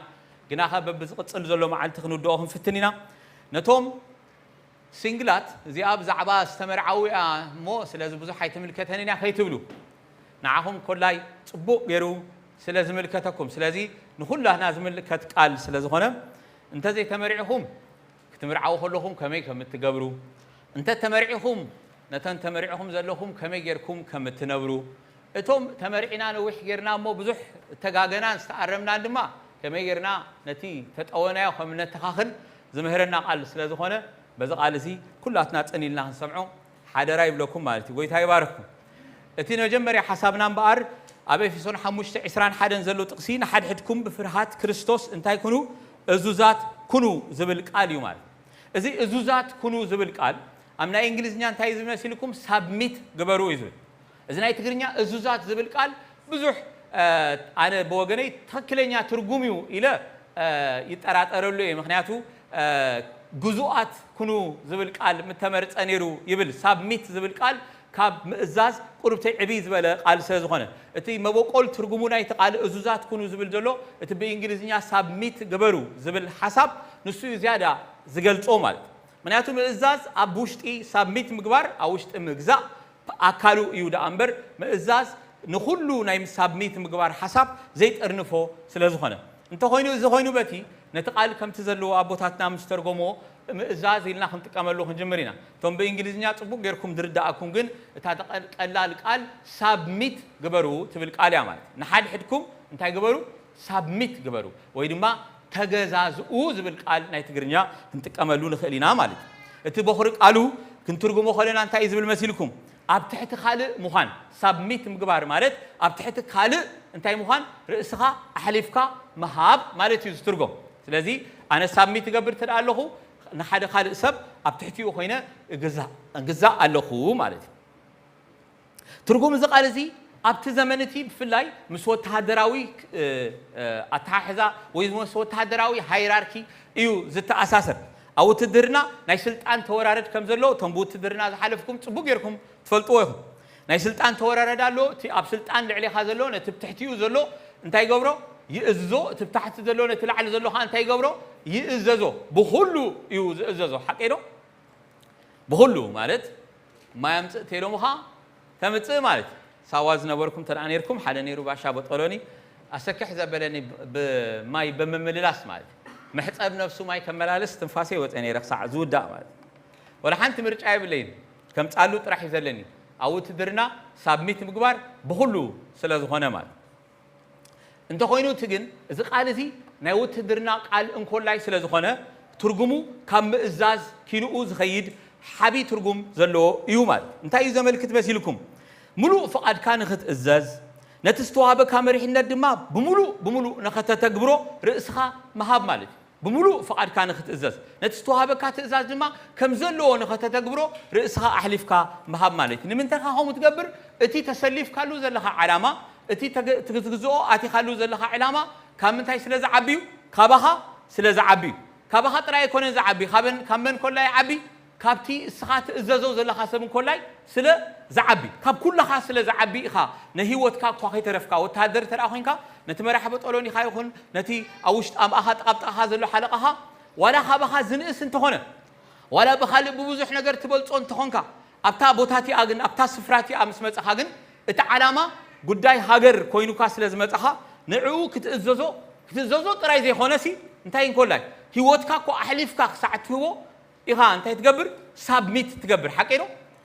ግናኸ በብዝቕጽል ዘሎ መዓልቲ ክንውድኦ ክንፍትን ኢና። ነቶም ሲንግላት እዚኣ ብዛዕባ ዝተመርዓዉ እያ እሞ ስለዚ ብዙሕ ኣይትምልከተንን እያ ከይትብሉ። ንዓኹም ኮላይ ጽቡቕ ገይሩ ስለ ዝምልከተኩም። ስለዚ ንኹላትና ዝምልከት ቃል ስለ ዝኾነ እንተዘይተመሪዕኹም ክትምርዓዉ ከለኹም ከመይ ከም እትገብሩ፣ እንተ ተመርዒኹም ነተን ተመሪዕኹም ዘለኹም ከመይ ጌርኩም ከም እትነብሩ፣ እቶም ተመርዒና ነዊሕ ጌርና እሞ ብዙሕ እተጋገናን ዝተኣረምናን ድማ ከመይ ጌርና ነቲ ተጠወናዮ ከም እነተኻኽል ዝምህረና ቃል ስለ ዝኾነ በዚ ቃል እዚ ኩላትና ጽን ኢልና ክንሰምዖ ሓደራ ይብለኩም ማለት እዩ። ጎይታ ይባርኽኩም። እቲ መጀመርያ ሓሳብና እምበኣር ኣብ ኤፌሶን ሓሙሽተ ዕስራን ሓደን ዘሎ ጥቕሲ ንሓድሕድኩም ብፍርሃት ክርስቶስ እንታይ ኩኑ? እዙዛት ኩኑ ዝብል ቃል እዩ ማለት። እዚ እዙዛት ኩኑ ዝብል ቃል ኣብ ናይ እንግሊዝኛ እንታይ እዩ ዝመስልኩም? ሳብሚት ግበሩ እዩ ዝብል። እዚ ናይ ትግርኛ እዙዛት ዝብል ቃል ብዙሕ ኣነ ብወገነይ ትኽክለኛ ትርጉም እዩ ኢለ ይጠራጠረሉ እየ። ምኽንያቱ ግዙኣት ኩኑ ዝብል ቃል ምተመርፀ ነይሩ ይብል። ሳብሚት ዝብል ቃል ካብ ምእዛዝ ቁርብተይ ዕብይ ዝበለ ቃል ስለ ዝኾነ እቲ መበቆል ትርጉሙ ናይቲ ቃል እዙዛት ኩኑ ዝብል ዘሎ እቲ ብእንግሊዝኛ ሳብሚት ግበሩ ዝብል ሓሳብ ንሱ እዩ ዝያዳ ዝገልጾ ማለት። ምኽንያቱ ምእዛዝ ኣብ ውሽጢ ሳብሚት ምግባር ኣብ ውሽጢ ምግዛእ ኣካሉ እዩ ደኣ እምበር ምእዛዝ ንኹሉ ናይ ሳብሚት ምግባር ሓሳብ ዘይጠርንፎ ስለ ዝኾነ። እንተኾይኑ፣ እዚ ኮይኑ በቲ ነቲ ቃል ከምቲ ዘለዎ ኣቦታትና ምስ ተርጎሞ ምእዛዝ ኢልና ክንጥቀመሉ ክንጅምር ኢና። እቶም ብእንግሊዝኛ ጽቡቕ ጌርኩም ዝርዳኣኩም ግን እታ ተቐ-፣ ቀላል ቃል ሳብሚት ግበሩ ትብል ቃል እያ ማለት። ንሓድሕድኩም እንታይ ግበሩ? ሳብሚት ግበሩ ወይ ድማ ተገዛዝኡ ዝብል ቃል ናይ ትግርኛ ክንጥቀመሉ ንኽእል ኢና ማለት እዩ። እቲ በኹሪ ቃሉ ክንትርጉሞ ከለና እንታይ እዩ ዝብል መሲልኩም? ኣብ ትሕቲ ካልእ ምዃን፣ ሳብሚት ምግባር ማለት ኣብ ትሕቲ ካልእ እንታይ ምዃን? ርእስኻ ኣሕሊፍካ ምሃብ ማለት እዩ ዝትርጎም። ስለዚ ኣነ ሳብሚት እገብር እንተ ደኣ ኣለኹ ንሓደ ካልእ ሰብ ኣብ ትሕቲኡ ኮይነ እግዛእ፣ እግዛእ ኣለኹ ማለት እዩ። ትርጉም እዚ ቃል እዚ ኣብቲ ዘመን እቲ ብፍላይ ምስ ወተሃደራዊ፣ እ፣ እ፣ ኣተሓሕዛ ወይ ምስ ወተሃደራዊ ሃይራርኪ እዩ ዝተኣሳሰር። ኣብ ውትድርና ናይ ስልጣን ተወራረድ ከም ዘሎ እቶም ብውትድርና ዝሓለፍኩም ጽቡቕ ጌርኩም ትፈልጥዎ ኢኹም። ናይ ስልጣን ተወራረድ ኣሎ። እቲ ኣብ ስልጣን ልዕሌኻ ዘሎ ነቲ ብትሕቲኡ ዘሎ እንታይ ይገብሮ? ይእዝዞ። እቲ ብታሕቲ ዘሎ ነቲ ላዕሊ ዘሎ ኸዓ እንታይ ይገብሮ? ይእዘዞ። ብኹሉ እዩ ዝእዘዞ። ሓቀይ ዶ? ብኹሉ ማለት ማይ ኣምጽእ ተይሎምኻ ተምጽእ ማለት እዩ። ሳዋ ዝነበርኩም ተደኣ ነርኩም፣ ሓደ ነይሩ ባሻ በጠሎኒ፣ ኣሰክሕ ዘበለኒ ብ-፣ ብማይ ብምምልላስ ማለት እዩ። መሕጸብ ነፍሱ ማይ ከመላልስ ትንፋሰይ ወጸ ነይረ ክሳዕ ዝውዳእ ማለት እዩ። ወላ ሓንቲ ምርጫ የብለይን፣ ከምጻሉ ጥራሕ እዩ ዘለኒ። ኣብ ውትድርና ሳብሚት ምግባር ብኹሉ ስለ ዝኾነ ማለት እዩ። እንተኾይኑ እቲ ግን እዚ ቃል እዚ ናይ ውትድርና ቃል እንኮላይ ስለ ዝኾነ ትርጉሙ ካብ ምእዛዝ ኪንኡ ዝኸይድ ሓቢ ትርጉም ዘለዎ እዩ ማለት እዩ። እንታይ እዩ ዘመልክት መሲልኩም? ምሉእ ፍቓድካ ንኽትእዘዝ፣ ነቲ ዝተዋህበካ መሪሕነት ድማ ብምሉእ ብምሉእ ንኸተተግብሮ ርእስኻ ምሃብ ማለት እዩ። ብምሉእ ፍቓድካ ንኽትእዘዝ፣ ነቲ ዝተዋህበካ ትእዛዝ ድማ ከም ዘለዎ ንኸተተግብሮ ርእስኻ ኣሕሊፍካ ምሃብ ማለት እዩ። ንምንታይ ኢኻ ከምኡ ትገብር? እቲ ተሰሊፍካሉ ዘለኻ ዓላማ፣ እቲ ተገ-፣ ትግዝኦ ኣቲኻሉ ዘለኻ ዕላማ ካብ ምንታይ ስለ ዝዓቢ እዩ? ካባኻ ስለ ዝዓቢ እዩ። ካባኻ ጥራይ ኣይኮነን ዝዓቢ፣ ካበን-፣ ካብ መን ኮላ ይዓቢ? ካብቲ እስኻ ትእዘዞ ዘለኻ ሰብ እንኮላይ ስለ ዝዓቢ፣ ካብ ኩላኻ ስለ ዝዓቢ ኢኻ ንህይወትካ እኳ ከይተረፍካ፣ ወተሃደር እንተ ደኣ ኮይንካ፣ ነቲ መራሒ በጠሎኒኻ ይኹን፣ ነቲ ኣብ ውሽጢ ኣብ ኣኻ ጥቓ ብጥቓኻ ዘሎ ሓለቓኻ፣ ዋላ ካባኻ ዝንእስ እንተኾነ፣ ዋላ ብኻልእ ብብዙሕ ነገር ትበልጾ እንተኾንካ፣ ኣብታ ቦታ እቲኣ ግን፣ ኣብታ ስፍራ እቲኣ ምስ መጻኻ ግን፣ እቲ ዓላማ ጉዳይ ሃገር ኮይኑካ ስለ ዝመጻኻ፣ ንዕኡ ክትእዘዞ፣ ክትእዘዞ ጥራይ ዘይኮነሲ፣ እንታይ እንኮላይ፣ ህይወትካ እኮ ኣሕሊፍካ ክሳዕ እትህቦ ኢኻ እንታይ ትገብር? ሳብሚት ትገብር። ሓቀይ ዶ?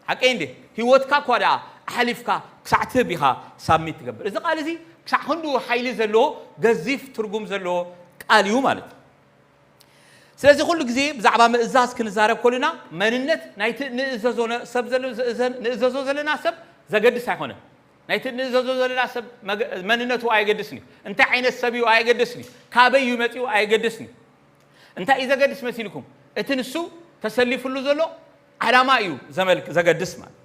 ሓቀይ እንዴ? ህይወትካ እኳ ደኣ ኣሕሊፍካ ክሳዕ ትህብ ኢኻ ሳብሚት ትገብር። እዚ ቃል እዚ ክሳዕ ክንድኡ ሓይሊ ዘለዎ ገዚፍ ትርጉም ዘለዎ ቃል እዩ ማለት እዩ። ስለዚ ኩሉ ግዜ ብዛዕባ ምእዛዝ ክንዛረብ ከሉና መንነት ናይቲ ንእዘዞ ነ-፣ ሰብ ዘሎ፣ ዝእዘ-፣ ንእዘዞ ዘለና ሰብ ዘገድስ ኣይኮነን። ናይቲ ንእዘዞ ዘለና ሰብ መገ-፣ መንነቱ ኣየገድስን እዩ። እንታይ ዓይነት ሰብ እዩ ኣየገድስን እዩ። ካበይ እዩ መጺኡ ኣየገድስን እዩ። እንታይ እዩ ዘገድስ መሲልኩም? እቲ ንሱ ተሰሊፉሉ ዘሎ ዓላማ እዩ ዘመልክ-፣ ዘገድስ ማለት።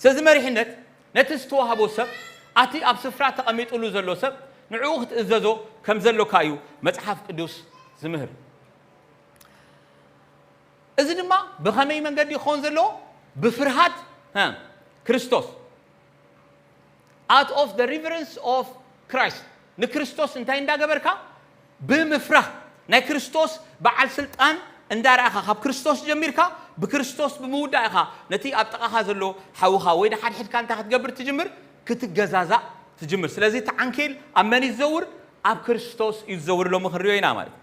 ስለዚ መሪሕነት ነቲ ዝተዋህቦ ሰብ፣ ኣቲ ኣብ ስፍራ ተቐሚጡሉ ዘሎ ሰብ ንዕኡ ክትእዘዞ ከም ዘሎካ እዩ መጽሓፍ ቅዱስ ዝምህር። እዚ ድማ ብኸመይ መንገዲ ክኸውን ዘለዎ? ብፍርሃት፣ ሀ፣ ክርስቶስ። Out of the reverence of Christ። ንክርስቶስ እንታይ እንዳገበርካ? ብምፍራህ። ናይ ክርስቶስ በዓል ስልጣን እንዳረኣኻ፣ ካብ ክርስቶስ ጀሚርካ ብክርስቶስ ብምውዳእ ኢኻ ነቲ ኣብ ጥቓኻ ዘሎ ሓውኻ ወይ ንሓድሕድካ እንታይ ክትገብር ትጅምር? ክትገዛዛእ ትጅምር። ስለዚ እቲ ዓንኬል ኣብ መን እዩ ዝዘውር? ኣብ ክርስቶስ እዩ ዝዘውር። ሎሚ ክንሪኦ ኢና ማለት እዩ።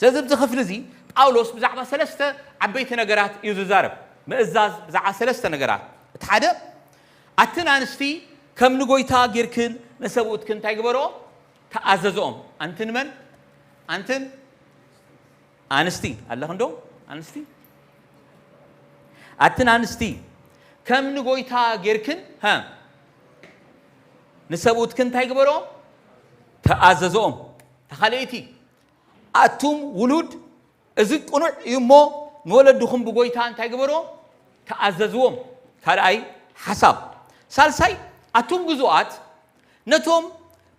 ስለዚ ኣብዚ ክፍሊ እዚ ጳውሎስ ብዛዕባ ሰለስተ ዓበይቲ ነገራት እዩ ዝዛረብ። ምእዛዝ ብዛዕባ ሰለስተ ነገራት። እቲ ሓደ፣ ኣትን ኣንስቲ ከም ንጎይታ ጌርክን ንሰብኡትክን እንታይ ግበርኦ? ተኣዘዝኦም። ኣንትን መን? ኣንትን ኣንስቲ። ኣለኽን ዶ? ኣንስቲ? ኣትን ኣንስቲ ከም ንጎይታ ጌርክን፣ ሀ፣ ንሰብኡትክን እንታይ ግበርኦም? ተኣዘዝኦም። ተኻልእቲ፣ ኣቱም ውሉድ፣ እዚ ቅኑዕ እዩ እሞ፣ ንወለድኹም ብጎይታ እንታይ ግበርዎም? ተኣዘዝዎም። ካልኣይ ሓሳብ። ሳልሳይ፣ ኣቱም ግዙኣት፣ ነቶም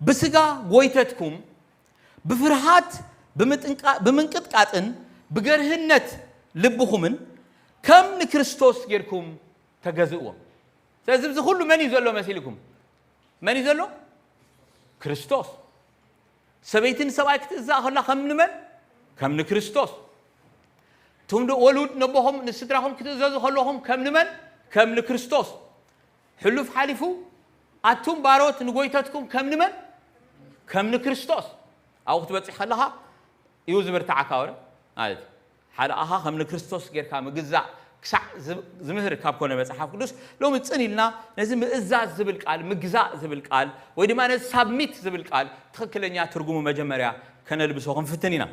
ብስጋ ጎይተትኩም ብፍርሃት ብምጥንቃ-፣ ብምንቅጥቃጥን ብገርህነት ልብኹምን ከም ንክርስቶስ ጌርኩም ተገዝእዎም። ስለዚ፣ እዚ ኩሉ መን እዩ ዘሎ መሲልኩም? መን እዩ ዘሎ? ክርስቶስ። ሰበይቲ ንሰብኣይ ክትእዛእ ከላ ከም ንመን? ከም ንክርስቶስ። እቶም ዶ-፣ ወሉድ ነቦኹም ንስድራኹም ክትእዘዙ ከለኹም ከም ንመን? ከም ንክርስቶስ። ሕሉፍ ሓሊፉ ኣቱም ባሮት ንጎይተትኩም ከም ንመን? ከም ንክርስቶስ። ኣብኡ ክትበጽሕ ከለኻ እዩ ዝብርትዓካ ወረ ማለት እዩ። ሓለቓኻ ከም ንክርስቶስ ጌርካ ምግዛእ ክሳዕ ዝ- ዝምህር ካብ ኮነ መጽሓፍ ቅዱስ፣ ሎሚ ጽን ኢልና ነዚ ምእዛዝ ዝብል ቃል፣ ምግዛእ ዝብል ቃል፣ ወይ ድማ ነዚ ሳብሚት ዝብል ቃል ትኽክለኛ ትርጉሙ መጀመርያ ከነልብሶ ክንፍትን ኢና።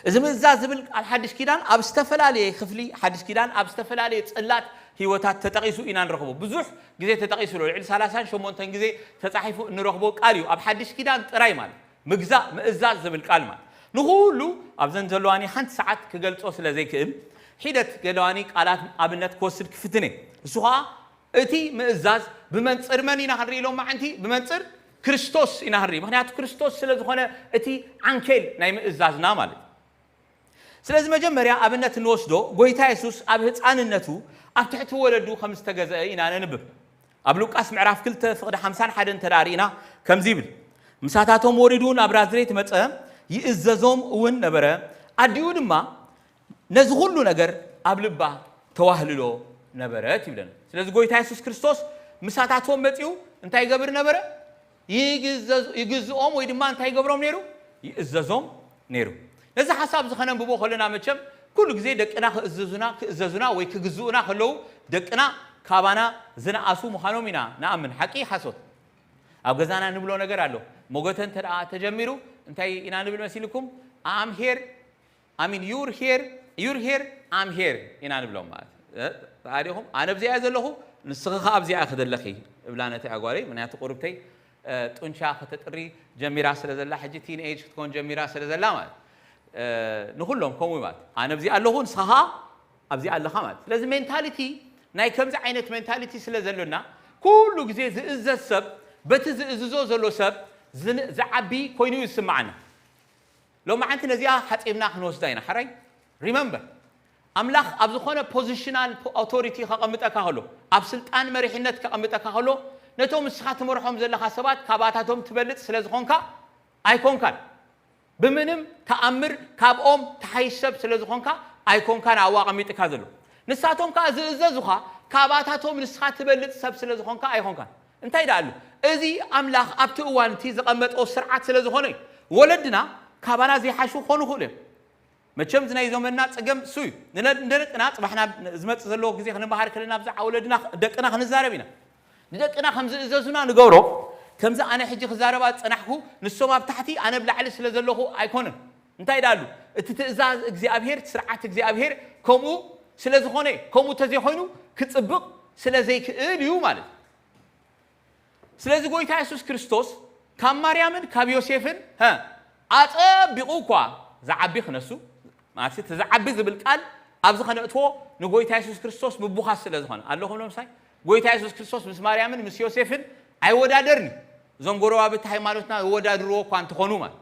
እዚ ምእዛዝ ዝብል ቃል ሓድሽ ኪዳን ኣብ ዝተፈላለየ ክፍሊ ሓድሽ ኪዳን ኣብ ዝተፈላለየ ጽላት ህይወታት ተጠቒሱ ኢና ንረኽቦ። ብዙሕ ግዜ ተጠቒሱ ኣሎ። ልዕሊ ሰላሳን ሸሞንተን ግዜ ተጻሒፉ እንረኽቦ ቃል እዩ። ኣብ ሓድሽ ኪዳን ጥራይ ማለት ምግዛእ፣ ምእዛዝ ዝብል ቃል ማለት ንኹሉ ኣብዘን ዘለዋኒ ሓንቲ ሰዓት ክገልጾ ስለ ዘይክእል ሒደት ገለዋኒ ቃላት ኣብነት ክወስድ ክፍትን እየ። እሱ ኸዓ እቲ ምእዛዝ ብመንጽር መን ኢና ክንርኢ ኢሎም መዓንቲ? ብመንጽር ክርስቶስ ኢና ክንርኢ። ምኽንያቱ ክርስቶስ ስለ ዝኾነ እቲ ዓንኬል ናይ ምእዛዝና ማለት እዩ። ስለዚ መጀመርያ ኣብነት እንወስዶ ጎይታ የሱስ ኣብ ህፃንነቱ ኣብ ትሕቲ ወለዱ ከም ዝተገዝአ ኢና ነንብብ። ኣብ ሉቃስ ምዕራፍ ክልተ ፍቕዲ ሓምሳን ሓደን እንተ ደኣ ርኢና ከምዚ ይብል፣ ምሳታቶም ወሪዱ ናብ ናዝሬት መጸ፣ ይእዘዞም እውን ነበረ፣ ኣዲኡ ድማ ነዚ ኩሉ ነገር ኣብ ልባ ተዋህልሎ ነበረት ይብለና። ስለዚ ጎይታ የሱስ ክርስቶስ ምሳታቶም መጺኡ እንታይ ይገብር ነበረ? ይግዘዝ- ይግዝኦም ወይ ድማ እንታይ ይገብሮም ነይሩ? ይእዘዞም ነይሩ። ነዚ ሓሳብ እዚ ከነንብቦ ከለና መቸም ኩሉ ግዜ ደቅና ክእዝዙና ክእዘዙና ወይ ክግዝኡና ከለዉ ደቅና ካባና ዝነኣሱ ምዃኖም ኢና ንኣምን። ሓቂ ሓሶት? ኣብ ገዛና ንብሎ ነገር ኣሎ። ሞገተ እንተ ደኣ ተጀሚሩ እንታይ ኢና ንብል መሲልኩም? ኣም ሄር ኣሚን ዩር ሄር ዩር ሄር ኣም ሄር ኢና ንብሎም ማለት እዩ። እ፣ ረኣዲኹም ኣነ ኣብዚኣ እየ ዘለኹ ንስኺ ኸዓ ኣብዚኣ ክደለኺ እብላ ነቲ ኣጓለይ። ምክንያቱ ቁርብተይ እ፣ ጡንቻ ከተጥሪ ጀሚራ ስለ ዘላ ሕጂ ቲን ኤጅ ክትኮን ጀሚራ ስለ ዘላ ማለት እ፣ ንኹሎም ከምኡ ማለት ኣነ ኣብዚኣ ኣለኹ ንስኻ ኸዓ ኣብዚኣ ኣለኻ ማለት። ስለዚ ሜንታሊቲ ናይ ከምዚ ዓይነት ሜንታሊቲ ስለ ዘሎና ኩሉ ግዜ ዝእዘዝ ሰብ በቲ ዝእዝዞ ዘሎ ሰብ ዝን- ዝዓቢ ኮይኑ እዩ ዝስምዓና። ሎማዓንቲ ነዚኣ ሓፂብና ክንወስዳ ኢና። ሕራይ ሪመምበር ኣምላኽ ኣብ ዝኾነ ፖዚሽናል ኣውቶሪቲ ከቐምጠካ ከሎ ኣብ ስልጣን መሪሕነት ከቐምጠካ ከሎ ነቶም ንስኻ ትመርሖም ዘለኻ ሰባት ካባታቶም ትበልፅ ስለ ዝኾንካ ኣይኮንካን። ብምንም ተኣምር ካብኦም ትሓይሽ ሰብ ስለ ዝኾንካ ኣይኮንካን ኣብኡ ኣቐሚጥካ ዘሎ። ንሳቶም ከኣ ዝእዘዙኻ ካባታቶም ንስኻ ትበልፅ ሰብ ስለ ዝኾንካ ኣይኾንካን። እንታይ ደኣ ኣሎ? እዚ ኣምላኽ ኣብቲ እዋን እቲ ዘቐመጦ ስርዓት ስለ ዝኾነ እዩ። ወለድና ካባና ዘይሓሹ ክኾኑ ይኽእሉ እዮም። መቸም እዚ ናይ ዘመንና ጸገም እሱ እዩ። ንለ- ንደቅና ጽባሕና ዝመጽእ ዘለዎ ግዜ ክንመሃር ከለና ብዛዕባ ወለድና ደቅና ክንዛረብ ኢና። ንደቅና ከም ዝእዘዙና ንገብሮ። ከምዚ ኣነ ሕጂ ክዛረባ ዝጸናሕኩ ንሶም ኣብ ታሕቲ ኣነ ኣብ ላዕሊ ስለ ዘለኹ ኣይኮነን። እንታይ ደኣ ኣሎ? እቲ ትእዛዝ እግዚኣብሔር ስርዓት እግዚኣብሔር ከምኡ ስለ ዝኾነ ከምኡ ተዘይኮይኑ ክጽብቕ ስለ ዘይክእል እዩ ማለት እዩ። ስለዚ ጎይታ የሱስ ክርስቶስ ካብ ማርያምን ካብ ዮሴፍን ሀ ኣጸቢቑ እኳ ዝዓቢ ክነሱ ማለት እቲ ዝዓቢ ዝብል ቃል ኣብዚ ከነእትዎ ንጎይታ የሱስ ክርስቶስ ምቡኻስ ስለ ዝኾነ ኣለኹም ሎምሳይ ጎይታ የሱስ ክርስቶስ ምስ ማርያምን ምስ ዮሴፍን ኣይወዳደርኒ። እዞም ጎረባብቲ ሃይማኖትና ይወዳድርዎ እኳ እንትኾኑ ማለት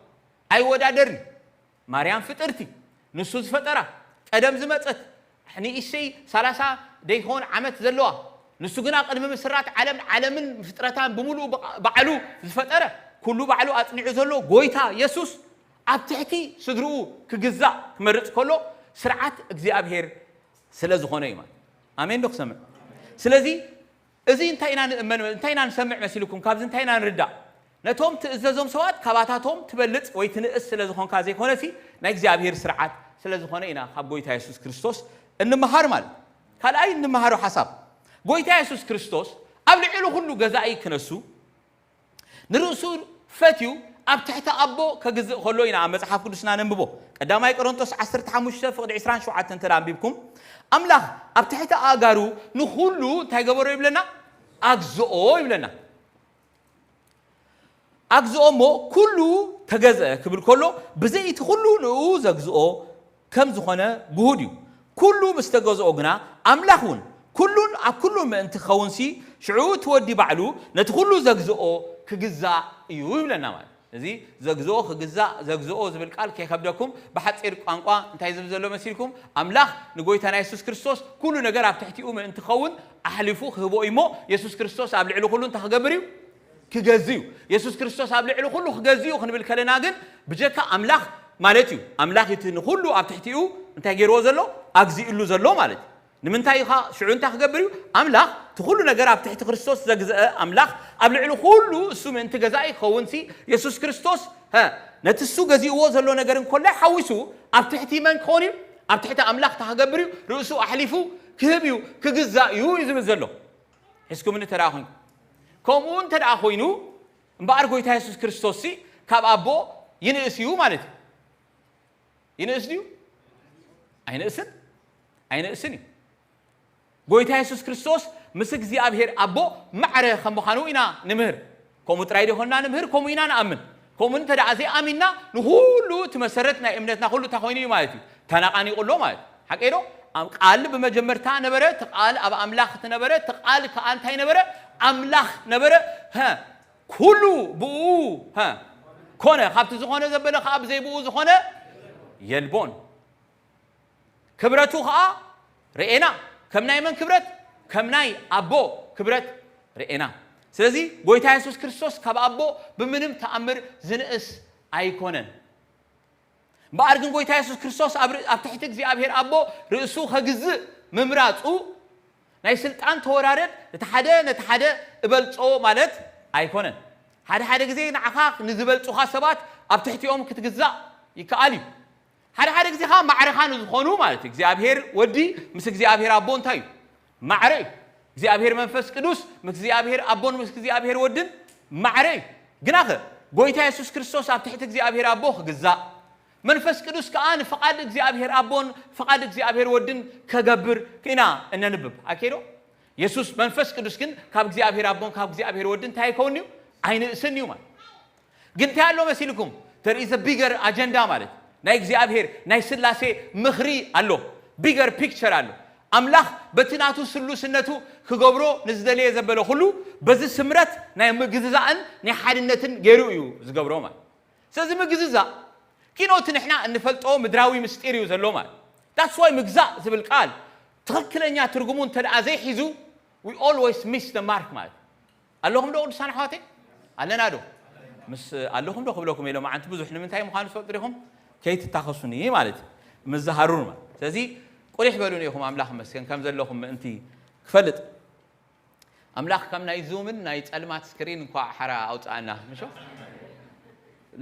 ኣይወዳደርኒ። ማርያም ፍጥርቲ ንሱ ዝፈጠራ ቀደም ዝመጸት ንእሽተይ ሰላሳ ደይኮን ዓመት ዘለዋ ንሱ ግና ቅድሚ ምስራት ዓለም ዓለምን ፍጥረታን ብምሉኡ ባዕሉ ዝፈጠረ ኩሉ ባዕሉ ኣጽኒዑ ዘሎ ጎይታ የሱስ ኣብ ትሕቲ ስድርኡ ክግዛእ ክመርጽ ከሎ ስርዓት እግዚኣብሔር ስለ ዝኾነ እዩ ማለት ኣሜን ዶ ክሰምዕ ስለዚ እዚ እንታይ ኢና ንእመን እንታይ ኢና ንሰምዕ መሲልኩም ካብዚ እንታይ ኢና ንርዳእ ነቶም ትእዘዞም ሰባት ካባታቶም ትበልፅ ወይ ትንእስ ስለ ዝኾንካ ዘይኮነሲ ናይ እግዚኣብሔር ስርዓት ስለ ዝኾነ ኢና ካብ ጎይታ የሱስ ክርስቶስ እንመሃር ማለት ካልኣይ እንመሃሮ ሓሳብ ጎይታ የሱስ ክርስቶስ ኣብ ልዕሊ ኩሉ ገዛኢ ክነሱ ንርእሱ ፈትዩ ኣብ ትሕቲ ኣቦ ከግዝእ ከሎ ኢና ኣብ መጽሓፍ ቅዱስና ነንብቦ ቀዳማይ ቆሮንቶስ ዓሰርተ ሓሙሽተ ፍቕዲ ዕስራን ሸውዓተን እንተ ኣንቢብኩም ኣምላኽ ኣብ ትሕቲ ኣእጋሩ ንኹሉ እንታይ ገበሮ ይብለና ኣግዝኦ ይብለና ኣግዝኦ እሞ ኩሉ ተገዝአ ክብል ከሎ ብዘይ እቲ ኩሉ ንኡ ዘግዝኦ ከም ዝኾነ ግሁድ እዩ። ኩሉ ምስ ተገዝኦ ግና ኣምላኽ እውን ኩሉን ኣብ ኩሉ ምእንቲ ክኸውንሲ ሽዑ እቲ ወዲ ባዕሉ ነቲ ኩሉ ዘግዝኦ ክግዛእ እዩ ይብለና ማለት እዚ ዘግዝኦ ክግዛእ ዘግዝኦ ዝብል ቃል ከይከብደኩም ብሓፂር ቋንቋ እንታይ ዝብል ዘሎ መሲልኩም ኣምላኽ ንጎይታና የሱስ ክርስቶስ ኩሉ ነገር ኣብ ትሕቲኡ ምእንቲ ክኸውን ኣሕሊፉ ክህቦ እዩ እሞ የሱስ ክርስቶስ ኣብ ልዕሊ ኩሉ እንታይ ክገብር እዩ ክገዝ እዩ የሱስ ክርስቶስ ኣብ ልዕሊ ኩሉ ክገዝ እዩ ክንብል ከለና ግን ብጀካ ኣምላኽ ማለት እዩ ኣምላኽ እቲ ንኩሉ ኣብ ትሕቲኡ እንታይ ገይርዎ ዘሎ ኣግዚእሉ ዘሎ ማለት እዩ ንምንታይ ኢኻ ሽዑ እንታይ ክገብር እዩ ኣምላኽ እቲ ኩሉ ነገር ኣብ ትሕቲ ክርስቶስ ዘግዝአ ኣምላኽ ኣብ ልዕሊ ኩሉ እሱ ምእንቲ ገዛኢ ክኸውን ሲ የሱስ ክርስቶስ፣ ሀ፣ ነቲ እሱ ገዚእዎ ዘሎ ነገር እንኮላይ ሓዊሱ ኣብ ትሕቲ መን ክኸውን እዩ? ኣብ ትሕቲ ኣምላኽ እንታይ ክገብር እዩ? ርእሱ ኣሕሊፉ ክህብ እዩ፣ ክግዛእ እዩ እዩ ዝብል ዘሎ። ሒዝኩምኒ እንተ ደኣ ኮይንኩም። ከምኡ እንተ ደኣ ኮይኑ እምበኣር ጎይታ የሱስ ክርስቶስ ሲ ካብ ኣቦ ይንእስ እዩ ማለት እዩ። ይንእስ ድዩ? ኣይንእስን። ኣይንእስን እዩ። ጎይታ የሱስ ክርስቶስ ምስ እግዚኣብሔር ኣቦ ማዕረ ከም ምዃኑ ኢና ንምህር። ከምኡ ጥራይ ዶ ይኾንና ንምህር? ከምኡ ኢና ንኣምን። ከምኡ እንተ ደኣ ዘይኣሚንና ንኹሉ እቲ መሰረት ናይ እምነትና ኩሉ እንታይ ኮይኑ እዩ ማለት እዩ? ተናቓኒቑ ኣሎ ማለት እዩ። ሓቀይ ዶ? ኣም-፣ ቃል ብመጀመርታ ነበረ፣ እቲ ቃል ኣብ ኣምላኽ እቲ ነበረ፣ እቲ ቃል ከኣ እንታይ ነበረ? ኣምላኽ ነበረ። ሀ፣ ኩሉ ብኡ፣ ሀ፣ ኮነ፣ ካብቲ ዝኾነ ዘበለ ከኣ ብዘይ ብኡ ዝኾነ የልቦን። ክብረቱ ኸዓ ርኤና። ከም ናይ መን ክብረት? ከም ናይ ኣቦ ክብረት ርኤና። ስለዚ ጎይታ የሱስ ክርስቶስ ካብ ኣቦ ብምንም ተኣምር ዝንእስ ኣይኮነን። እምበኣር ግን ጎይታ የሱስ ክርስቶስ ኣብ ር-፣ ኣብ ትሕቲ እግዚኣብሔር ኣቦ ርእሱ ኸግዝእ ምምራጹ ናይ ስልጣን ተወራረድ እቲ ሓደ ነቲ ሓደ እበልጾ ማለት ኣይኮነን። ሓደ ሓደ ግዜ ንዓኻ ንዝበልጹኻ ሰባት ኣብ ትሕቲኦም ክትግዛእ ይከኣል እዩ። ሓደ ሓደ ግዜ ኸዓ ማዕረኻ ንዝኾኑ ማለት እዩ። እግዚኣብሔር ወዲ ምስ እግዚኣብሔር ኣቦ እንታይ እዩ? ማዕረ እዩ። እግዚኣብሔር መንፈስ ቅዱስ ምስ እግዚኣብሔር ኣቦን ምስ እግዚኣብሔር ወድን ማዕረ እዩ። ግናኸ ጎይታ የሱስ ክርስቶስ ኣብ ትሕቲ እግዚኣብሔር ኣቦ ክግዛእ፣ መንፈስ ቅዱስ ከኣ ንፍቓድ እግዚኣብሔር ኣቦን ፍቓድ እግዚኣብሔር ወድን ከገብር ኢና እነንብብ። ኣኬዶ? የሱስ መንፈስ ቅዱስ ግን ካብ እግዚኣብሔር ኣቦን ካብ እግዚኣብሔር ወድን እንታይ ኣይከውን እዩ? ኣይንእስን እዩ ማለት። ግን እንታይ ኣሎ መሲልኩም? There is a bigger agenda ማለት ናይ እግዚኣብሔር ናይ ስላሴ ምኽሪ ኣሎ። Bigger picture ኣሎ። ኣምላኽ በቲ ናቱ ስሉስነቱ ክገብሮ ንዝደለየ ዘበለ ኩሉ በዚ ስምረት ናይ ምግዝዛእን ናይ ሓድነትን ገይሩ እዩ ዝገብሮ ማለት። ስለዚ ምግዝዛእ ኪኖ እቲ ንሕና እንፈልጦ ምድራዊ ምስጢር እዩ ዘሎ ማለት። That's why ምግዛእ ዝብል ቃል ትኽክለኛ ትርጉሙ እንተ ደኣ ዘይሒዙ we always miss the mark ማለት። ኣለኹም ዶ ቅዱሳን ኣሕዋተይ? ኣለና ዶ? ምስ ኣለኹም ዶ ክብለኩም ኢሎም ኣንቲ ብዙሕ ንምንታይ ምዃኑ ትፈልጡ ዲኹም? ከይትታኸሱኒ ማለት እዩ። ምስ ዝሃሩር ማለት። ስለዚ ቁሊሕ በሉኒ ኢኹም ኣምላኽ መስገን ከም ዘለኹም ምእንቲ ክፈልጥ። ኣምላኽ ካብ ናይ ዙምን ናይ ጸልማት ስክሪን እንኳዕ ሓራ ኣውጽኣና። ምሾ?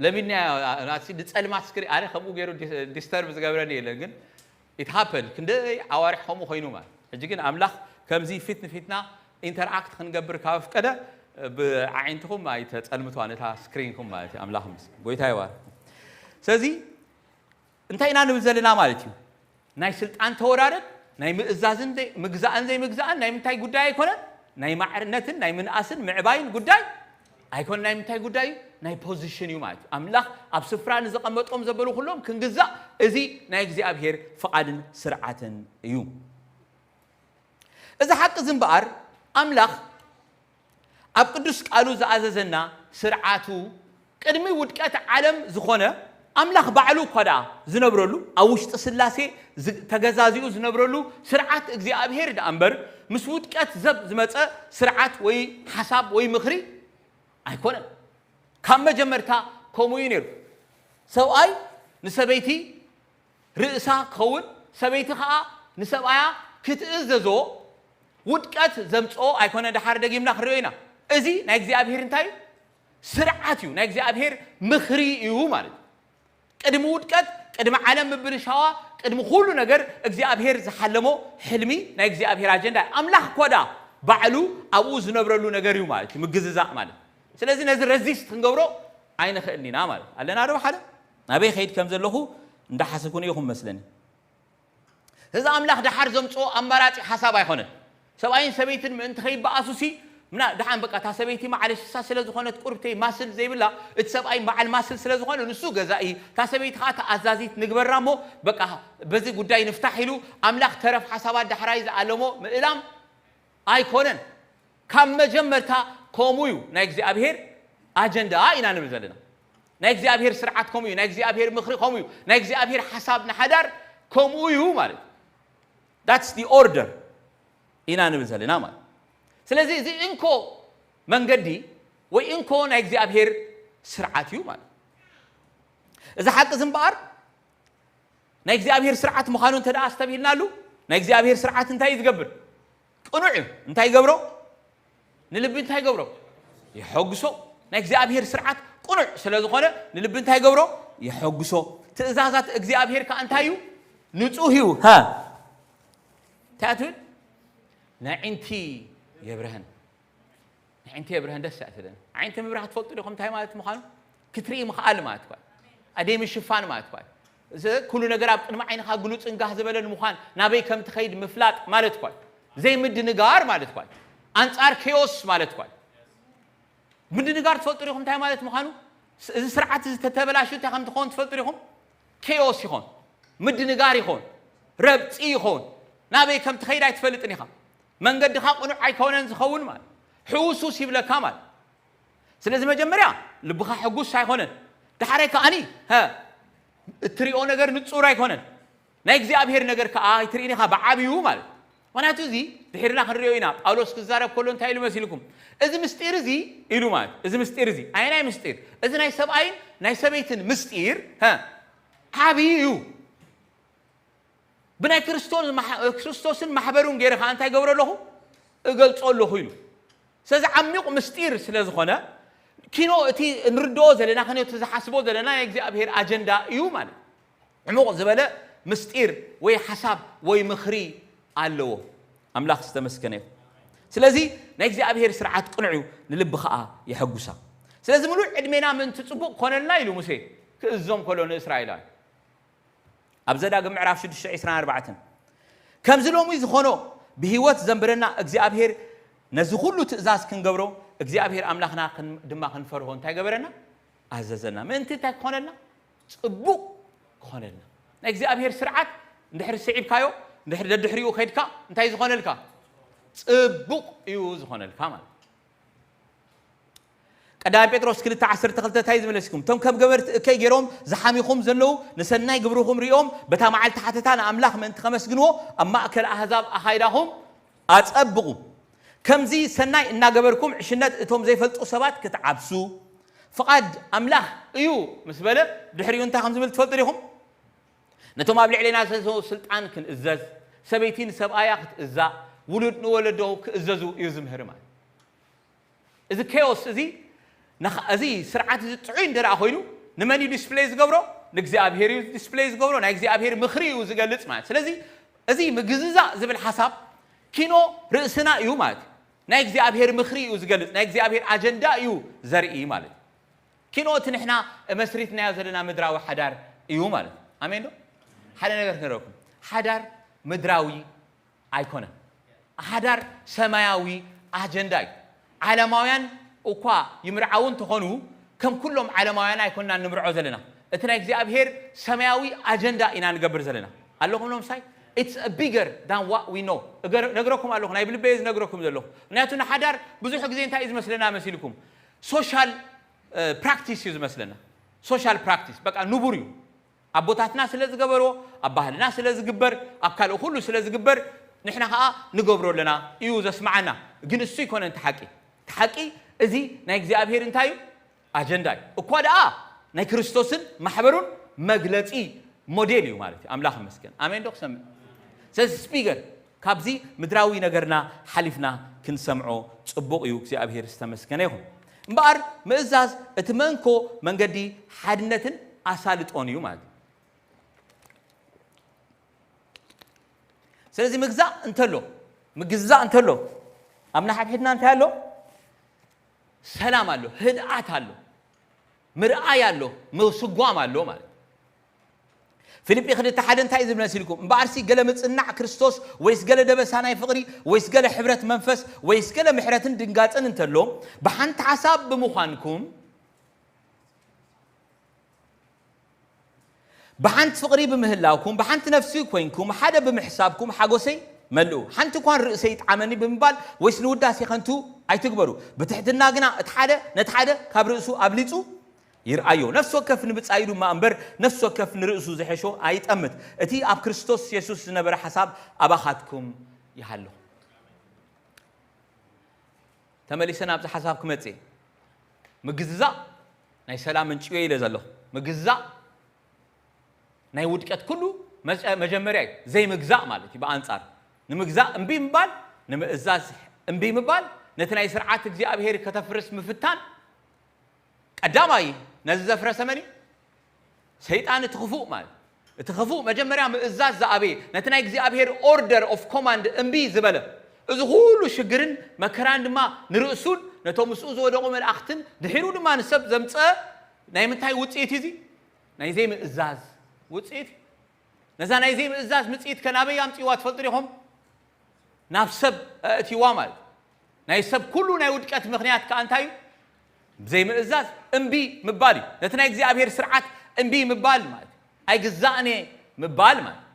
ለሚድና ናቲ ንጸልማት ስክሪን ኣነ ከምኡ ገይሩ ዲስ-፣ ዲስተርብ ዝገብረኒ የለን፣ ግን it happened። ክንደይ ኣዋርሕ ከምኡ ኮይኑ ማለት። ሕጂ ግን ኣምላኽ ከምዚ ፊት ንፊትና ኢንተርኣክት ክንገብር ካብ ኣፍቀደ ብዓዒንትኹም ኣይተጸልምቷ ነታ ስክሪንኩም ማለት እዩ። ኣምላኽ ምስ ጎይታ ይባርክ። ስለዚ እንታይ ኢና ንብል ዘለና ማለት እዩ? ናይ ስልጣን ተወራረድ፣ ናይ ምእዛዝን ዘይ-፣ ምግዛእን ዘይምግዛእን ናይ ምንታይ ጉዳይ ኣይኮነን? ናይ ማዕርነትን ናይ ምንኣስን ምዕባይን ጉዳይ ኣይኮነን። ናይ ምንታይ ጉዳይ እዩ? ናይ ፖዚሽን እዩ ማለት እዩ። ኣምላኽ ኣብ ስፍራ ንዘቐመጦም ዘበሉ ኩሎም ክንግዛእ፣ እዚ ናይ እግዚኣብሔር ፍቓድን ስርዓትን እዩ። እዚ ሓቂ እዚ እምበኣር ኣምላኽ ኣብ ቅዱስ ቃሉ ዝኣዘዘና ስርዓቱ ቅድሚ ውድቀት ዓለም ዝኾነ ኣምላኽ ባዕሉ እኳ ደኣ ዝነብረሉ ኣብ ውሽጢ ስላሴ ዝ-፣ ተገዛዚኡ ዝነብረሉ ስርዓት እግዚኣብሔር ደኣ እምበር ምስ ውድቀት ዘብ ዝመጸ ስርዓት ወይ ሓሳብ ወይ ምኽሪ ኣይኮነን። ካብ መጀመርታ ከምኡ እዩ ነይሩ። ሰብኣይ ንሰበይቲ ርእሳ ክኸውን፣ ሰበይቲ ኸዓ ንሰብኣያ ክትእዘዞ ውድቀት ዘምጽኦ ኣይኮነ። ደሓር ደጊምና ክንሪኦ ኢና። እዚ ናይ እግዚኣብሔር እንታይ እዩ? ስርዓት እዩ። ናይ እግዚኣብሔር ምኽሪ እዩ ማለት እዩ። ቅድሚ ውድቀት፣ ቅድሚ ዓለም ምብልሻዋ፣ ቅድሚ ኩሉ ነገር እግዚኣብሔር ዝሓለሞ ሕልሚ ናይ እግዚኣብሔር ኣጀንዳ እዩ። ኣምላኽ እኳ ደኣ ባዕሉ ኣብኡ ዝነብረሉ ነገር እዩ ማለት እዩ፣ ምግዝዛእ ማለት። ስለዚ ነዚ ረዚስት ክንገብሮ ኣይንኽእልን ኢና ማለት። ኣለና ዶ ሓደ? ናበይ ከይድ ከም ዘለኹ እንዳሓሰብኩ ነይኹም መስለኒ። እዚ ኣምላኽ ደሓር ዘምጽኦ ኣማራጺ ሓሳብ ኣይኮነን። ሰብኣይን ሰበይትን ምእንቲ ከይበኣሱሲ፣ ምና-፣ ደሓን በቃ እታ ሰበይቲ ማዕለሽሳ ስለ ዝኾነት ቁርብተይ ማስል ዘይብላ፣ እቲ ሰብኣይ በዓል ማስል ስለ ዝኾነ ንሱ ገዛኢ፣ እታ ሰበይቲ ኸዓ ተኣዛዚት ንግበራ እሞ በቃ በዚ ጉዳይ ንፍታሕ ኢሉ ኣምላኽ ተረፍ ሓሳባት ዳሕራይ ዝኣለሞ ምእላም ኣይኮነን። ካብ መጀመርታ ከምኡ እዩ ናይ እግዚኣብሔር ኣጀንዳ ኢና ንብል ዘለና። ናይ እግዚኣብሔር ስርዓት ከምኡ እዩ፣ ናይ እግዚኣብሔር ምኽሪ ከምኡ እዩ፣ ናይ እግዚኣብሔር ሓሳብ ንሓዳር ከምኡ እዩ ማለት እዩ። That's the order ኢና ንብል ዘለና ማለት። ስለዚ እዚ እንኮ መንገዲ ወይ እንኮ ናይ እግዚኣብሔር ስርዓት እዩ ማለት። እዚ ሓቂ እዚ እምበኣር ናይ እግዚኣብሔር ስርዓት ምዃኑ እንተ ደኣ ኣስተብሂልናሉ፣ ናይ እግዚኣብሔር ስርዓት እንታይ እዩ ዝገብር? ቅኑዕ እዩ። እንታይ ይገብሮ? ንልቢ እንታይ ይገብሮ? የሐጉሶ። ናይ እግዚኣብሔር ስርዓት ቅኑዕ ስለ ዝኾነ ንልቢ እንታይ ይገብሮ? የሐጉሶ። ትእዛዛት እግዚኣብሔር ከኣ እንታይ እዩ? ንጹህ እዩ። ሃ እንታይ ትብል? ነዒንቲ የብርሀን። ነዒንቲ የብርሀን ደስ እያ ትብለኒ። ዓይንቲ ምብራህ ትፈልጡ ዲኹም እንታይ ማለት ምዃኑ? ክትርኢ ምኽኣል ማለት እኳ። ኣደይ ምሽፋን ማለት እኳ። እዚ ኩሉ ነገር ኣብ ቅድሚ ዓይንኻ ግሉጽን ጋህ ዝበለን ምዃን፣ ናበይ ከም ትኸይድ ምፍላጥ ማለት እኳ። ዘይምድንጋር ማለት እኳ። ኣንጻር ኬዮስ ማለት እኳ። ምድንጋር ትፈልጡ ዲኹም እንታይ ማለት ምዃኑ? እዚ ስርዓት እዚ ተተበላሹ እንታይ ከም ትኸውን ትፈልጡ ዲኹም? ኬዮስ ይኾን፣ ምድንጋር ይኾን፣ ረብጺ ይኾን፣ ናበይ ከም ትኸይድ ኣይትፈልጥን ኢኻ። መንገድኻ ቅኑዕ ኣይኮነን ዝኸውን ማለት፣ ሕውሱስ ይብለካ ማለት። ስለዚ መጀመርያ ልብኻ ሕጉስ ኣይኮነን። ዳሕራይ ከኣኒ፣ ሀ፣ እትሪኦ ነገር ንጹር ኣይኮነን። ናይ እግዚኣብሔር ነገር ከኣ ኣይትርእን ኢኻ ብዓብዩ ማለት። ምኽንያቱ እዚ ድሒርና ክንሪኦ ኢና። ጳውሎስ ክዛረብ ከሎ እንታይ ኢሉ መሲልኩም? እዚ ምስጢር እዚ ኢሉ ማለት፣ እዚ ምስጢር እዚ፣ ኣየናይ ምስጢር? እዚ ናይ ሰብኣይን ናይ ሰበይትን ምስጢር፣ ሀ፣ ዓብዪ እዩ። ብናይ ክርስቶስ ማሕ-፣ ክርስቶስን ማሕበሩን ገይረ ከኣ እንታይ ገብሮ ኣለኹ? እገልጾ ኣለኹ ኢሉ። ስለዚ ዓሚቕ ምስጢር ስለ ዝኾነ፣ ኪኖ እቲ እንርድኦ ዘለና፣ ኪኖ እቲ ዝሓስቦ ዘለና ናይ እግዚኣብሔር ኣጀንዳ እዩ ማለት እዩ። ዕሙቕ ዝበለ ምስጢር ወይ ሓሳብ ወይ ምኽሪ ኣለዎ። ኣምላኽ ዝተመስገነ ይኹን። ስለዚ ናይ እግዚኣብሔር ስርዓት ቅኑዕ እዩ፣ ንልቢ ኸኣ የሐጉሳ። ስለዚ ምሉእ ዕድሜና ምእንቲ ጽቡቕ ኮነልና ኢሉ ሙሴ ክእዞም ከሎ ንእስራኤላውያን። ኣብ ዘዳግም ምዕራፍ ሽዱሽተ ዕስራን ኣርባዕተን፣ ከምዚ ሎሚ ዝኾኖ ብህይወት ዘንብረና እግዚኣብሔር ነዚ ኩሉ ትእዛዝ ክንገብሮ እግዚኣብሔር ኣምላኽና ክን-፣ ድማ ክንፈርሆ እንታይ ገበረና? ኣዘዘና። ምእንቲ እንታይ ክኾነልና? ጽቡቕ ክኾነልና። ናይ እግዚኣብሔር ስርዓት እንድሕር ስዒብካዮ፣ እንድሕር ደድሕሪኡ ከይድካ እንታይ ዝኾነልካ? ጽቡቕ እዩ ዝኾነልካ ማለት እዩ። ቀዳማይ ጴጥሮስ ክልተ ዓሰርተ ክልተ እንታይ ዝመለስኩም? እቶም ከም ገበርቲ እከይ ገይሮም ዝሓሚኹም ዘለዉ ንሰናይ ግብርኹም ሪኦም በታ መዓልቲ ሓተታ ንኣምላኽ ምእንቲ ከመስግንዎ ኣብ ማእከል ኣህዛብ ኣኻይዳኹም ኣጸብቑ። ከምዚ ሰናይ እናገበርኩም ዕሽነት እቶም ዘይፈልጡ ሰባት ክትዓብሱ። ፍቓድ ኣምላኽ እዩ ምስ በለ ድሕሪኡ እንታይ ከም ዝብል ትፈልጡ ዲኹም? ነቶም ኣብ ልዕሌና ዘለዉ ስልጣን ክንእዘዝ፣ ሰበይቲ ንሰብኣያ ክትእዛእ፣ ውሉድ ንወለዶ ክእዘዙ እዩ ዝምህር ማለት። እዚ ኬዮስ እዚ፣ ነኻ-፣ እዚ ስርዓት እዚ ጥዑይ እንደ ደኣ ኮይኑ ንመን እዩ ዲስፕሌይ ዝገብሮ? ንእግዚኣብሔር እዩ ዲስፕሌይ ዝገብሮ። ናይ እግዚኣብሔር ምኽሪ እዩ ዝገልጽ ማለት። ስለዚ እዚ ምግዝዛእ ዝብል ሓሳብ ኪኖ ርእስና እዩ ማለት እዩ። ናይ እግዚኣብሔር ምኽሪ እዩ ዝገልጽ፣ ናይ እግዚኣብሔር ኣጀንዳ እዩ ዘርኢ ማለት እዩ። ኪኖ እቲ ንሕና መስሪትናዮ ዘለና ምድራዊ ሓዳር እዩ ማለት እዩ። ኣሜን ዶ? ሓደ ነገር ክነረኩም፣ ሓዳር ምድራዊ ኣይኮነን። ሓዳር ሰማያዊ ኣጀንዳ እዩ። ዓለማውያን እኳ ይምርዓዉ እንተኾኑ፣ ከም ኩሎም ዓለማውያን ኣይኮንና ንምርዖ ዘለና። እቲ ናይ እግዚኣብሔር ሰማያዊ ኣጀንዳ ኢና ንገብር ዘለና። ኣለኹም ዶ ምሳይ? It's a bigger than what we know። እገር-፣ ነግረኩም ኣለኹ፣ ናይ ብልበየ ዝነግረኩም ዘለኹ። ምክንያቱ ንሓዳር ብዙሕ ግዜ እንታይ እዩ ዝመስለና መሲልኩም? ሶሻል፣ እ፣ ፕራክቲስ እዩ ዝመስለና። ሶሻል ፕራክቲስ፣ በቃ ንቡር እዩ። ኣቦታትና ስለ ዝገበርዎ፣ ኣብ ባህልና ስለ ዝግበር፣ ኣብ ካልእ ኩሉ ስለ ዝግበር፣ ንሕና ኸኣ ንገብሮ ኣለና እዩ ዘስምዓና። ግን እሱ ኣይኮነን እቲ ሓቂ። እቲ ሓቂ እዚ ናይ እግዚኣብሔር እንታይ እዩ? ኣጀንዳ እዩ። እኳ ደኣ ናይ ክርስቶስን ማሕበሩን መግለጺ ሞዴል እዩ ማለት እዩ። ኣምላኽ ይመስገን። ኣሜን ዶ ክሰምዕ? ስለዚ ስፒገር ካብዚ ምድራዊ ነገርና ሓሊፍና ክንሰምዖ ጽቡቕ እዩ። እግዚኣብሔር ዝተመስገነ ይኹን። እምበኣር ምእዛዝ እቲ መንኮ መንገዲ ሓድነትን ኣሳልጦን እዩ ማለት እዩ። ስለዚ ምግዛእ እንተሎ፣ ምግዛእ እንተሎ፣ ኣብ ንሓድሕድና እንታይ ኣሎ? ሰላም ኣሎ፣ ህድኣት ኣሎ፣ ምርኣይ ኣሎ፣ ምስጓም ኣሎ ማለት እዩ። ፊልጲ ክልተ ሓደ እንታይ ዝብል መሲልኩም? እምበኣርሲ ገለ ምጽናዕ ክርስቶስ፣ ወይስ ገለ ደበሳ ናይ ፍቕሪ፣ ወይስ ገለ ሕብረት መንፈስ፣ ወይስ ገለ ምሕረትን ድንጋጽን እንተሎ፣ ብሓንቲ ሓሳብ ብምዃንኩም፣ ብሓንቲ ፍቕሪ ብምህላውኩም፣ ብሓንቲ ነፍሲ ኮይንኩም፣ ሓደ ብምሕሳብኩም ሓጎሰይ መልኡ። ሓንቲ እኳን ርእሰይ ይጥዓመኒ ብምባል፣ ወይስ ንውዳሴ ከንቱ ኣይትግበሩ። ብትሕትና ግና እቲ ሓደ ነቲ ሓደ ካብ ርእሱ ኣብሊጹ ይርኣዮ። ነፍሲ ወከፍ ንብጻዩ ድማ እምበር፣ ነፍሲ ወከፍ ንርእሱ ዝሐሾ ኣይጠምት። እቲ ኣብ ክርስቶስ የሱስ ዝነበረ ሓሳብ ኣባኻትኩም ይሃሎ። ተመሊሰ ናብዚ ሓሳብ ክመጽእ። ምግዝዛእ ናይ ሰላም ምንጪ እዩ ኢለ ዘለኹ። ምግዛእ ናይ ውድቀት ኩሉ መጀ-፣ መጀመርያ እዩ። ዘይምግዛእ ማለት እዩ ብኣንጻር። ንምግዛእ እምቢ ምባል ንምእዛዝ እምቢ ምባል ነቲ ናይ ስርዓት እግዚኣብሔር ከተፍርስ ምፍታን። ቀዳማይ ነዚ ዘፍረሰ መን እዩ? ሰይጣን፣ እቲ ክፉእ ማለት። እቲ ክፉእ መጀመርያ ምእዛዝ ዝኣበየ፣ ነቲ ናይ እግዚኣብሔር ኦርደር ኦፍ ኮማንድ እምቢ ዝበለ፣ እዚ ኩሉ ሽግርን መከራን ድማ ንርእሱን ነቶም ምስኡ ዝወደቑ መላእኽትን ድሒሩ ድማ ንሰብ ዘምፀ ናይ ምንታይ ውፅኢት እዩ እዚ? ናይ ዘይምእዛዝ ውፅኢት እዩ። ነዛ ናይ ዘይምእዛዝ ምፅኢት ከ ናበይ ኣምፅዋ ትፈልጡ ዲኹም? ናብ ሰብ ኣእትይዋ ማለት እዩ። ናይ ሰብ ኩሉ ናይ ውድቀት ምኽንያት ከኣ እንታይ እዩ? ብዘይምእዛዝ እምቢ ምባል እዩ። ነቲ ናይ እግዚኣብሔር ስርዓት እምቢ ምባል ማለት እዩ። ኣይግዛእን እየ ምባል ማለት እዩ።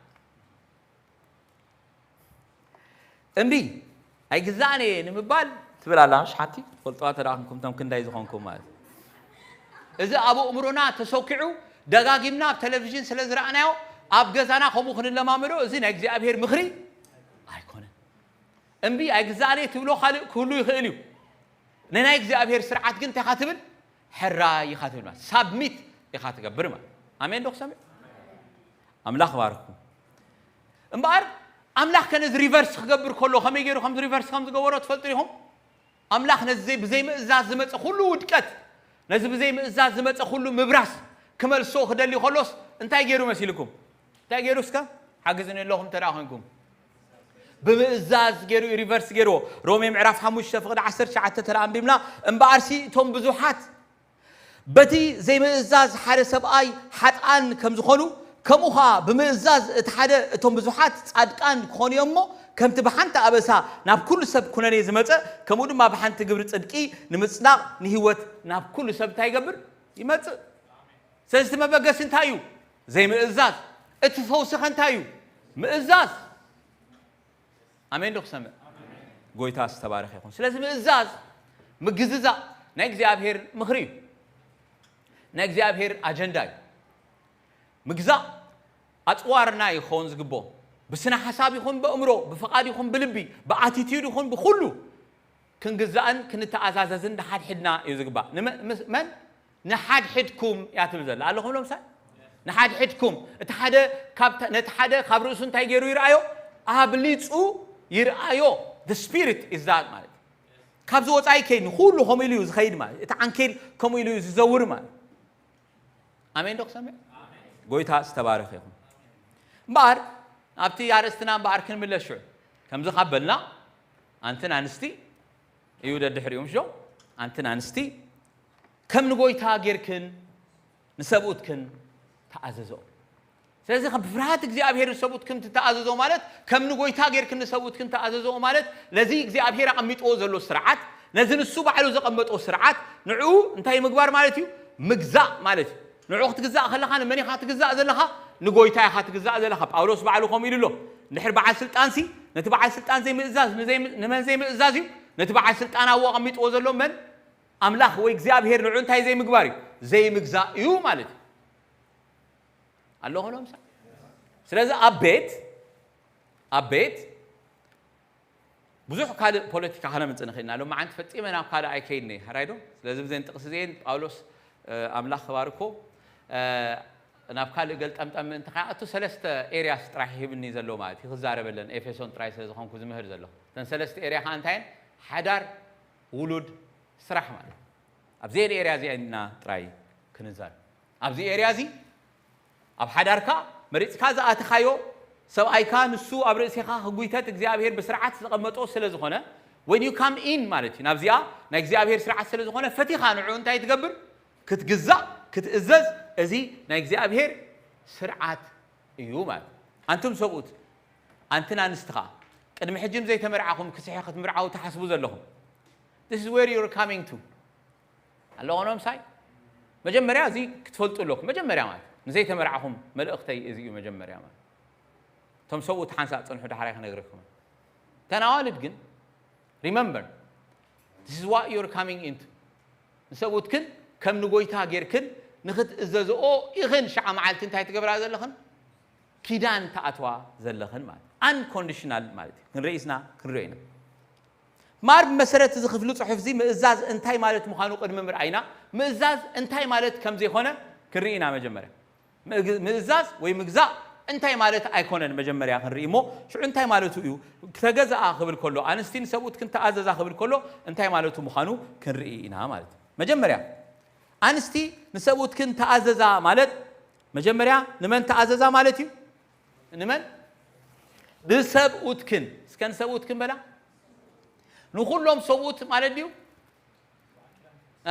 እምቢ ኣይግዛእን እየ ንምባል ትብል ኣላ። ምሽ ሓንቲ ትፈልጥዋ ተደኣ ክንኩም፣ ቶም ክንዳይ ዝኾንኩም ማለት እዩ። እዚ ኣብ ኣእምሮና ተሰኪዑ ደጋጊምና ኣብ ቴሌቪዥን ስለ ዝረኣናዮ ኣብ ገዛና ከምኡ ክንለማመዶ እዚ ናይ እግዚኣብሔር ምኽሪ ኣይኮነን። እምቢ ኣይግዛእን እየ ትብሎ ካልእ ክህሉ ይኽእል እዩ። ንናይ እግዚኣብሔር ስርዓት ግን እንታይ ኢኻ ትብል? ሕራይ ኢኻ ትብል ማለት ሳብሚት ኢኻ ትገብር ማለት። ኣሜን ዶ ክሰምዕ? ኣምላኽ ባርኩም። እምበኣር ኣምላኽ ከ ነዚ ሪቨርስ ክገብር ከሎ ከመይ ገይሩ ከም ሪቨርስ ከም ዝገበሮ ትፈልጡ ዲኹም? ኣምላኽ ነዚ ብዘይምእዛዝ ዝመፀ ኩሉ ውድቀት፣ ነዚ ብዘይምእዛዝ ዝመፀ ኩሉ ምብራስ ክመልሶ ክደሊ ከሎስ እንታይ ገይሩ መሲልኩም? እንታይ ገይሩ እስከ ሓግዝኒ ኣለኹም እንተ ደኣ ኮንኩም? ብምእዛዝ ገይሩ እዩ ሪቨርስ ገይርዎ። ሮሜ ምዕራፍ ሓሙሽተ ፍቕዲ ዓሰርተ ትሽዓተ ተደኣ ኣንቢብና፣ እምበኣርሲ እቶም ብዙሓት በቲ ዘይምእዛዝ ሓደ ሰብኣይ ሓጥኣን ከም ዝኾኑ፣ ከምኡ ኸኣ ብምእዛዝ እቲ ሓደ እቶም ብዙሓት ጻድቃን ክኾኑ እዮም እሞ፣ ከምቲ ብሓንቲ ኣበሳ ናብ ኩሉ ሰብ ኩነኔ ዝመጸ፣ ከምኡ ድማ ብሓንቲ ግብሪ ጽድቂ ንምጽዳቕ ንህይወት ናብ ኩሉ ሰብ እንታይ ይገብር? ይመጽእ። ስለዚ እቲ መበገሲ እንታይ እዩ? ዘይምእዛዝ። እቲ ፈውሲ ኸ እንታይ እዩ? ምእዛዝ። ኣሜን ዶ ክሰምዕ? ጎይታ ዝተባረኸ ይኹን። ስለዚ ምእዛዝ፣ ምግዝዛእ ናይ እግዚኣብሔር ምኽሪ እዩ። ናይ እግዚኣብሔር ኣጀንዳ እዩ። ምግዛእ ኣጽዋርና ይኸውን ዝግብኦ። ብስነ ሓሳብ ይኹን ብእምሮ፣ ብፍቓድ ይኹን ብልቢ፣ ብኣቲቲዩድ ይኹን ብኹሉ ክንግዛእን ክንተኣዛዘዝን ንሓድሕድና እዩ ዝግባእ። ንመ-፣ ምስ-፣ መን? ንሓድሕድኩም እያ ትብል ዘላ። ኣለኹም ሎምሳይ? ንሓድሕድኩም። እቲ ሓደ ካብ ተ-፣ ነቲ ሓደ ካብ ርእሱ እንታይ ገይሩ ይርኣዮ? ኣብሊጹ ይርኣዮ። The spirit is that ማለት እዩ። ካብዚ ወጻኢ ከይድ ንኹሉ ከምኡ ኢሉ እዩ ዝኸይድ ማለት እዩ። እቲ ዓንኬል ከምኡ ኢሉ እዩ ዝዘውር ማለት እዩ። ኣሜን ዶ ክሰምዕ? ጎይታ ዝተባረኸ ይኹን። እምበኣር ኣብቲ ኣርእስትና እምበኣር ክንምለስ ሽዑ። ከምዚ ካብ በልና ኣንትን ኣንስቲ እዩ ደድሕሪኡ ምሽ ዶ? ኣንትን ኣንስቲ ከም ንጎይታ ጌርክን ንሰብኡትክን ተኣዘዝኦ። ስለዚ ከም ብፍርሃት እግዚኣብሔር ንሰብኡትክን ትተኣዘዝኦ ማለት ከም ንጎይታ ጌርክን ንሰብኡትክን ተኣዘዝኦ ማለት ነዚ እግዚኣብሔር ኣቐሚጥዎ ዘሎ ስርዓት፣ ነዚ ንሱ ባዕሉ ዘቐመጦ ስርዓት ንዕኡ እንታይ ምግባር ማለት እዩ? ምግዛእ ማለት እዩ። ንዕኡ ክትግዛእ ከለኻ ንመን ኢኻ ትግዛእ ዘለኻ? ንጎይታ ኢኻ ትግዛእ ዘለኻ። ጳውሎስ ባዕሉ ከምኡ ኢሉ ኣሎ። እንድሕር በዓል ስልጣንሲ ነቲ በዓል ስልጣን ዘይምእዛዝ ንዘይ-፣ ንመን ዘይምእዛዝ እዩ? ነቲ በዓል ስልጣን ኣብኡ ኣቐሚጥዎ ዘሎ መን? ኣምላኽ ወይ እግዚኣብሔር ንዕኡ እንታይ ዘይምግባር እዩ? ዘይምግዛእ እዩ ማለት እዩ። ኣለኹ ዶ ምሳይ? ስለዚ ኣብ ቤት፣ ኣብ ቤት ብዙሕ ካልእ ፖለቲካ ከነምጽእ ንኽእል ኢና። ሎማዓንቲ ፈጺመ ናብ ካልእ ኣይከይድን እየ። ሕራይ ዶ? ስለዚ ብዘን ጥቕሲ እዚኤን ጳውሎስ፣ እ፣ ኣምላኽ ክባርኮ፣ እ፣ ናብ ካልእ ገልጠምጠም ምእንቲ ከይኣቱ ሰለስተ ኤርያስ ጥራሕ ሂብኒ ዘሎ ማለት እዩ። ክዛረበለን ኤፌሶን ጥራይ ስለ ዝኾንኩ ዝምህር ዘለኹ። እተን ሰለስተ ኤርያ ከኣ እንታይ እየን? ሓዳር፣ ውሉድ፣ ስራሕ ማለት እዩ። ኣብዚኤን ኤርያ እዚኤን ኢና ጥራይ ክንዛረብ። ኣብዚ ኤርያ እዚ ኣብ ሓዳርካ መሪጽካ ዝኣተኻዮ ሰብኣይካ ንሱ ኣብ ርእሴኻ ክጉይተት እግዚኣብሔር ብስርዓት ዘቐመጦ ስለ ዝኾነ፣ when you come in ማለት እዩ፣ ናብዚኣ ናይ እግዚኣብሔር ስርዓት ስለ ዝኾነ ፈቲኻ ንዕኡ እንታይ ትገብር? ክትግዛእ፣ ክትእዘዝ። እዚ ናይ እግዚኣብሔር ስርዓት እዩ ማለት እዩ። ኣንቱም ሰብኡት፣ ኣንትን ኣንስቲ ኸኣ ቅድሚ ሕጂ ንዘይተመርዓኹም ክስሒ ክትምርዓዉ ትሓስቡ ዘለኹም፣ this is where you're coming to። ኣለኹ ዶ ምሳይ? መጀመርያ እዚ ክትፈልጡ ኣለኩም። መጀመርያ ማለት ንዘይተመርዓኹም መልእኽተይ እዚ እዩ መጀመርያ ማለት። እቶም ሰብኡት ሓንሳእ ጽንሑ፣ ዳሕራይ ክነግረኩም። እተን ኣዋልድ ግን፣ remember, this is what you're coming into። ንሰብኡትክን ከም ንጎይታ ጌርክን ንኽትእዘዝኦ ኢኽን ሽዓ መዓልቲ እንታይ ትገብራ ዘለኽን? ኪዳን ትኣትዋ ዘለኽን ማለት። ኣንኮንዲሽናል ማለት እዩ። ክንርኢ ስና ክንሪኦ ኢና። እምበኣር ብመሰረት እዚ ክፍሊ ጽሑፍ እዚ ምእዛዝ እንታይ ማለት ምዃኑ ቅድሚ ምርኣይና፣ ምእዛዝ እንታይ ማለት ከም ዘይኮነ ክንርኢ ኢና መጀመርያ። ምእግ-፣ ምእዛዝ ወይ ምግዛእ እንታይ ማለት ኣይኮነን መጀመርያ ክንርኢ እሞ ሽዑ እንታይ ማለቱ እዩ? ተገዛኣ ክብል ከሎ ኣንስቲ ንሰብኡትክን ተኣዘዛ ክብል ከሎ እንታይ ማለቱ ምዃኑ ክንርኢ ኢና ማለት እዩ። መጀመርያ ኣንስቲ ንሰብኡትክን ተኣዘዛ ማለት መጀመርያ ንመን ተኣዘዛ ማለት እዩ? ንመን? ንሰብኡትክን። እስከ ንሰብኡትክን በላ። ንኹሎም ሰብኡት ማለት ድዩ?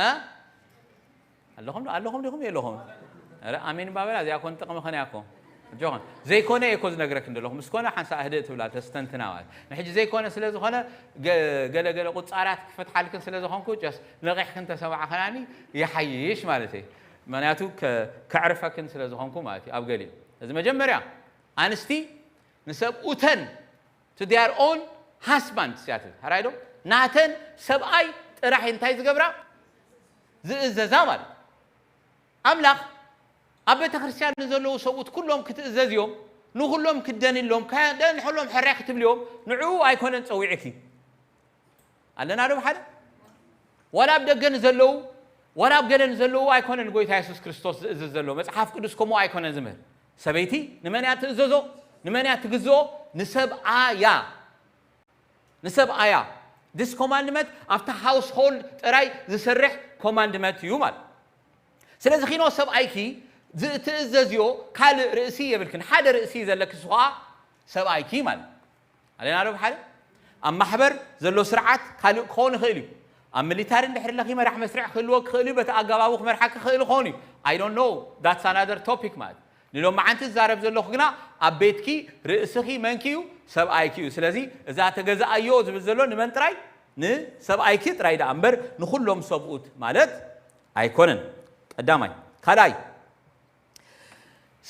እ? ኣለኹም ዶ? ኣለኹም ዲኹም የለኹም? ኧረ ኣሜን ባበላ እዚኣ ኮን ጥቕሚ ኸነ ያኮ ጆኸን ዘይኮነ እየ እኮ ዝነግረክ እንደለኹ ምስ ኮነ ሓንሳእ ህድእ ትብላ ተስተንትና ማለት ንሕጂ ዘይኮነ ስለ ዝኾነ ገ- ገለ ገለ ቁፃራት ክፈትሓልክን ስለ ዝኾንኩ ጀስ ነቂሕክን ተሰማዕኸናኒ ይሓይሽ ማለት እየ ምክንያቱ ከ- ከዕርፈክን ስለ ዝኾንኩ ማለት እዩ ኣብ ገሊኡ እዚ መጀመርያ ኣንስቲ ንሰብኡተን to their own husbands እያ ትብል። ሕራይ ዶ? ናተን ሰብኣይ ጥራሕ እንታይ ዝገብራ? ዝእዘዛ ማለት። ኣምላኽ ኣብ ቤተ ክርስቲያን ንዘለዉ ሰብኡት ኩሎም ክትእዘዝዮም፣ ንኹሎም ክትደንሎም፣ ከደንሕሎም ሕራይ ክትብልዮም ንዕኡ ኣይኮነን ጸዊዕኪ። ኣለና ዶ ብሓደ? ዋላ ኣብ ደገ ንዘለዉ ዋላ ኣብ ገለ ንዘለዉ ኣይኮነን ጎይታ የሱስ ክርስቶስ ዝእዝዝ ዘሎ። መጽሓፍ ቅዱስ ከምኡ ኣይኮነን ዝምህር። ሰበይቲ ንመን እያ ትእዘዞ? ንመን እያ ትግዝኦ? ንሰብኣያ። ንሰብኣያ። This commandment ኣብቲ household ጥራይ ዝሰርሕ commandment እዩ ማለት። ስለዚ ኪኖ ሰብኣይኪ ዝትእዘዝዮ ካልእ ርእሲ የብልክን። ሓደ ርእሲ ዘለኪ እሱ ኸዓ ሰብኣይኪ ማለት። ኣለና ዶ ብሓደ? ኣብ ማሕበር ዘሎ ስርዓት ካልእ ክኸውን ይኽእል እዩ። ኣብ ሚሊታሪ እንድሕር ለኺ መራሕ መስርዕ ክህልዎ ክኽእል እዩ። በቲ ኣገባቡ ክመርሓ ክኽእል ይኸውን እዩ። I don't know. That's another topic ማለት። ንሎማዓንቲ ዝዛረብ ዘለኹ ግና ኣብ ቤትኪ ርእስኺ መንኪ እዩ? ሰብኣይኪ እዩ። ስለዚ እዛ ተገዛኣዮ ዝብል ዘሎ ንመን ጥራይ? ንሰብኣይኪ ጥራይ ደኣ እምበር ንኹሎም ሰብኡት ማለት ኣይኮነን። ቀዳማይ። ካልኣይ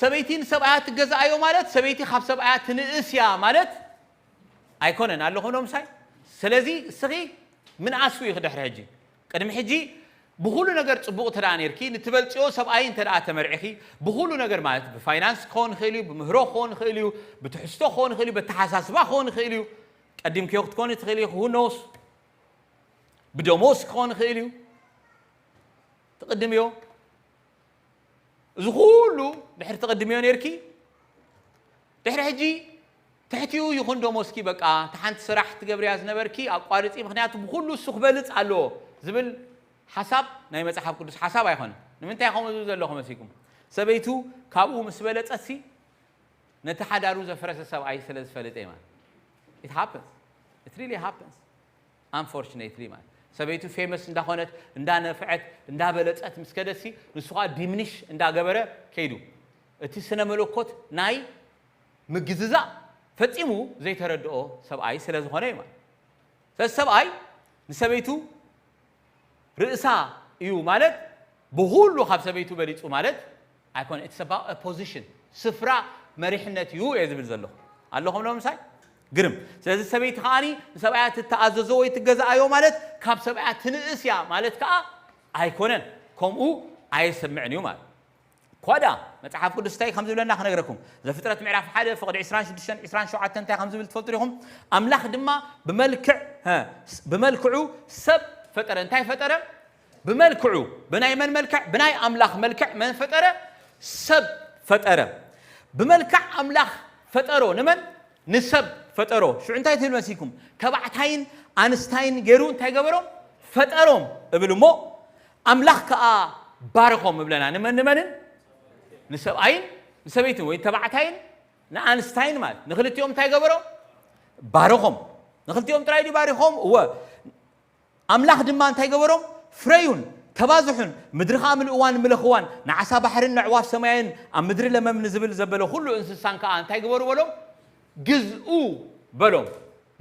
ሰበይቲ ንሰብኣያ ትገዛኣዮ ማለት ሰበይቲ ካብ ሰብኣያ ትንእስ እያ ማለት ኣይኮነን። ኣለኹም ዶ ምሳይ? ስለዚ እስኺ ምንኣስ እዩ ክድሕሪ ሕጂ። ቅድሚ ሕጂ ብኹሉ ነገር ጽቡቕ እንተ ደኣ ነርኪ፣ ንትበልጽዮ ሰብኣይ እንተ ደኣ ተመርዒኺ፣ ብኹሉ ነገር ማለት ብፋይናንስ ክኸውን ይኽእል እዩ፣ ብምህሮ ክኸውን ይኽእል እዩ፣ ብትሕዝቶ ክኸውን ይኽእል እዩ፣ በተሓሳስባ ክኸውን ይኽእል እዩ። ቀዲምክዮ ክትኮኒ ትኽእል ኢኺ፣ who knows? ብደሞዝ ክኾን ይኽእል እዩ። ትቕድምዮ። እዚ ኩሉ ድሕሪ ትቕድምዮ ነርኪ፣ ድሕሪ ሕጂ ትሕቲኡ ይኹን ደሞዝኪ በቃ፣ እታ ሓንቲ ስራሕ ትገብርያ ዝነበርኪ ኣቋርጺ፣ ምኽንያቱ ብኹሉ እሱ ክበልጽ ኣለዎ ዝብል ሓሳብ ናይ መጽሓፍ ቅዱስ ሓሳብ ኣይኮነን። ንምንታይ ከምኡ ዝብል ዘለኹ መሲልኩም? ሰበይቱ ካብኡ ምስ በለጸትሲ፣ ነቲ ሓዳሩ ዘፍረሰ ሰብኣይ ስለ ዝፈልጥ እየ ማለት። It happens. It really happens. Unfortunately ማለት። ሰበይቱ ፌመስ እንዳኾነት፣ እንዳነፍዐት፣ እንዳበለጸት ምስ ከደሲ፣ ንሱ ኸዓ ዲምኒሽ እንዳገበረ ከይዱ። እቲ ስነ መለኮት ናይ ምግዝዛእ ፈጺሙ ዘይተረድኦ ሰብኣይ ስለ ዝኾነ እዩ ማለት። ስለዚ ሰብኣይ ንሰበይቱ ርእሳ እዩ ማለት ብኹሉ ካብ ሰበይቱ በሊጹ ማለት ኣይኮነ። It's about a position. ስፍራ መሪሕነት እዩ እየ ዝብል ዘለኹ። ኣለኹም ዶ ምሳይ? ግርም። ስለዚ ሰበይቲ ከዓኒ ንሰብኣያ ትተኣዘዞ ወይ ትገዛኣዮ ማለት ካብ ሰብኣያ ትንእስ እያ ማለት ከኣ ኣይኮነን። ከምኡ ኣየሰምዕን እዩ ማለት። ኳዳ መጽሓፍ ቅዱስ እንታይ ከም ዝብለና ክነግረኩም። ዘፍጥረት ምዕራፍ ሓደ ፍቕዲ ዕስራን ሽዱሽተን ዕስራን ሸውዓተን እንታይ ከም ዝብል ትፈልጡ ዲኹም? ኣምላኽ ድማ ብመልክዕ፣ ሀ፣ ብመልክዑ ሰብ ፈጠረ። እንታይ ፈጠረ? ብመልክዑ። ብናይ መን መልክዕ? ብናይ ኣምላኽ መልክዕ መን ፈጠረ? ሰብ ፈጠረ። ብመልክዕ ኣምላኽ ፈጠሮ። ንመን? ንሰብ ፈጠሮ። ሽዑ እንታይ ትብል መሲልኩም? ተባዕታይን ኣንስታይን ገይሩ እንታይ ገበሮም? ፈጠሮም እብል እሞ ኣምላኽ ከኣ ባረኾም እብለና። ንመን ንመንን? ንሰብኣይን ንሰበይትን ወይ ተባዕታይን ንኣንስታይን ማለት ንክልቲኦም እንታይ ገበሮም? ባረኾም። ንክልቲኦም ጥራይ ድዩ ባሪኾም? እወ። ኣምላኽ ድማ እንታይ ገበሮም? ፍረዩን ተባዝሑን ምድሪ ኸኣ ምልእዋን ምለኽዋን ንዓሳ ባሕርን ነዕዋፍ ሰማይን ኣብ ምድሪ ለመም ንዝብል ዘበለ ኩሉ እንስሳን ከኣ እንታይ ግበሩ በሎም? ግዝኡ በሎም።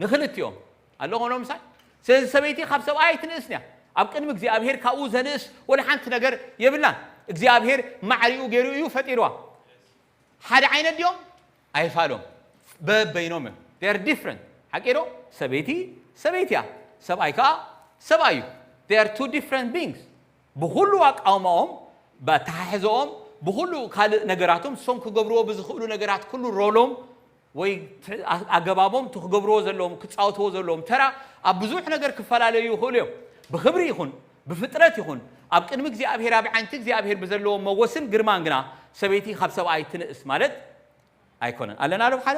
ንክልቲኦም ኣለኾ ኖምሳይ። ስለዚ ሰበይቲ ካብ ሰብኣይ ኣይትንእስን እያ። ኣብ ቅድሚ እግዚኣብሔር ካብኡ ዘንእስ ወላ ሓንቲ ነገር የብላን። እግዚኣብሔር ማዕሪኡ ገይሩ እዩ ፈጢርዋ። ሓደ ዓይነት ድዮም? ኣይፋሎም። በበይኖም እዮም። They are different። ሓቂ ዶ? ሰበይቲ ሰበይቲ እያ፣ ሰብኣይ ከዓ ሰብኣይ እዩ። They are two different beings። ብኹሉ ኣቃውማኦም፣ ብኣተሓሕዘኦም፣ ብኹሉ ካልእ ነገራቶም፣ እሶም ክገብርዎ ብዝኽእሉ ነገራት ኩሉ ሮሎም ወይ ት- ኣ- ኣገባቦም እቲ ክገብርዎ ዘለዎም ክፃወትዎ ዘለዎም ተራ ኣብ ብዙሕ ነገር ክፈላለዩ ይኽእሉ እዮም። ብኽብሪ ይኹን ብፍጥረት ይኹን ኣብ ቅድሚ እግዚኣብሔር ኣብ ዓይንቲ እግዚኣብሔር ብዘለዎም መወስን ግርማን ግና ሰበይቲ ካብ ሰብኣይ ትንእስ ማለት ኣይኮነን። ኣለና ዶ ሓደ?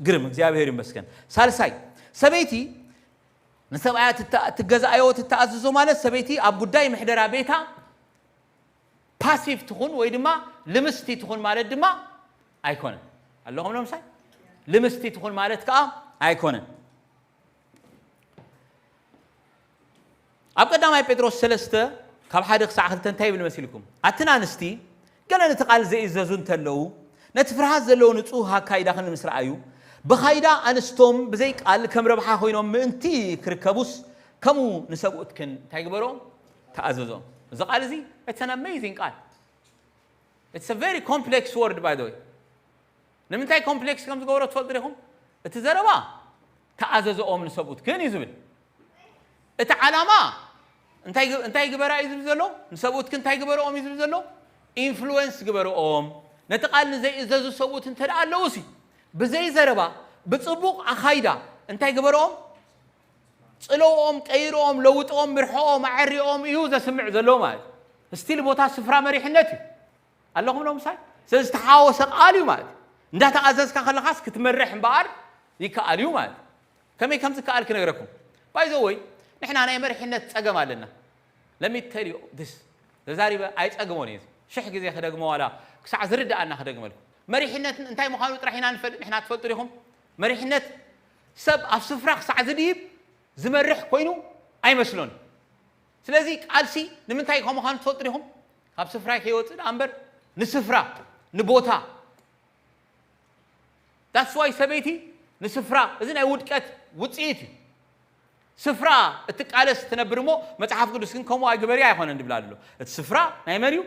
ግርም፣ እግዚኣብሔር ይመስገን። ሳልሳይ፣ ሰበይቲ ንሰብኣያ ትታ- ትገዛኣዮ፣ ትተኣዘዞ ማለት ሰበይቲ ኣብ ጉዳይ ምሕደራ ቤታ ፓሲቭ ትኹን ወይ ድማ ልምስቲ ትኹን ማለት ድማ ኣይኮነን። ኣለኹም ዶ ምሳይ? ልምስቲ ትኹን ማለት ከዓ ኣይኮነን። ኣብ ቀዳማይ ጴጥሮስ ሰለስተ ካብ ሓደ ክሳዕ ክልተ እንታይ ይብል መሲልኩም? ኣትን ኣንስቲ ገለ ነቲ ቃል ዘይእዘዙ እንተለዉ፣ ነቲ ፍርሃት ዘለዎ ንጹህ ኣካይዳኽን ምስ ረኣዩ፣ ብኻይዳ ኣንስቶም ብዘይ ቃል ከም ረብሓ ኮይኖም ምእንቲ ክርከቡስ፣ ከምኡ ንሰብኡትክን እንታይ ግበርኦም? ተኣዘዞም። እዚ ቃል እዚ it's an amazing ቃል። It's a very complex word, by the way. ንምንታይ ኮምፕሌክስ ከም ዝገበሮ ትፈልጡ ዲኹም? እቲ ዘረባ ተኣዘዘኦም ንሰብኡትክን እዩ ዝብል። እቲ ዓላማ እንታይ ግ- እንታይ ግበራ እዩ ዝብል ዘሎ? ንሰብኡትክን እንታይ ግበርኦም እዩ ዝብል ዘሎ? ኢንፍሉወንስ ግበርኦም። ነቲ ቃል ንዘይእዘዙ ሰብኡት እንተ ደኣ ኣለዉ ሲ ብዘይ ዘረባ ብጽቡቕ ኣኻይዳ እንታይ ግበርኦም? ጽለውኦም፣ ቀይርኦም፣ ለውጥኦም፣ ምርሕኦም፣ ኣዐሪኦም እዩ ዘስምዕ ዘሎ ማለት እዩ። ስቲል ቦታ ስፍራ መሪሕነት እዩ። ኣለኹም ዶ ምሳይ? ስለዚ ዝተሓዋወሰ ቃል እዩ ማለት እዩ። እንዳተኣዘዝካ ከለኻስ ክትመርሕ እምበኣር ይከኣል እዩ ማለት እዩ። ከመይ ከም ዝከኣል ክነግረኩም። ባይዘወይ ንሕና ናይ መሪሕነት ጸገም ኣለና። ለሚተልዩ ስ ተዛሪበ ኣይጸግሞን እዩ። ሽሕ ግዜ ክደግሞ ዋላ ክሳዕ ዝርድኣና ክደግመልኩም። መሪሕነት እንታይ ምዃኑ ጥራሕ ኢና ንፈልጥ። ንሕና ትፈልጡ ዲኹም? መሪሕነት ሰብ ኣብ ስፍራ ክሳዕ ዝድይብ ዝመርሕ ኮይኑ ኣይመስሎን። ስለዚ ቃልሲ ንምንታይ ከም ምዃኑ ትፈልጡ ዲኹም? ካብ ስፍራ ከይወፅእ ደኣ እምበር ንስፍራ ንቦታ። That's why ሰበይቲ ንስፍራ፣ እዚ ናይ ውድቀት ውፅኢት እዩ። ስፍራ እትቃለስ ትነብር እሞ መፅሓፍ ቅዱስ ግን ከምኡ ኣይግበርያ ኣይኮነን ድብላ ኣሎ። እቲ ስፍራ ናይ መን እዩ?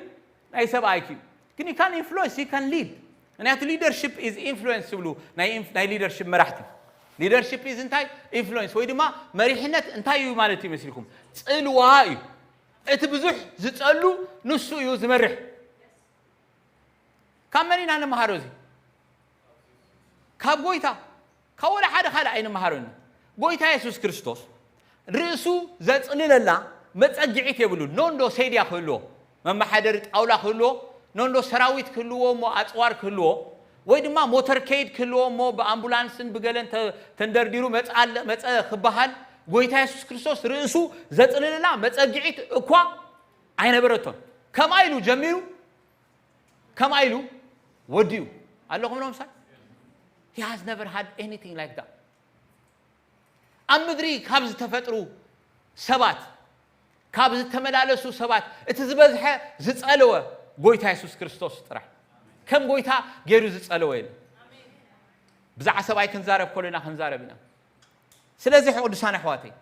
ናይ ሰብኣይኪ እዩ። ግን you can influence, you can lead። ምክንያቱ leadership is influence ትብሉ ናይ ኢንፍ- ናይ leadership መራሕቲ። Leadership is እንታይ? Influence ወይ ድማ መሪሕነት እንታይ እዩ ማለት እዩ መሲልኩም? ፅልዋ እዩ። እቲ ብዙሕ ዝፀሉ ንሱ እዩ ዝመርሕ። ካብ መን ኢና ንምሃሮ እዚ? ካብ ጎይታ። ካብ ወላ ሓደ ካልእ ኣይንምሃሮን። ጎይታ የሱስ ክርስቶስ ርእሱ ዘጽልለላ መጸግዒት የብሉን። ኖንዶ ሴድያ ክህልዎ፣ መመሓደሪ ጣውላ ክህልዎ፣ ኖንዶ ሰራዊት ክህልዎ እሞ ኣጽዋር ክህልዎ፣ ወይ ድማ ሞተር ከይድ ክህልዎ እሞ ብኣምቡላንስን ብገለን ተ- ተንደርዲሩ መጸ ኣለ- መጸ ክበሃል፣ ጎይታ የሱስ ክርስቶስ ርእሱ ዘጽልለላ መጸግዒት እኳ ኣይነበረቶን። ከምኣ ኢሉ ጀሚሩ ከምኣ ኢሉ ወዲኡ ኣለኹም ዶ ምሳይ? He has never had anything like that. ኣብ ምድሪ ካብ ዝተፈጥሩ ሰባት፣ ካብ ዝተመላለሱ ሰባት እቲ ዝበዝሐ ዝጸለወ ጎይታ የሱስ ክርስቶስ ጥራሕ። ከም ጎይታ ገይሩ ዝጸለወ የለ። ብዛዕባ ሰብኣይ ክንዛረብ ከለና ክንዛረብ ኢና። ስለዚ ቅዱሳን ኣሕዋተይ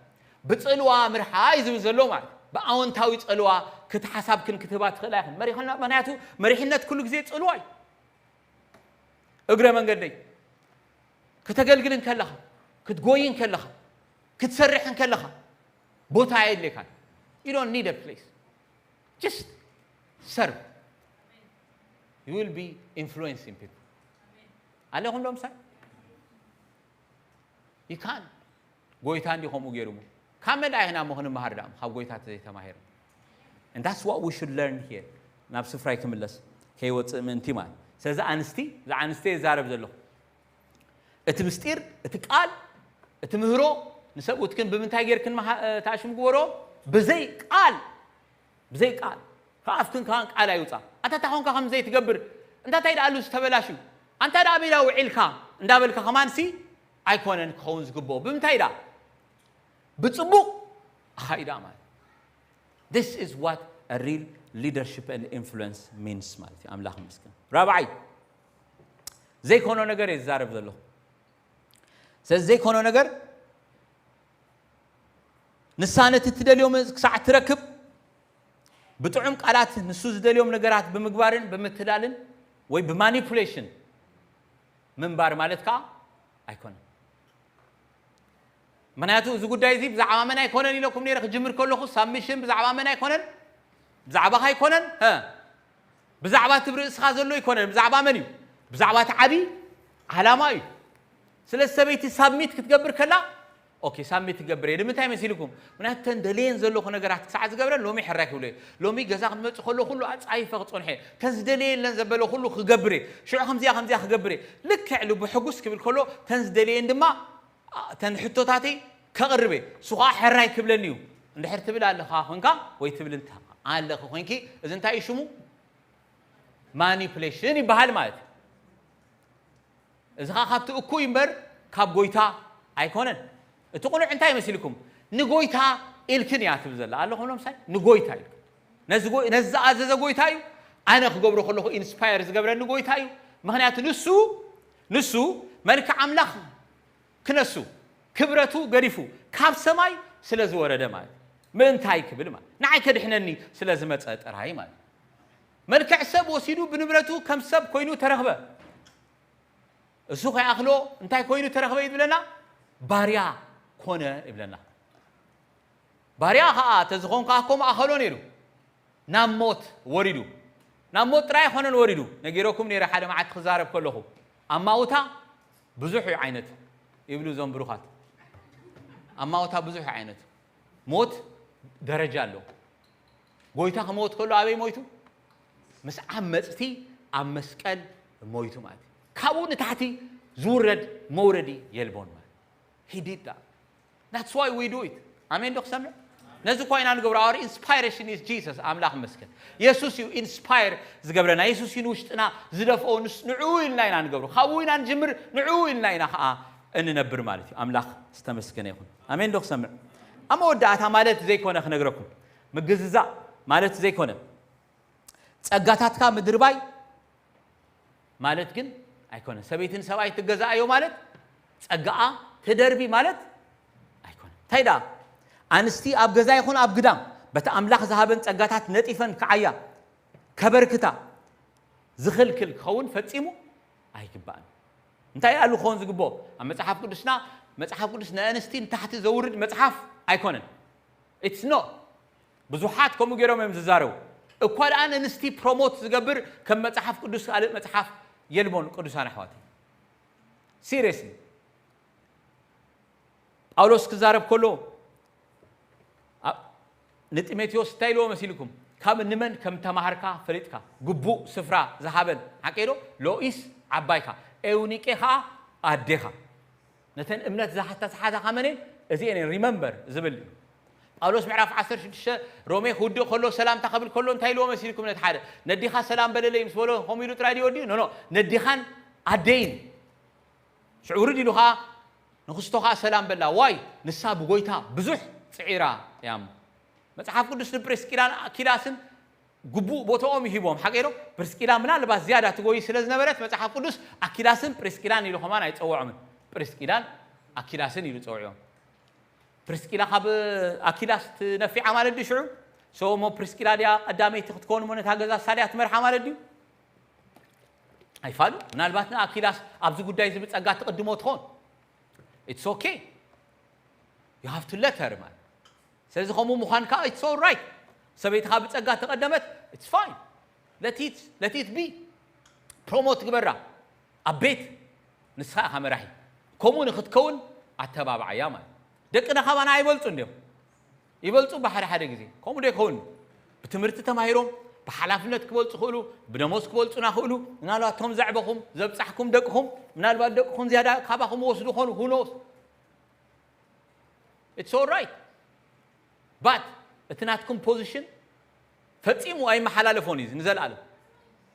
ብጽልዋ ምርሓ እዩ ዝብል ዘሎ ማለት እዩ። ብኣወንታዊ ጸልዋ ክትሓሳብክን ክትህባ ትኽእላ ኢኽን። መሪሕና- ምክንያቱ መሪሕነት ኩሉ ግዜ ጽልዋ እዩ። እግረ መንገደይ ከተገልግልን ከለኻ ክትጎይን ከለኻ ክትሰርሕን ከለኻ ቦታ የድልየካን። You don't need a place. Just serve. You will be influencing people. ኣለኹም ዶ ምሳይ? You can. ጎይታ እንዲ ከምኡ ገይሩ እሞ ካብ መን ኢና እሞ ክንመሃር ደኣ ካብ ጎይታ ተዘይተማሂር? And that's what we should learn here. ናብ ስፍራይ ክምለስ ከይወፅእ ምእንቲ ማለት። ስለዚ ኣንስቲ እዛ ኣንስቲ ይዛረብ ዘለኹ እቲ ምስጢር እቲ ቃል እቲ ምህሮ ንሰብኡትክን ብምንታይ ጌርክን መሃ- ተኣሽሙ ግበሮ? ብዘይ ቃል ብዘይ ቃል ካብ ኣፍክን ካን ቃል ኣይውፃ። ኣንታ እንታይ ኮንካ ከም ዘይትገብር እንታ እንታይ ደኣሉ ዝተበላሽዩ ኣንታ ደኣ ሜዳ ውዒልካ እንዳበልካ ከማንሲ ኣይኮነን ክኸውን ዝግብኦ። ብምንታይ ዳ ብፅቡቕ ኣኻይዳ ማለት this is what a real leadership and influence means ማለት እዩ። ኣምላኽ ይመስገን። ራብዓይ ዘይኮኖ ነገር እየ ዝዛረብ ዘለኹ። ስለዚ ዘይኮኖ ነገር ንሳ ነቲ ትደልዮ ክሳዕ ትረክብ ብጥዑም ቃላት ንሱ ዝደልዮም ነገራት ብምግባርን ብምትላልን ወይ ብማኒፑሌሽን ምንባር ማለት ከዓ ኣይኮነን። ምክንያቱ እዚ ጉዳይ እዚ ብዛዕባ መን ኣይኮነን ኢለኩም ነይረ ክጅምር ከለኹ ሳብሚሽን ብዛዕባ መን ኣይኮነን? ብዛዕባኻ ኣይኮነን። ብዛዕባ እቲ ርእስኻ ዘሎ ኣይኮነን። ብዛዕባ መን እዩ? ብዛዕባ እቲ ዓብዪ ዓላማ እዩ። ስለዚ ሰበይቲ ሳብሚት ክትገብር ከላ ኦኬ ሳሚት ክገብር እየ። ንምንታይ መሲልኩም? ምክንያቱ ተን ደልየን ዘለኹ ነገራት ክሳዕ ዝገብረን ሎሚ ሕራይ ክብሎ እየ። ሎሚ ገዛ ክትመጽእ ከሎ ኩሉ ኣጻይፈ ክጸንሐ እየ። ተን ዝደልየለን ዘበለ ኩሉ ክገብር እየ። ሽዑ ከምዚኣ ከምዚኣ ክገብር እየ። ልክዕ ልቡ ሕጉስ ክብል ከሎ ተን ዝደልየን ድማ ተን ሕቶታተይ ከቕርብ እየ። እሱ ኸዓ ሕራይ ክብለኒ እዩ። እንድሕር ትብል ኣለኻ ኮንካ ወይ ትብል እንተ ኣለኺ ኮንኪ እዚ እንታይ እዩ ሽሙ? ማኒፕሌሽን ይበሃል ማለት እዩ። እዚ ኸዓ ካብቲ እኩይ እምበር ካብ ጎይታ ኣይኮነን። እቲ ቁኑዕ እንታይ መሲልኩም? ንጎይታ ኢልክን እያ ትብል ዘላ። ኣለኹም ሎምሳይ ንጎይታ ኢልክን። ነዚ ጎ- ነዚ ዝኣዘዘ ጎይታ እዩ። ኣነ ክገብሮ ከለኹ ኢንስፓየር ዝገብረኒ ጎይታ እዩ። ምኽንያቱ ንሱ ንሱ መልክዕ ኣምላኽ ክነሱ ክብረቱ ገዲፉ ካብ ሰማይ ስለ ዝወረደ ማለት ምእንታይ ክብል ማለት ንዓይ ከድሕነኒ ስለ ዝመፀ ጥራይ ማለት መልክዕ ሰብ ወሲዱ ብንብረቱ ከም ሰብ ኮይኑ ተረኽበ። እሱ ከይኣኽሎ እንታይ ኮይኑ ተረኽበ እዩ ዝብለና? ባርያ ኮነ ይብለና። ባርያ ኸዓ ተዝኾን ከዓ ከምኡ ኣኸሎ ነይሩ ናብ ሞት ወሪዱ። ናብ ሞት ጥራይ ኣይኮነን ወሪዱ። ነጊረኩም ነይረ ሓደ መዓልቲ ክዛረብ ከለኹ ኣማውታ ብዙሕ እዩ ዓይነት ይብሉ እዞም ብሩኻት። ኣማውታ ብዙሕ እዩ ዓይነት። ሞት ደረጃ ኣለዎ። ጎይታ ክመውት ከሎ ኣበይ ሞይቱ? ምስ ዓመፅቲ ኣብ መስቀል ሞይቱ ማለት እዩ። ካብኡ ንታሕቲ ዝውረድ መውረዲ የልቦን ማለት እዩ። He did that. That's why we do it. ኣሜን ዶ ክሰምዕ? ነዚ እኳ ኢና ንገብሮ። Our inspiration is Jesus. ኣምላኽ መስገን። የሱስ እዩ ኢንስፓየር ዝገብረና። የሱስ እዩ ንውሽጥና ዝደፍኦ። ንስ- ንዕኡ ኢልና ኢና ንገብሮ። ካብኡ ኢና ንጅምር። ንዕኡ ኢልና ኢና ከዓ እንነብር ማለት እዩ። ኣምላኽ ዝተመስገነ ይኹን። ኣሜን ዶ ክሰምዕ? ኣብ መወዳእታ ማለት ዘይኮነ ክነግረኩም። ምግዝዛእ ማለት ዘይኮነ። ጸጋታትካ ምድርባይ ማለት ግን ኣይኮነን። ሰበይትን ሰብኣይ ትገዛኣዮ ማለት ጸጋኣ ትደርቢ ማለት ኣይኮነን። እንታይ ደኣ ኣንስቲ ኣብ ገዛ ይኹን ኣብ ግዳም በቲ ኣምላኽ ዝሃበን ጸጋታት ነጢፈን ክዓያ ከበርክታ ዝኽልክል ክኸውን ፈጺሙ ኣይግባእን። እንታይ ኣሉ ክኸውን ዝግብኦ? ኣብ መጽሓፍ ቅዱስና መጽሓፍ ቅዱስ ንኣንስቲ ንታሕቲ ዘውርድ መጽሓፍ ኣይኮነን። It's not። ብዙሓት ከምኡ ገይሮም እዮም ዝዛረቡ። እኳ ደኣ ንኣንስቲ ፕሮሞት ዝገብር ከም መጽሓፍ ቅዱስ ካልእ መጽሓፍ የልቦን። ቅዱሳን ኣሕዋት ሲሪየስሊ ጳውሎስ ክዛረብ ከሎ ኣብ- ንጢሞቴዎስ እንታይ ኢልዎ መሲልኩም? ካብ ንመን ከም ተማሃርካ ፈሊጥካ ግቡእ ስፍራ ዝሃበን ሓቀይ ዶ? ሎኢስ ዓባይካ ኤውኒቄ ኸዓ ኣዴኻ። ነተን እምነት ዝሓታ ዝሓዛኻ መን እየን? እዚአን እየን ሪመምበር ዝብል እዩ። ጳውሎስ ምዕራፍ ዓሰርተ ሽዱሽተ ሮሜ ክውድእ ከሎ ሰላምታ ክብል ከሎ እንታይ ኢልዎ መሲልኩም? ነቲ ሓደ ነዲኻ ሰላም በለለይ ምስ በሎ ከምኡ ኢሉ ጥራይ ድዩ ወዲኡ? ኖ ኖ ነዲኻን ኣደይን ሽዑ ውርድ ኢሉ ኸዓ ንኽስቶ ኸዓ ሰላም በላ። ዋይ ንሳ ብጎይታ ብዙሕ ፅዒራ እያ እሞ። መፅሓፍ ቅዱስ ንፕሪስቂላን ኣኪላስን ግቡእ ቦታኦም ይሂቦም ሓቀይ ዶ? ፕሪስቂላ ምናልባት ዝያዳ ትጎይ ስለ ዝነበረት መፅሓፍ ቅዱስ ኣኪላስን ፕሪስቂላን ኢሉ ኸማን ኣይፀውዖምን። ፕሪስቂላን ኣኪላስን ኢሉ ፀውዕዮም። ፕሪስቂላ ካብ ኣኪላስ ትነፊዓ ማለት ድዩ ሽዑ? ሶ እሞ ፕሪስቂላ ድያ ቀዳመይቲ ክትከውን እሞ ነታ ገዛ እሳ ድያ ትመርሓ ማለት ድዩ? ኣይፋሉ። ምናልባት ንኣኪላስ ኣብዚ ጉዳይ እዚ ብጸጋ ትቕድሞ ትኾን። It's okay. You have to let her ማለት ስለዚ ከምኡ ምዃን ከዓ it's all right። ሰበይትኻ ብጸጋ ተቐደመት it's fine. Let it let it be. ፕሮሞት ግበራ ኣብ ቤት ንስኻ ኢኻ መራሒ። ከምኡ ንኽትከውን ኣተባብዓያ ማለት ደቅና ካባና ኣይበልጹ እንዲዮም ይበልጹ ብሓደ ሓደ ግዜ ከምኡ ዶ ይኸውን? ብትምህርቲ ተማሂሮም ብሓላፍነት ክበልጹ ክእሉ ብደሞዝ ክበልጹና ክእሉ ምናልባት ቶም ዘዕበኹም ዘብጻሕኩም ደቅኹም ምናልባት ደቅኹም ዝያዳ ካባኹም ወስዱ ኾኑ ሁኖስ it's all right but እቲ ናትኩም ፖዚሽን ፈጺሙ ኣይመሓላለፎን እዩ ንዘለኣለም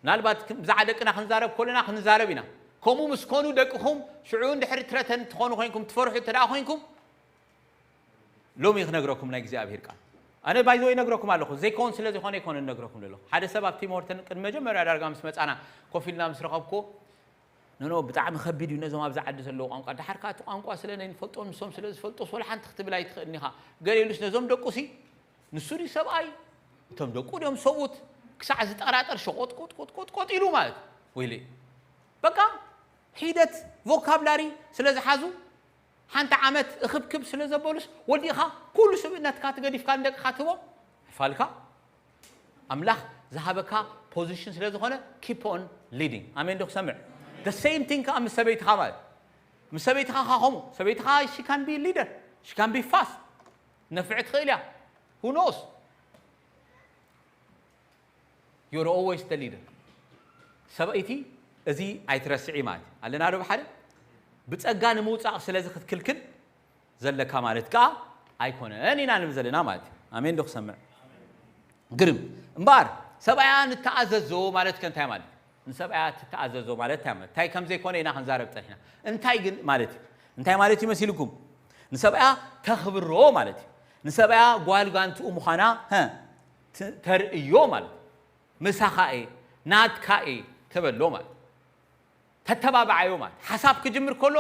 ምናልባት ብዛዕባ ደቅና ክንዛረብ ከለና ክንዛረብ ኢና ከምኡ ምስ ኮኑ ደቅኹም ሽዑ እንድሕሪ ትረተን ትኾኑ ኮይንኩም ትፈርሑ እንተ ኮይንኩም ሎሚ ክነግረኩም ናይ እግዚኣብሔር ቃል ኣነ ባይዘ ይነግረኩም ኣለኹ ዘይከውን ስለ ዝኾነ ይኮነ ነግረኩም ዘለኹ ሓደ ሰብ ኣብ ቲም ሆርተን ቅድሚ መጀመርያ ዳርጋ ምስ መፃና ኮፍ ኢልና ምስ ረኸብኩ ኖኖ ብጣዕሚ ከቢድ እዩ ነዞም ኣብዚ ዓዲ ዘለዉ ቋንቋ ደሓር ከዓ እቲ ቋንቋ ስለ ናይ ንፈልጦ ንሶም ስለ ዝፈልጦ ወላ ሓንቲ ክትብል ኣይትኽእልን ኢኻ ገለ ኢሉስ ነዞም ደቁ ሲ ንሱ ድዩ ሰብኣይ እቶም ደቁ ድዮም ሰብኡት ክሳዕ ዝጠራጠር ሸቆጥቆጥቆጥቆጥ ኢሉ ማለት ወይለ በቃ ሒደት ቮካብላሪ ስለ ዝሓዙ ሓንቲ ዓመት እኽብክብ ስለ ዘበሉስ ወዲእኻ ኩሉ ስብእነትካ ትገዲፍካ ንደቅኻ ትህቦም ፋልካ ኣምላኽ ዝሃበካ ፖዚሽን ስለ ዝኾነ keep on leading ኣሜን ዶ ክሰምዕ the same thing ከዓ ምስ ሰበይትኻ ማለት ምስ ሰበይትኻ ከዓ ከምኡ ሰበይትኻ she can be leader She can be fast. ነፍዕ ትኽእል እያ። Who knows? You're always the leader. ሰበይቲ እዚ ኣይትረስዒ ማለት እዩ። ኣለና ዶ ብሓደ? ብጸጋ ንምውጻእ ስለዚ ክትክልክል ዘለካ ማለት ከኣ ኣይኮነን ኢና ንብል ዘለና ማለት እዩ። ኣሜን ዶ ክሰምዕ? ግርም። እምበኣር ሰብኣያ ንተኣዘዞ ማለት ከ እንታይ ማለት እዩ? ንሰብኣያ ትተኣዘዞ ማለት እንታይ ማለት? እንታይ ከም ዘይኮነ ኢና ክንዛረብ ጸኒሕና። እንታይ ግን ማለት እዩ? እንታይ ማለት እዩ መሲልኩም? ንሰብኣያ ተኽብሮ ማለት እዩ። ንሰብኣያ ጓል ጋንትኡ ምዃና፣ ሀ፣ ት-፣ ተርእዮ ማለት እዩ። ምሳኻ እየ፣ ናትካ እየ ተበሎ ማለት እዩ። ተተባብዓዮ ማለት። ሓሳብ ክጅምር ከሎ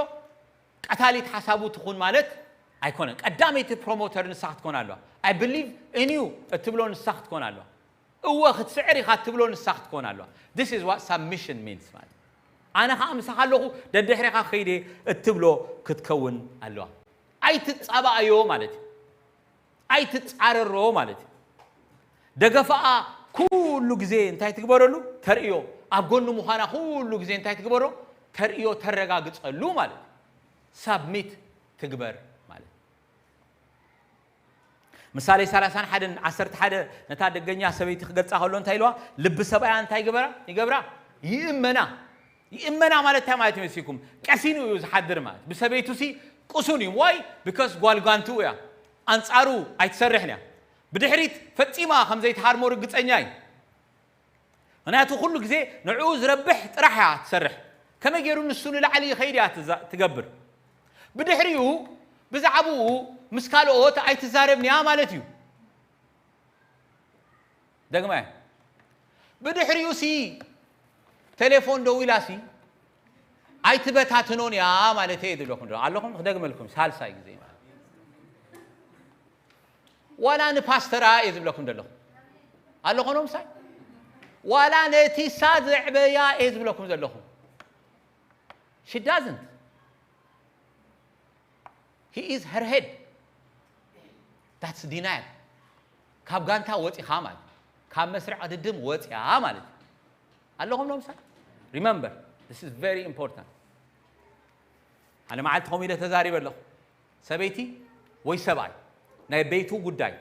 ቀታሊት ሓሳቡ ትኹን ማለት ኣይኮነን። ቀዳመይቲ ፕሮሞተር ንሳ ክትኮን ኣለዋ። I believe in you እትብሎ ንሳ ክትኮን ኣለዋ። እወ ክትስዕር ኢኻ እትብሎ ንሳ ክትኮን ኣለዋ። This is what submission means ማለት። ኣነ ኸዓ ምሳኻ ኣለኹ፣ ደድሕሬኻ ከይደ እትብሎ ክትከውን ኣለዋ። ኣይትጻባኣዮ ማለት እዩ። ኣይትጻረሮ ማለት እዩ። ደገፋኣ ኩሉ ግዜ እንታይ ትግበረሉ? ተርእዮ። ኣብ ጎኑ ምዃና ኩሉ ግዜ እንታይ ትግበሮ? ተርእዮ፣ ተረጋግጸሉ ማለት እዩ። ሳብሚት ትግበር ማለት እዩ። ምሳሌ ሰላሳን ሓደን ዓሰርተ ሓደ ነታ ደገኛ ሰበይቲ ክገልጻ ከሎ እንታይ ኢልዋ? ልቢ ሰብኣያ እንታይ ይግበራ? ይገብራ? ይእመና። ይእመና ማለት እንታይ ማለት ይመስልኩም? ቀሲኑ እዩ ዝሓድር ማለት። ብሰበይቱ ሲ ቅሱን እዩ። ዋይ? ቢካስ ጓል ጓንትኡ እያ። ኣንጻሩ ኣይትሰርሕን እያ። ብድሕሪት ፈጺማ ከም ዘይትሃርሞ ርግጸኛ እዩ። ምኽንያቱ ኩሉ ግዜ ንዕኡ ዝረብሕ ጥራሕ እያ ትሰርሕ። ከመይ ገይሩ ንሱ ንላዕሊ ይኸይድ እያ ትዛ-፣ ትገብር። ብድሕሪኡ ብዛዕባኡ ምስ ካልኦት ኣይትዛረብን እያ ማለት እዩ። ደግመ። ብድሕሪኡ ሲ ቴሌፎን ደዊላ ሲ ኣይትበታትኖን እያ ማለት እየ ዝብለኩም ዘለኹ። ኣለኹም ክደግመልኩም ሳልሳይ ግዜ ማለት። ዋላ ንፓስተራ እየ ዝብለኩም ዘለኹ። ኣለኹም ምሳይ? ዋላ ነቲ ሳ ዘዕበያ እየ ዝብለኩም ዘለኹ። She doesn't. He is her head. That's denial. ካብ ጋንታ ወፂኻ ማለት እዩ። ካብ መስርዕ ቅድድም ወፂኣ ማለት እዩ። ኣለኹም ዶ ምሳይ? Remember, this is very important. ሓደ መዓልቲ ከምኡ ኢለ ተዛሪበ ኣለኹ። ሰበይቲ ወይ ሰብኣይ ናይ ቤቱ ጉዳይ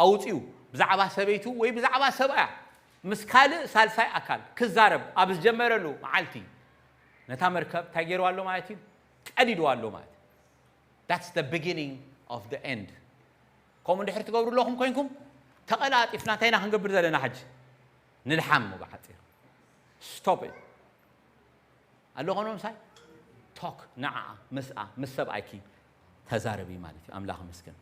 ኣውፂኡ ብዛዕባ ሰበይቱ ወይ ብዛዕባ ሰብኣያ ምስ ካልእ ሳልሳይ ኣካል ክዛረብ ኣብ ዝጀመረሉ መዓልቲ ነታ መርከብ እንታይ ገይርዋ ኣሎ ማለት እዩ? ቀዲድዋ ኣሎ ማለት እዩ። That's the beginning of the end. ከምኡ እንድሕር ትገብሩ ኣለኹም ኮይንኩም ተቐላጢፍና እንታይ ኢና ክንገብር ዘለና ሕጂ? ንልሓም ብሓፂር። Stop it. ኣሎ ኾኖ ምሳይ ቶክ ንዓ ምስኣ ምስ ሰብኣይኪ ተዛረቢ ማለት እዩ። ኣምላኽ መስገን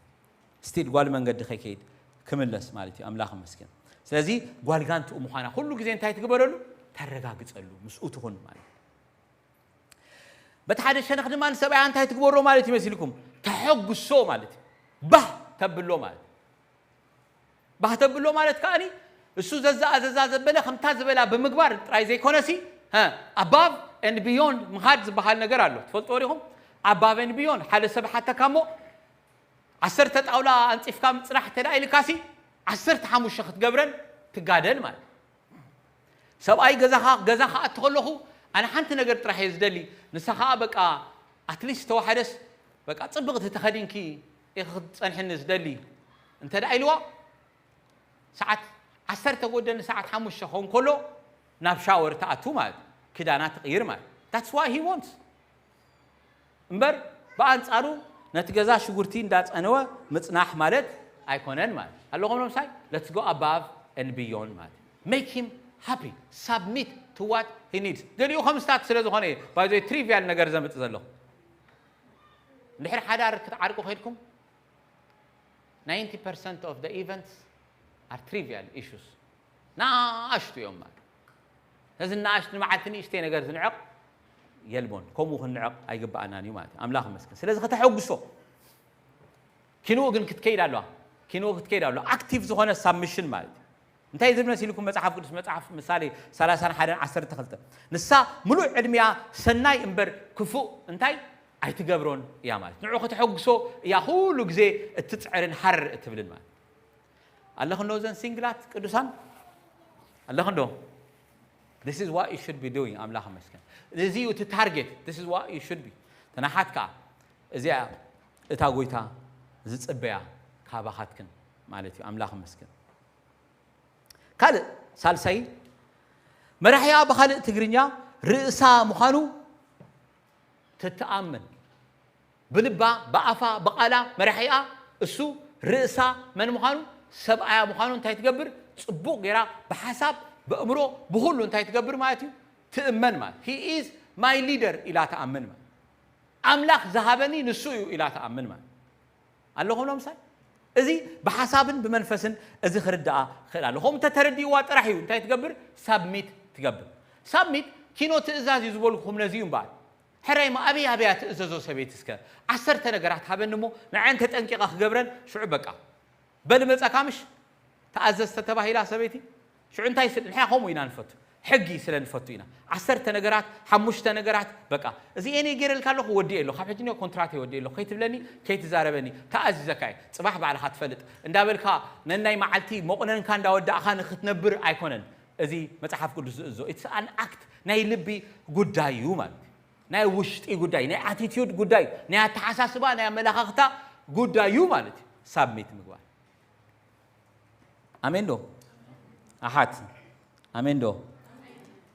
ስቲል ጓል መንገዲ ከይከይድ ክምለስ ማለት እዩ። ኣምላኽ መስገን። ስለዚ ጓል ጋንትኡ ምዃና ኩሉ ግዜ እንታይ ትግበረሉ? ተረጋግጸሉ፣ ምስኡ ትኹን ማለት እዩ። በቲ ሓደ ሸነኽ ድማ ንሰብኣያ እንታይ ትግበሮ ማለት እዩ መሲልኩም? ተሐጉሶ ማለት እዩ። ባህ ተብሎ ማለት እዩ። ባህ ተብሎ ማለት ከኣኒ እሱ ዘዛኣዘዛ ዘበለ ከምታ ዝበላ ብምግባር ጥራይ ዘይኮነሲ፣ ሀ፣ above and beyond ምኻድ ዝበሃል ነገር ኣሎ። ትፈልጥዎ ዲኹም? Above and beyond ሓደ ሰብ ሓተካ እሞ ዓሰርተ ጣውላ ኣንፂፍካ ምፅራሕ እንተ ደኣ ኢልካሲ ዓሰርተ ሓሙሽተ ክትገብረን ትጋደል ማለት። ሰብኣይ ገዛኻ ገዛ ክኣቲ ከለኹ ኣነ ሓንቲ ነገር ጥራሕ እየ ዝደሊ፣ ንሳ ኸዓ በቃ ኣትሊስት ተዋሕደስ በቃ ፅብቕቲ ተኸዲንኪ ኢኺ ክትፀንሕኒ ዝደሊ እንተ ደኣ ኢልዋ ሰዓት ዓሰርተ ጎደኒ ሰዓት ሓሙሽተ ክኸውን ከሎ ናብ ሻወር ትኣቱ ማለት ክዳና ትቕይር ማለት that's what he wants። እምበር ብኣንጻሩ ነቲ ገዛ ሽጉርቲ እንዳጸነወ ምጽናሕ ማለት ኣይኮነን ማለት ኣለኹም። ምሳይ let's go above and beyond ማለት make him happy, submit to what he needs። ገሊኡ ከም ስታት ስለ ዝኾነ እዩ ባይዞ ትሪቪያል ነገር ዘምጽእ ዘለኹ። እንድሕር ሓዳር ክትዓርቁ ከድኩም ninety percent of the events are trivial issues። ንኣሽቱ እዮም ማለት። ነዚ ንኣሽቱ ንመዓልቲ ንእሽተይ ነገር ዝንዕቕ የልቦን። ከምኡ ክንንዕቕ ኣይግባኣናን እዩ ማለት እዩ። ኣምላኽ ይመስገን። ስለዚ ከተሐጉሶ ኪንኡ ግን ክትከይድ ኣለዋ። ኪንኡ ክትከይድ ኣለዋ። ኣክቲቭ ዝኾነ ሳብሚሽን ማለት እዩ። እንታይ ዝብል መሲልኩም መጽሓፍ ቅዱስ መጽሓፍ ምሳሌ ሰላሳን ሓደን ዓሰርተ ክልተ ንሳ ምሉእ ዕድሚያ ሰናይ እምበር ክፉእ እንታይ ኣይትገብሮን እያ ማለት ንዑ ከተሐጉሶ እያ ኩሉ ግዜ እትጽዕርን ሃር እትብልን ማለት ኣለኽን ዶ እዘን ሲንግላት ቅዱሳን ኣለኽን ዶ? This is what you should be doing። ኣምላኽ መስገን እዚ እዩ እቲ ታርጌት። This is what you should be። ተናሓት ከዓ እዚኣ እታ ጎይታ ዝጽበያ ካባኻትክን ማለት እዩ። ኣምላኽ ይመስገን። ካልእ ሳልሳይ መራሒኣ ብኻልእ ትግርኛ ርእሳ ምዃኑ ትተኣመን። ብልባ፣ ብኣፋ፣ ብቓላ መራሒኣ እሱ ርእሳ መን ምዃኑ፣ ሰብኣያ ምዃኑ እንታይ ትገብር? ጽቡቕ ጌራ ብሓሳብ፣ ብእምሮ፣ ብኹሉ እንታይ ትገብር ማለት እዩ? ትእመን ማለት። He is my leader ኢላ ትኣምን ማለት። ኣምላኽ ዝሃበኒ ንሱ እዩ ኢላ ትኣምን ማለት። ኣለኹም ዶ ምሳይ? እዚ ብሓሳብን ብመንፈስን እዚ ክርዳኣ ክእል ኣሎ። ከምኡ እንተተረዲእዋ ጥራሕ እዩ እንታይ ትገብር? ሳብሚት ትገብር። ሳብሚት ኪኖ ትእዛዝ እዩ ዝበልኩኹም ነዚ እዩ እምበኣር። ሕራይ እሞ ኣበይ ኣበያ ትእዘዞ ሰበይቲ እስከ? ዓሰርተ ነገራት ሃበኒ እሞ ንዐን ተጠንቂቐ ክገብረን ሽዑ በቃ። በል መጻካ ምሽ? ተኣዘዝ ተተባሂላ ሰበይቲ ሽዑ እንታይ ስል ንሕና ከምኡ ኢና ንፈቱ። ሕጊ ስለ ንፈቱ ኢና። ዓሰርተ ነገራት፣ ሓሙሽተ ነገራት በቃ እዚ እኔ ገይረልካ ኣለኹ ወዲኤ ኣለኹ። ካብ ሕጂ እኔ ኮንትራት ወዲኤ ኣለኹ። ከይትብለኒ፣ ከይትዛረበኒ። ተኣዚዘካ እየ። ጽባሕ ባዕልኻ ትፈልጥ። እንዳበልካ ነናይ መዓልቲ መቑነንካ እንዳወዳእኻ ንክትነብር ኣይኮነን። እዚ መጽሓፍ ቅዱስ ዝእዞ። It's an act ናይ ልቢ ጉዳይ እዩ ማለት እዩ። ናይ ውሽጢ ጉዳይ፣ ናይ ኣቲቲዩድ ጉዳይ፣ ናይ ኣተሓሳስባ፣ ናይ ኣመለኻኽታ ጉዳይ እዩ ማለት እዩ። ሳብሚት ምግባር። ኣሜን ዶ? ኣሓት። ኣሜን ዶ?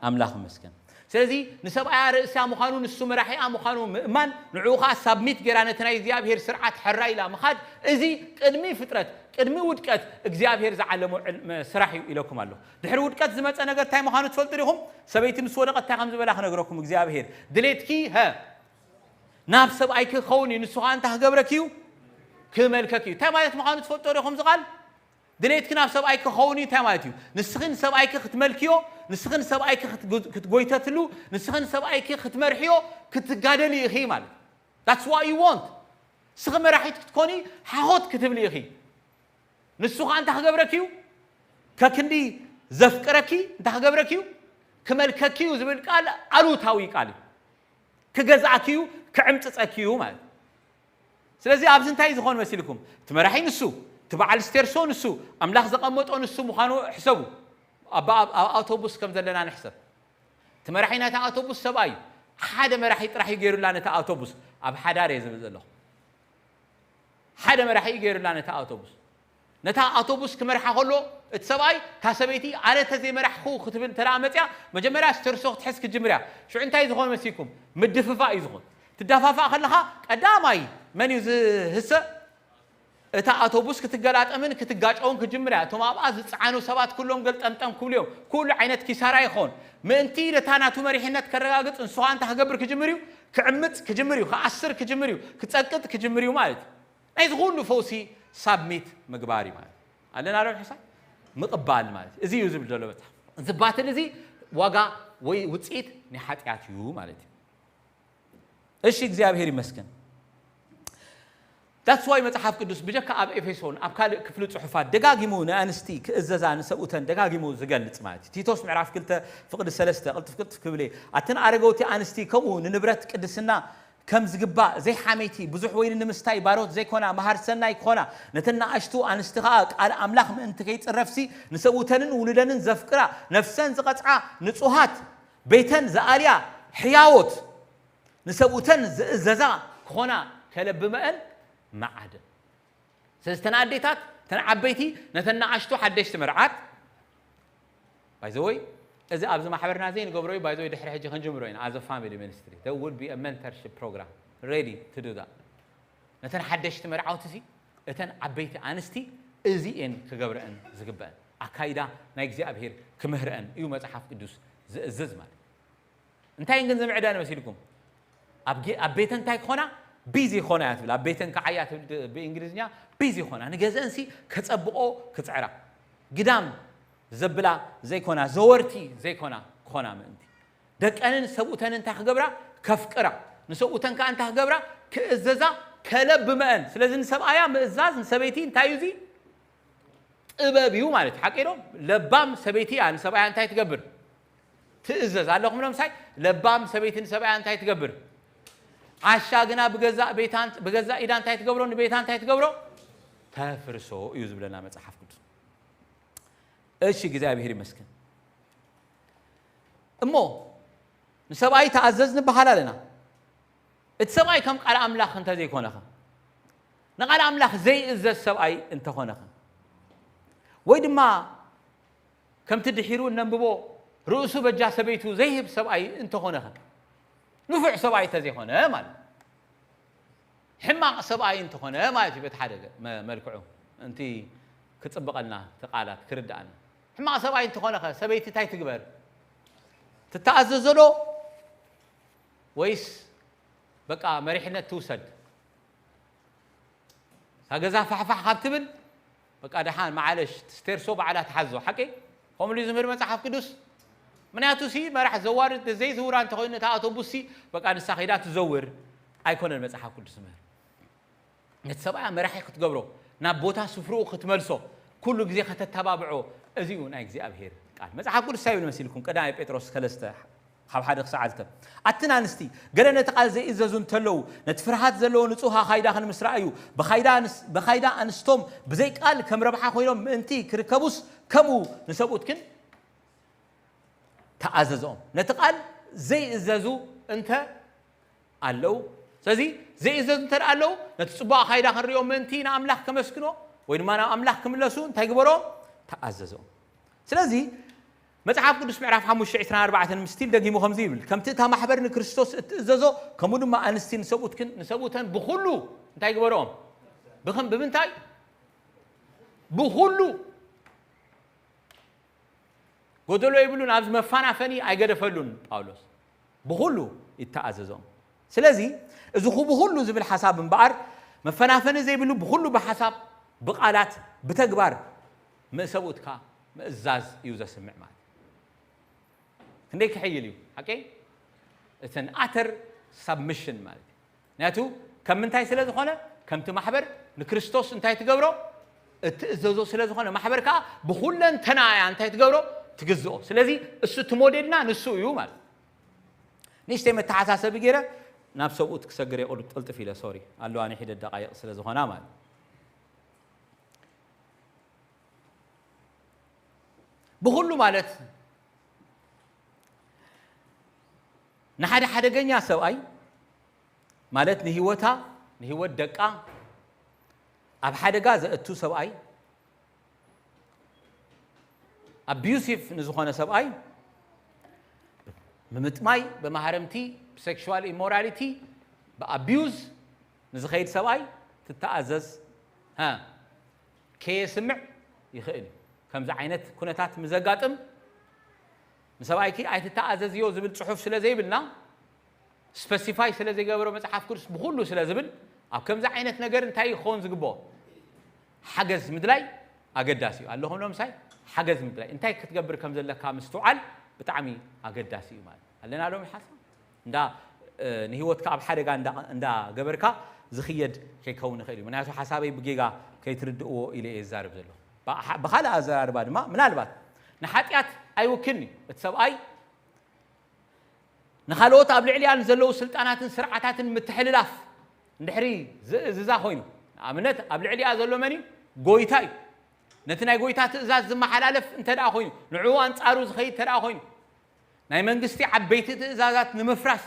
ኣምላኽ ይመስገን። ስለዚ ንሰብኣያ ርእሳ ምዃኑ፣ ንሱ መራሒኣ ምዃኑ ምእማን፣ ንዕኡ ኸዓ ሳብሚት ገይራ ነቲ ናይ እግዚኣብሔር ስርዓት ሕራ ኢላ ምኻድ፣ እዚ ቅድሚ ፍጥረት፣ ቅድሚ ውድቀት እግዚኣብሔር ዝዓለሞ ዕል-፣ መ-፣ ስራሕ እዩ ኢለኩም ኣለኹ። ድሕሪ ውድቀት ዝመጸ ነገር እንታይ ምዃኑ ትፈልጡ ዲኹም? ሰበይቲ ምስ ወደቐት እንታይ ከም ዝበላ ክነግረኩም እግዚኣብሔር። ድሌትኪ፣ ሀ፣ ናብ ሰብኣይኪ ክኸውን እዩ፣ ንሱ ኸዓ እንታይ ክገብረኪ እዩ? ክመልከኪ እዩ። እንታይ ማለት ምዃኑ ትፈልጦ ዲኹም እዚ ቃል? ድሌትኪ ናብ ሰብኣይኪ ክኸውን እዩ እንታይ ማለት እዩ? ንስኺ ንሰብኣይኪ ክትመልክዮ፣ ንስኺ ንሰብኣይኪ ክትጉ-፣ ክትጎይተትሉ፣ ንስኺ ንሰብኣይኪ ክትመርሕዮ ክትጋደሊ ኢኺ ማለት እዩ። That's what you want። ንስኺ መራሒት ክትኮኒ ሓሆት ክትብሊ ኢኺ። ንሱ ኸዓ እንታይ ክገብረኪ እዩ? ከክንዲ ዘፍቅረኪ እንታይ ክገብረኪ እዩ? ክመልከኪ እዩ ዝብል ቃል ኣሉታዊ ቃል እዩ። ክገዝኣኪ እዩ፣ ክዕምጽጸኪ እዩ ማለት እዩ። ስለዚ ኣብዚ እንታይ ዝኾን መሲልኩም? እቲ መራሒ ንሱ፣ እቲ በዓል ስቴርሶ ንሱ፣ ኣምላኽ ዘቐመጦ ንሱ ምዃኑ ሕሰቡ። ኣብ፣ ኣብ፣ ኣብ ኣውቶቡስ ከም ዘለና ንሕሰብ። እቲ መራሒ ናይታ ኣውቶቡስ ሰብኣይ እዩ። ሓደ መራሒ ጥራሕ እዩ ገይሩላ ነታ ኣውቶቡስ። ኣብ ሓዳር እየ ዝብል ዘለኹ። ሓደ መራሒ እዩ ገይሩላ ነታ ኣውቶቡስ። ነታ ኣውቶቡስ ክመርሓ ከሎ እቲ ሰብኣይ፣ እታ ሰበይቲ፣ ኣነ ተዘይመራሕኹ ክትብል እንተ ደኣ መጽያ፣ መጀመርያ ስተርሶ ክትሕዝ ክትጅምር እያ። ሽዑ እንታይ ዝኾነ መሲልኩም? ምድፍፋእ እዩ ዝኾን። ትደፋፋእ ከለኻ ቀዳማይ መን እዩ ዝህሰ? እታ ኣውቶቡስ ክትገላጠምን ክትጋጨውን ክጅምር እያ። እቶም ኣብኣ ዝጸዓኑ ሰባት ኩሎም ገልጠምጠም ክብሉ እዮም። ኩሉ ዓይነት ኪሳራ ይኾን። ምእንቲ ነታ ናቱ መሪሕነት ከረጋግጽ ንሱ ኸኣ እንታይ ክገብር ክጅምር እዩ? ክዕምጽ ክጅምር እዩ፣ ክኣስር ክጅምር እዩ፣ ክጸቅጥ ክጅምር እዩ ማለት እዩ። ናይዚ ኩሉ ፈውሲ ሳብሚት ምግባር እዩ ማለት እዩ። ኣለና ዶ ምሕሳይ? ምቕባል ማለት እዩ። እዚ እዩ ዝብል ዘሎ መጽሓፍ። እዚ ባትል እዚ ዋጋ ወይ ውጽኢት ናይ ሓጢኣት እዩ ማለት እዩ። እሺ እግዚኣብሔር ይመስገን። That's why መጽሓፍ ቅዱስ ብጀካ ኣብ ኤፌሶን ኣብ ካልእ ክፍሊ ጽሑፋት ደጋጊሙ ንኣንስቲ ክእዘዛ ንሰብኡተን ደጋጊሙ ዝገልጽ ማለት እዩ። ቲቶስ ምዕራፍ ክልተ ፍቕዲ ሰለስተ ቅልጥፍ ቅልጥፍ ክብል እየ። ኣተን ኣረገውቲ ኣንስቲ ከምኡ ንንብረት ቅድስና ከም ዝግባእ ዘይሓመይቲ ብዙሕ ወይኒ ንምስታይ ባሮት ዘይኮና መሃር ሰናይ ክኾና ነተን ንኣሽቱ ኣንስቲ ኸኣ ቃል ኣምላኽ ምእንቲ ከይጽረፍሲ ንሰብኡተንን ውሉደንን ዘፍቅራ ነፍሰን ዝቐጽዓ ንጹሃት ቤተን ዝኣልያ ሕያዎት ንሰብኡተን ዝእዘዛ ክኾና ከለብመአን መዓደን። ስለዚ እተን ኣዴታት እተን ዓበይቲ ነተን ንኣሽቱ ሓደሽቲ መርዓት ባይዘወይ እዚ ኣብዚ ማሕበርና ዘይንገብሮ እዩ። ባይዘወይ ድሕሪ ሕጂ ክንጅምሮ ኢና። As a family ministry there would be a mentorship program ready to do that። ነተን ሓደሽቲ መርዓውቲ ሲ እተን ዓበይቲ ኣንስቲ እዚ እየን ክገብረአን ዝግበአን። ኣካይዳ ናይ እግዚኣብሔር ክምህረአን እዩ መጽሓፍ ቅዱስ ዝእዝዝ ማለት። እንታይ ግን ዝምዕደን መሲልኩም? ኣብ ጌ-፣ ኣብ ቤተን እንታይ ክኾና? ቢዚ ክኾና እያ ትብል። ኣብ ቤተን ከዓያ ትብል ድ-፣ ብእንግሊዝኛ ቢዚ ክኾና። ንገዘአንሲ ከጸብቆ ክጽዕራ። ግዳም ዘብላ ዘይኮና፣ ዘወርቲ ዘይኮና ክኾና ምእንቲ። ደቀንን ሰብኡተን እንታይ ክገብራ? ከፍቅራ። ንሰብኡተን ከኣ እንታይ ክገብራ? ክእዘዛ ከለብመአን። ስለዚ ንሰብኣያ ምእዛዝ ንሰበይቲ እንታይ እዩ እዚ? ጥበብ እዩ ማለት እዩ። ሓቂ ዶ? ለባም ሰበይቲ እያ ንሰብኣያ እንታይ ትገብር? ትእዘዝ። ኣለኹም ዶ ምሳይ? ለባም ሰበይቲ ንሰብኣያ እንታይ ትገብር? ዓሻ ግና ብገዛእ ቤታ፣ ብገዛእ ኢዳ እንታይ ትገብሮ? ንቤታ እንታይ ትገብሮ? ተፍርሶ እዩ ዝብለና መጽሓፍ ቅዱስ። እሺ፣ እግዚኣብሔር ይመስገን። እሞ ንሰብኣይ ተኣዘዝ ንበሃል ኣለና። እቲ ሰብኣይ ከም ቃል ኣምላኽ እንተዘይኮነኸ? ንቓል ኣምላኽ ዘይእዘዝ ሰብኣይ እንተኾነኸ፣ ወይ ድማ ከምቲ ድሒሩ እነንብቦ ርእሱ በጃ ሰበይቱ ዘይህብ ሰብኣይ እንተኾነኸ፣ ንፉዕ ሰብኣይ እንተዘይኾነ ማለት፣ ሕማቕ ሰብኣይ እንተኾነ ማለት እዩ። በቲ ሓደ ገ- መ- መልክዑ እንቲ ክጽብቐልና፣ እቲ ቃላት ክርድኣና፣ ሕማቕ ሰብኣይ እንተኾነኸ ሰበይቲ እንታይ ትግበር? ትተኣዘዞ ዶ ወይስ በቃ መሪሕነት ትውሰድ? እታ ገዛ ፋሕፋሕ ካብ ትብል፣ በቃ ደሓን መዓለሽ፣ ስቴርሶ ባዕላ ትሓዞ። ሓቂ ከምሉ ዝምህር መጽሓፍ ቅዱስ። ምክንያቱ ሲ መራሕ ዘዋርድ ዘይዝውራ እንተኾይኑ፣ እታ ኣውቶቡስ ሲ በቃ ንሳ ከይዳ ትዘውር ኣይኮነን መጽሓፍ ቅዱስ ዝምህር። ነቲ ሰብኣያ መራሒ ክትገብሮ፣ ናብ ቦታ ስፍርኡ ክትመልሶ፣ ኩሉ ግዜ ከተተባብዖ፣ እዚኡ ናይ እግዚኣብሔር ቃል። መጽሓፍ ቅዱስ እንታይ ይብል መሲልኩም? ቀዳማይ ጴጥሮስ ሰለስተ ካብ ሓደ ክሳዕ ክልተ። ኣትን ኣንስቲ፣ ገለ ነቲ ቃል ዘይእዘዙ እንተለዉ፣ ነቲ ፍርሃት ዘለዎ ንጹህ ኣኻይዳኽን ምስ ረኣዩ፣ ብኻይዳ ኣንስ- ብኻይዳ ኣንስቶም ብዘይ ቃል ከም ረብሓ ኮይኖም ምእንቲ ክርከቡስ፣ ከምኡ ንሰብኡትክን ተኣዘዝኦም። ነቲ ቃል ዘይእዘዙ እንተ ኣለዉ፣ ስለዚ ዘይእዘዙ እንተ ደኣ ኣለዉ፣ ነቲ ጽቡቕ ኣኻይዳ ክንሪኦም ምእንቲ ንኣምላኽ ከመስግኖ ወይ ድማ ናብ ኣምላኽ ክምለሱ እንታይ ግበሮም? ተኣዘዝኦም። ስለዚ መጽሓፍ ቅዱስ ምዕራፍ ሓሙሽተ ዕስራን ኣርባዕተን ምስቲል ደጊሙ ከምዚ ይብል፣ ከምቲ እታ ማሕበር ንክርስቶስ እትእዘዞ፣ ከምኡ ድማ ኣንስቲ ንሰብኡትክን ንሰብኡተን ብኹሉ እንታይ ግበርኦም? ብኸም ብምንታይ? ብኹሉ። ጎደሎ የብሉን። ኣብዚ መፋናፈኒ ኣይገደፈሉን ጳውሎስ። ብኹሉ ይተኣዘዞም። ስለዚ እዚ ኹ ብኹሉ ዝብል ሓሳብ እምበኣር፣ መፈናፈኒ ዘይብሉ፣ ብኹሉ ብሓሳብ፣ ብቓላት፣ ብተግባር ምእሰብኡትካ ምእዛዝ እዩ ዘስምዕ ማለት እዩ። ክንደይ ክሕይል እዩ ሓቂ? እተን ኣተር ሳብሚሽን ማለት እዩ። ምክንያቱ ከም ምንታይ ስለ ዝኾነ፣ ከምቲ ማሕበር ንክርስቶስ እንታይ ትገብሮ? እትእዘዞ ስለ ዝኾነ፣ ማሕበር ከዓ ብኹለንተና እያ እንታይ ትገብሮ? ትግዝኦ። ስለዚ እሱ እቲ ሞዴልና ንሱ እዩ ማለት። ንእሽተይ መተሓሳሰቢ ገይረ ናብ ሰብኡት ክሰግር እየ፣ ቅልጥፍ ኢለ፣ ሶሪ ኣለዋ፣ ንሒደት ደቃይቕ ስለ ዝኾና ማለት። ብኹሉ ማለት ንሓደ ሓደገኛ ሰብኣይ ማለት ንህይወታ፣ ንህይወት ደቃ ኣብ ሓደጋ ዘእቱ ሰብኣይ፣ ኣቢዩሲቭ ንዝኾነ ሰብኣይ፣ ብምጥማይ፣ ብማህረምቲ፣ ብሴክሹዋል ኢሞራሊቲ፣ ብኣቢዩዝ ንዝኸይድ ሰብኣይ ትተኣዘዝ፣ ሃ፣ ከየስምዕ ይኽእል እዩ። ከምዚ ዓይነት ኩነታት ምዘጋጥም፣ ንሰብኣይኪ ኣይትተኣዘዝዮ ዝብል ጽሑፍ ስለ ዘይብልና፣ ስፐሲፋይ ስለ ዘይገበሮ መጽሓፍ ቅዱስ ብኹሉ ስለ ዝብል፣ ኣብ ከምዚ ዓይነት ነገር እንታይ ክኸውን ዝግብኦ? ሓገዝ ምድላይ ኣገዳሲ እዩ። ኣለኹም ዶ ምሳይ? ሓገዝ ምድላይ፣ እንታይ ክትገብር ከም ዘለካ ምስትውዓል ብጣዕሚ ኣገዳሲ እዩ ማለት ኣለና ዶ ሓሳብ? እንዳ ንህይወትካ ኣብ ሓደጋ እንዳገበርካ ዝኽየድ ከይከውን ይኽእል እዩ። ምክንያቱ ሓሳበይ ብጌጋ ከይትርድእዎ ኢለ እየ ዝዛረብ ዘለኹ። ብኻልእ ኣዘራርባ ድማ ምናልባት ንሓጢኣት ኣይውክልን እዩ። እቲ ሰብኣይ ንኻልኦት ኣብ ልዕሊኣ ንዘለዉ ስልጣናትን ስርዓታትን ምትሕልላፍ እንድሕሪ ዝእዝዛ ኮይኑ፣ ንኣብነት ኣብ ልዕሊኣ ዘሎ መን እዩ? ጎይታ እዩ። ነቲ ናይ ጎይታ ትእዛዝ ዝመሓላለፍ እንተ ደኣ ኮይኑ፣ ንዕኡ ኣንጻሩ ዝኸይድ እንተ ደኣ ኮይኑ፣ ናይ መንግስቲ ዓበይቲ ትእዛዛት ንምፍራስ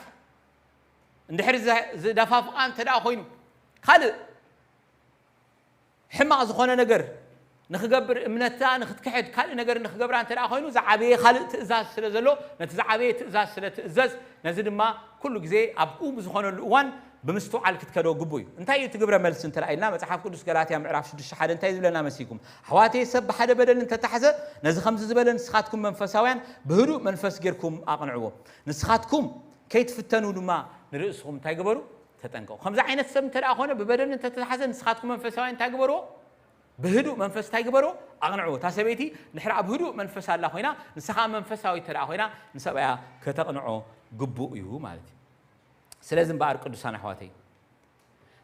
እንድሕሪ ዝደፋፍቓ እንተ ደኣ ኮይኑ፣ ካልእ ሕማቕ ዝኾነ ነገር ንኽገብር፣ እምነታ ንኽትክሕድ፣ ካልእ ነገር ንኽገብራ እንተ ደኣ ኮይኑ፣ ዝዓበየ ካልእ ትእዛዝ ስለ ዘሎ፣ ነቲ ዝዓበየ ትእዛዝ ስለ ትእዘዝ፣ ነዚ ድማ ኩሉ ግዜ ኣብኡ ብዝኾነሉ እዋን ብምስትውዓል ክትከዶ ግቡ እዩ። እንታይ እዩ እቲ ግብረ መልሲ እንተ ኢልና፣ መጽሓፍ ቅዱስ ገላትያ ምዕራፍ ሽዱሽተ ሓደ እንታይ ዝብለና መሲልኩም? ኣሕዋተየ፣ ሰብ ብሓደ በደል እንተታሕዘ፣ ነዚ ከምዚ ዝበለ ንስኻትኩም መንፈሳውያን ብህዱእ መንፈስ ጌርኩም ኣቕንዕዎ። ንስኻትኩም ከይትፍተኑ ድማ ንርእስኹም እንታይ ግበሩ? ተጠንቀቑ። ከምዚ ዓይነት ሰብ እንተ ደኣ ኾነ ብበደል እንተተታሕዘ ንስኻትኩም መንፈሳውያን እንታይ ግበርዎ? ብህዱእ መንፈስ እንታይ ግበርዎ? ኣቕንዕዎ። እታ ሰበይቲ ድሕሪ ኣብ ህዱእ መንፈስ ኣላ ኮይና ንስኻ መንፈሳዊ እንተ ደኣ ኮይና ንሰብኣያ ከተቕንዖ ግቡእ እዩ ማለት እዩ። ስለዚ እምበኣር ቅዱሳን ኣሕዋተይ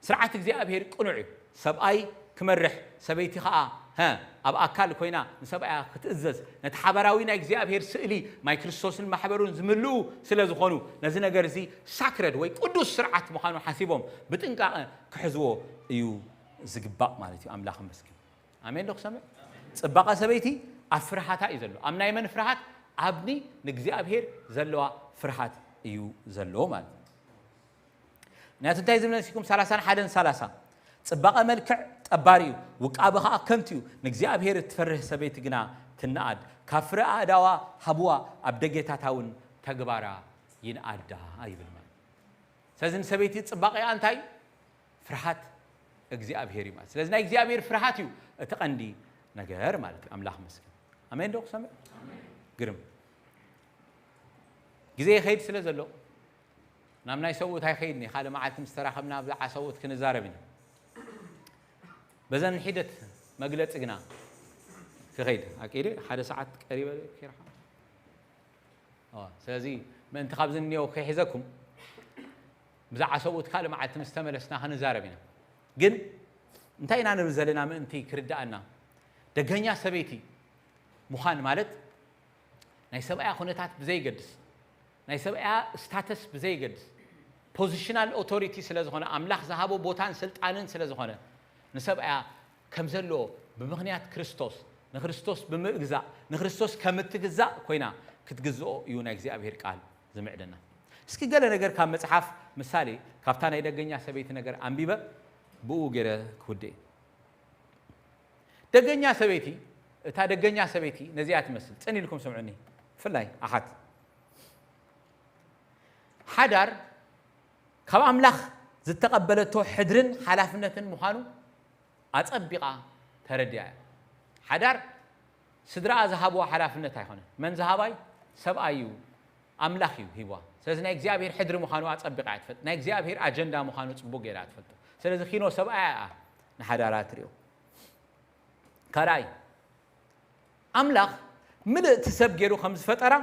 ስርዓት እግዚኣብሔር ቅኑዕ እዩ። ሰብኣይ ክመርሕ ሰበይቲ ኸዓ ሀ ኣብ ኣካል ኮይና ንሰብኣያ ክትእዘዝ ነቲ ሓባራዊ ናይ እግዚኣብሔር ስእሊ ማይ ክርስቶስን ማሕበሩን ዝምልኡ ስለ ዝኾኑ ነዚ ነገር እዚ ሳክረድ ወይ ቅዱስ ስርዓት ምዃኑ ሓሲቦም ብጥንቃቐ ክሕዝዎ እዩ ዝግባእ ማለት እዩ። ኣምላኽ ይመስገን። ኣሜን ዶ ክሰምዕ? ጽባቐ ሰበይቲ ኣብ ፍርሃታ እዩ ዘሎ። ኣብ ናይ መን ፍርሃት? ኣብኒ ንእግዚኣብሔር ዘለዋ ፍርሃት እዩ ዘሎ ማለት እዩ። ምክንያቱ እንታይ ዝብል መሲልኩም? ሰላሳን ሓደን ሰላሳ ጽባቐ መልክዕ ጠባሪ እዩ፣ ውቃበ ኸኣ ከንቱ እዩ። ንእግዚኣብሔር እትፈርህ ሰበይቲ ግና ትነኣድ። ካብ ፍረ ኣእዳዋ ሃብዋ፣ ኣብ ደጌታታ እውን ተግባራ ይንኣዳ ይብል ማለት እዩ። ስለዚ ንሰበይቲ ጽባቐኣ እንታይ እዩ? ፍርሃት እግዚኣብሔር እዩ ማለት። ስለዚ ናይ እግዚኣብሔር ፍርሃት እዩ እቲ ቀንዲ ነገር ማለት እዩ። ኣምላኽ መስገን። ኣሜን ዶ ክሰምዕ? ግርም። ግዜ ይኸይድ ስለ ዘሎ ናብ ናይ ሰብኡት ኣይኸይድን እየ። ካልእ መዓልቲ ምስ ተራኸብና ብዛዕባ ሰብኡት ክንዛረብ ኢና። በዘን ሒደት መግለጺ ግና ክኸይድ ኣቂደ ሓደ ሰዓት ቀሪበ ኪራኻ። ኦ፣ ስለዚ ምእንቲ ካብዚ እኒኦ ከይሕዘኩም ብዛዕባ ሰብኡት ካልእ መዓልቲ ምስ ተመለስና ክንዛረብ ኢና። ግን እንታይ ኢና ንብል ዘለና ምእንቲ ክርድኣና፣ ደገኛ ሰበይቲ ምዃን ማለት ናይ ሰብኣያ ኩነታት ብዘይገድስ፣ ናይ ሰብኣያ ስታተስ ብዘይገድስ፣ ፖዚሽናል ኦቶሪቲ ስለ ዝኾነ፣ ኣምላኽ ዝሃቦ ቦታን ስልጣንን ስለ ዝኾነ፣ ንሰብኣያ ከም ዘለዎ ብምኽንያት ክርስቶስ፣ ንክርስቶስ ብምግዛእ፣ ንክርስቶስ ከም እትግዛእ ኮይና ክትግዝኦ እዩ ናይ እግዚኣብሔር ቃል ዝምዕደና። እስኪ ገለ ነገር ካብ መጽሓፍ ምሳሌ፣ ካብታ ናይ ደገኛ ሰበይቲ ነገር ኣንቢበ ብኡ ገይረ ክውድእ። ደገኛ ሰበይቲ፣ እታ ደገኛ ሰበይቲ ነዚኣ ትመስል። ጽን ኢልኩም ስምዑኒ፣ ብፍላይ ኣሓት። ሓዳር ካብ ኣምላኽ ዝተቐበለቶ ሕድርን ሓላፍነትን ምዃኑ ኣጸቢቓ ተረዲኣ እያ። ሓዳር ስድራኣ ዝሃብዋ ሓላፍነት ኣይኮነን። መን ዝሃባይ? ሰብኣይ እዩ፣ ኣምላኽ እዩ ሂብዋ። ስለዚ ናይ እግዚኣብሔር ሕድሪ ምዃኑ ኣጸቢቓ እያ ትፈልጥ። ናይ እግዚኣብሔር ኣጀንዳ ምዃኑ ጽቡቕ ገይራ እያ ትፈልጦ። ስለዚ ኪኖ ሰብኣያ እያ ንሓዳራ ትሪኦ። ካልኣይ፣ ኣምላኽ ምልእቲ ሰብ ገይሩ ከም ዝፈጠራ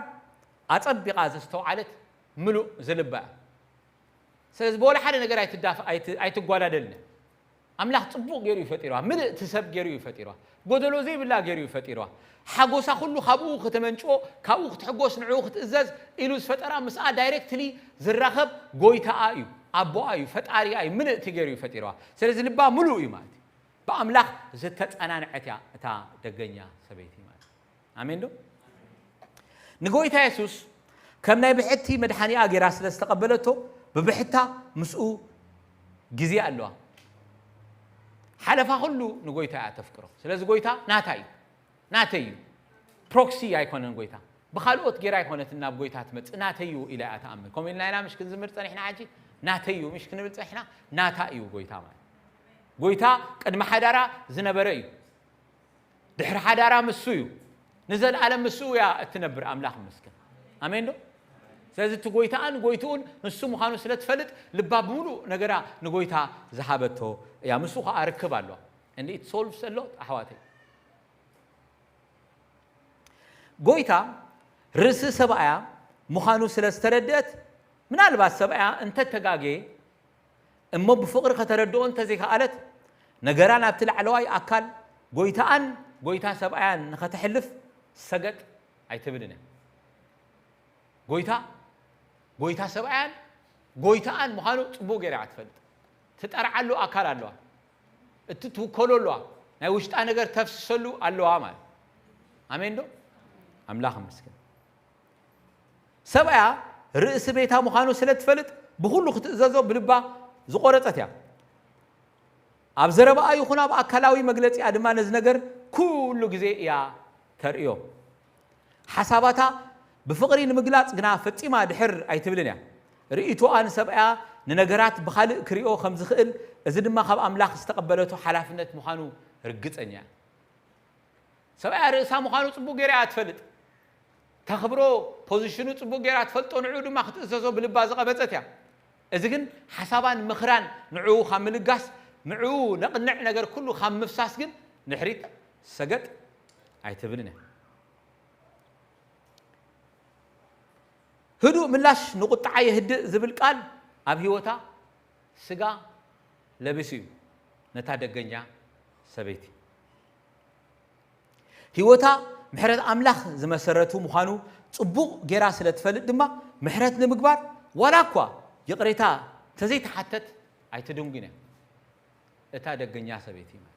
ኣጸቢቓ ዘስተውዓለት ምሉእ ዝልባ እያ። ስለዚ ብወላ ሓደ ነገር ኣይትዳፍ-፣ ኣይት-፣ ኣይትጓዳደልን እያ። ኣምላኽ ጽቡቕ ገይሩ እዩ ፈጢርዋ፣ ምልእቲ ሰብ ገይሩ እዩ ፈጢርዋ፣ ጎደሎ ዘይብላ ገይሩ እዩ ፈጢርዋ። ሓጎሳ ኩሉ ካብኡ ከተመንጭዎ፣ ካብኡ ክትሕጎስ፣ ንዕኡ ክትእዘዝ ኢሉ ዝፈጠራ ምስኣ ዳይሬክትሊ ዝራኸብ ጎይታኣ እዩ፣ ኣቦኣ እዩ፣ ፈጣሪኣ እዩ፣ ምልእቲ ገይሩ እዩ ፈጢርዋ። ስለዚ ልባ ምሉእ እዩ ማለት እዩ። ብኣምላኽ ዝተጸናንዐት እያ እታ ደገኛ ሰበይቲ ማለት እዩ። ኣሜን ዶ? ንጎይታ የሱስ ከም ናይ ብሕቲ መድሓኒኣ ገይራ ስለ ዝተቐበለቶ፣ ብብሕታ ምስኡ ግዜ ኣለዋ። ሓለፋ ኩሉ ንጎይታ እያ ተፍቅሮ። ስለዚ ጎይታ ናታ እዩ፣ ናተይ እዩ። ፕሮክሲ ኣይኮነን ጎይታ። ብኻልኦት ገይራ ኣይኮነትን ናብ ጎይታ ትመጽእ፣ ናተይ እዩ ኢላ እያ ትኣምን። ከምኡ ኢልና ኢና ምሽ ክንዝምር ጸኒሕና፣ ሕጂ ናተይ እዩ ምሽ ክንብል ጸኒሕና፣ ናታ እዩ ጎይታ ማለት። ጎይታ ቅድሚ ሓዳራ ዝነበረ እዩ። ድሕሪ ሓዳራ ምስ እዩ፣ ንዘለኣለም ምስ እያ እትነብር። ኣምላኽ ይመስገን። ኣሜን ዶ? ስለዚ እቲ ጎይታኣን ጎይትኡን ንሱ ምዃኑ ስለ ትፈልጥ፣ ልባ ብምሉእ ነገራ ንጎይታ ዝሃበቶ እያ። ምስኡ ኸዓ ርክብ ኣለዋ። And it solves a lot፣ ኣሕዋተይ። ጎይታ ርእሲ ሰብኣያ ምዃኑ ስለ ዝተረድአት፣ ምናልባት ሰብኣያ እንተተጋገየ እሞ ብፍቕሪ ከተረድኦ እንተዘይከኣለት፣ ነገራ ናብቲ ላዕለዋይ ኣካል ጎይታኣን ጎይታ ሰብኣያን ንኸተሕልፍ ሰገጥ ኣይትብልን እያ። ጎይታ፣ ጎይታ ሰብኣያን ጎይታኣን ምዃኑ ጽቡቕ ገይራ እያ ትፈልጥ። ትጠርዓሉ ኣካል ኣለዋ። እቲ ትውከሎ ኣለዋ። ናይ ውሽጣ ነገር ተፍስሰሉ ኣለዋ ማለት። ኣሜን ዶ? ኣምላኽ ይመስገን። ሰብኣያ ርእሲ ቤታ ምዃኑ ስለ ትፈልጥ፣ ብኹሉ ክትእዘዞ ብልባ ዝቖረጸት እያ። ኣብ ዘረባኣ ይኹን ኣብ ኣካላዊ መግለጺኣ ድማ ነዚ ነገር ኩሉ ግዜ እያ ተርእዮ። ሓሳባታ ብፍቕሪ ንምግላጽ ግና ፈጺማ ድሕር ኣይትብልን እያ። ርእይቶኣ ንሰብኣያ ንነገራት ብኻልእ ክርእዮ ከም ዝኽእል፣ እዚ ድማ ካብ ኣምላኽ ዝተቐበለቶ ሓላፍነት ምዃኑ ርግጸኛ እያ። ሰብኣያ ርእሳ ምዃኑ ጽቡቕ ገይራ እያ ትፈልጥ። ተኽብሮ፣ ፖዚሽኑ ጽቡቕ ገይራ ትፈልጦ፣ ንዕኡ ድማ ክትእዘዞ ብልባ ዝቐበጸት እያ። እዚ ግን ሓሳባን ምኽራን ንዕኡ ካብ ምልጋስ፣ ንዕኡ ነቕንዕ ነገር ኩሉ ካብ ምፍሳስ ግን ንድሕሪት ሰገጥ ኣይትብልን እያ። ህዱእ ምላሽ ንቁጥዓ የህድእ ዝብል ቃል ኣብ ህይወታ ስጋ ለቢሱ እዩ፣ ነታ ደገኛ ሰበይቲ። ህይወታ ምሕረት ኣምላኽ ዝመሰረቱ ምዃኑ ጽቡቕ ጌራ ስለ ትፈልጥ ድማ፣ ምሕረት ንምግባር ዋላ እኳ ይቕሬታ እንተዘይተሓተት ኣይትድንጉን እያ። እታ ደገኛ ሰበይቲ ማለት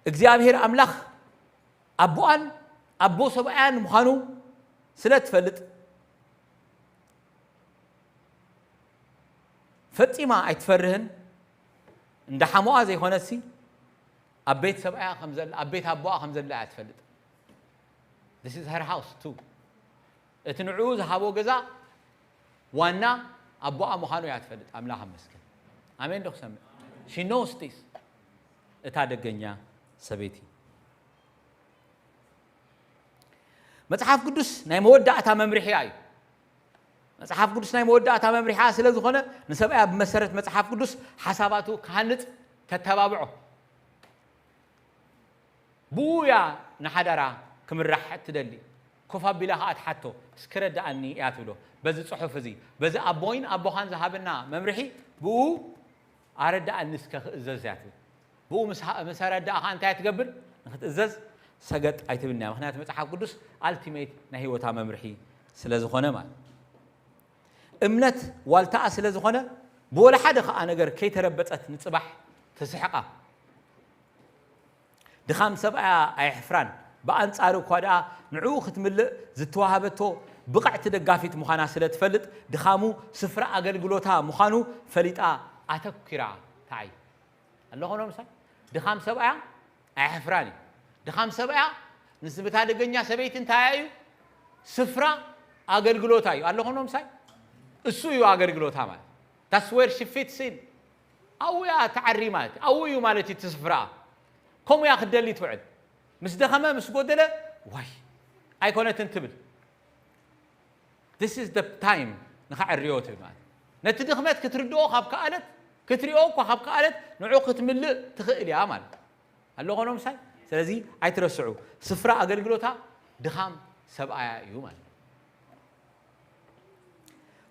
እግዚኣብሔር ኣምላኽ ኣቦኣን ኣቦ ሰብኣያን ምዃኑ ስለ ትፈልጥ፣ ፈጺማ ኣይትፈርህን፣ እንዳ ሓሞኣ ዘይኮነሲ ኣብ ቤት ሰብኣያ ከም ዘላ፣ ኣብ ቤት ኣቦኣ ከም ዘላ እያ ትፈልጥ። This is her house too። እቲ ንዕኡ ዝሃቦ ገዛ ዋና ኣቦኣ ምዃኑ እያ ትፈልጥ። ኣምላኽ ኣመስገን። ኣሜን ዶ ክሰምዕ? She knows this። እታ ደገኛ ሰበይቲ። መጽሓፍ ቅዱስ ናይ መወዳእታ መምርሒያ እዩ። መጽሓፍ ቅዱስ ናይ መወዳእታ መምርሒያ ስለ ዝኾነ፣ ንሰብኣያ ብመሰረት መጽሓፍ ቅዱስ ሓሳባቱ ክሃንጽ ተተባብዖ። ብኡ እያ ንሓዳራ ክምራሕ እትደሊ። ኮፍ ኣቢላ ኸኣ ትሓቶ፣ "እስኪ ረድኣኒ" እያ ትብሎ። በዚ ጽሑፍ እዚ፣ በዚ ኣቦይን ኣቦኻን ዝሃበና መምርሒ፣ ብኡ ኣረድኣኒ እስከ ክእዘዝ እያ ትብል። ብኡ ምስ ሃ-፣ ምስ ኣረድኣ ኸኣ እንታይ እያ ትገብር? ንክትእዘዝ ሰገጥ ኣይትብልን እያ። ምኽንያቱ መጽሓፍ ቅዱስ ኣልቲሜት ናይ ህይወታ መምርሒ ስለ ዝኾነ ማለት። እምነት ዋልታኣ ስለ ዝኾነ፣ ብወላ ሓደ ኸኣ ነገር ከይተረበጸት ንጽባሕ ትስሕቓ። ድኻም ሰብኣያ ኣየሕፍራን። ብኣንጻሩ እኳ ደኣ ንዕኡ ክትምልእ ዝተዋህበቶ ብቕዕቲ ደጋፊት ምዃና ስለ ትፈልጥ፣ ድኻሙ ስፍራ ኣገልግሎታ ምዃኑ ፈሊጣ ኣተኲራ ትዓዪ። ኣለኹ ዶ ምሳይ? ድኻም ሰብኣያ ኣየሕፍራን እዩ። ድኻም ሰብኣያ ንስብታ ደገኛ ሰበይቲ እንታይ እዩ? ስፍራ ኣገልግሎታ እዩ። ኣለኹ ዶ ምሳይ? እሱ እዩ ኣገልግሎታ ማለት። That's where she fits in። ኣብኡ እያ ትዓሪ ማለት እዩ። ኣብኡ እዩ ማለት እዩ እቲ ስፍራ። ከምኡ እያ ክትደሊ ትውዕል። ምስ ደኸመ፣ ምስ ጎደለ፣ "ዋይ፣ ኣይኮነትን" ትብል። This is the time ንኸዕርዮ ትብል ማለት እዩ። ነቲ ድኽመት ክትርድኦ ካብ ከኣለት፣ ክትሪኦ እኳ ካብ ከኣለት፣ ንዑ ክትምልእ ትኽእል እያ ማለት እዩ። ኣለኹ ዶ ምሳይ? ስለዚ ኣይትረስዑ። ስፍራ ኣገልግሎታ ድኻም ሰብኣያ እዩ ማለት እዩ።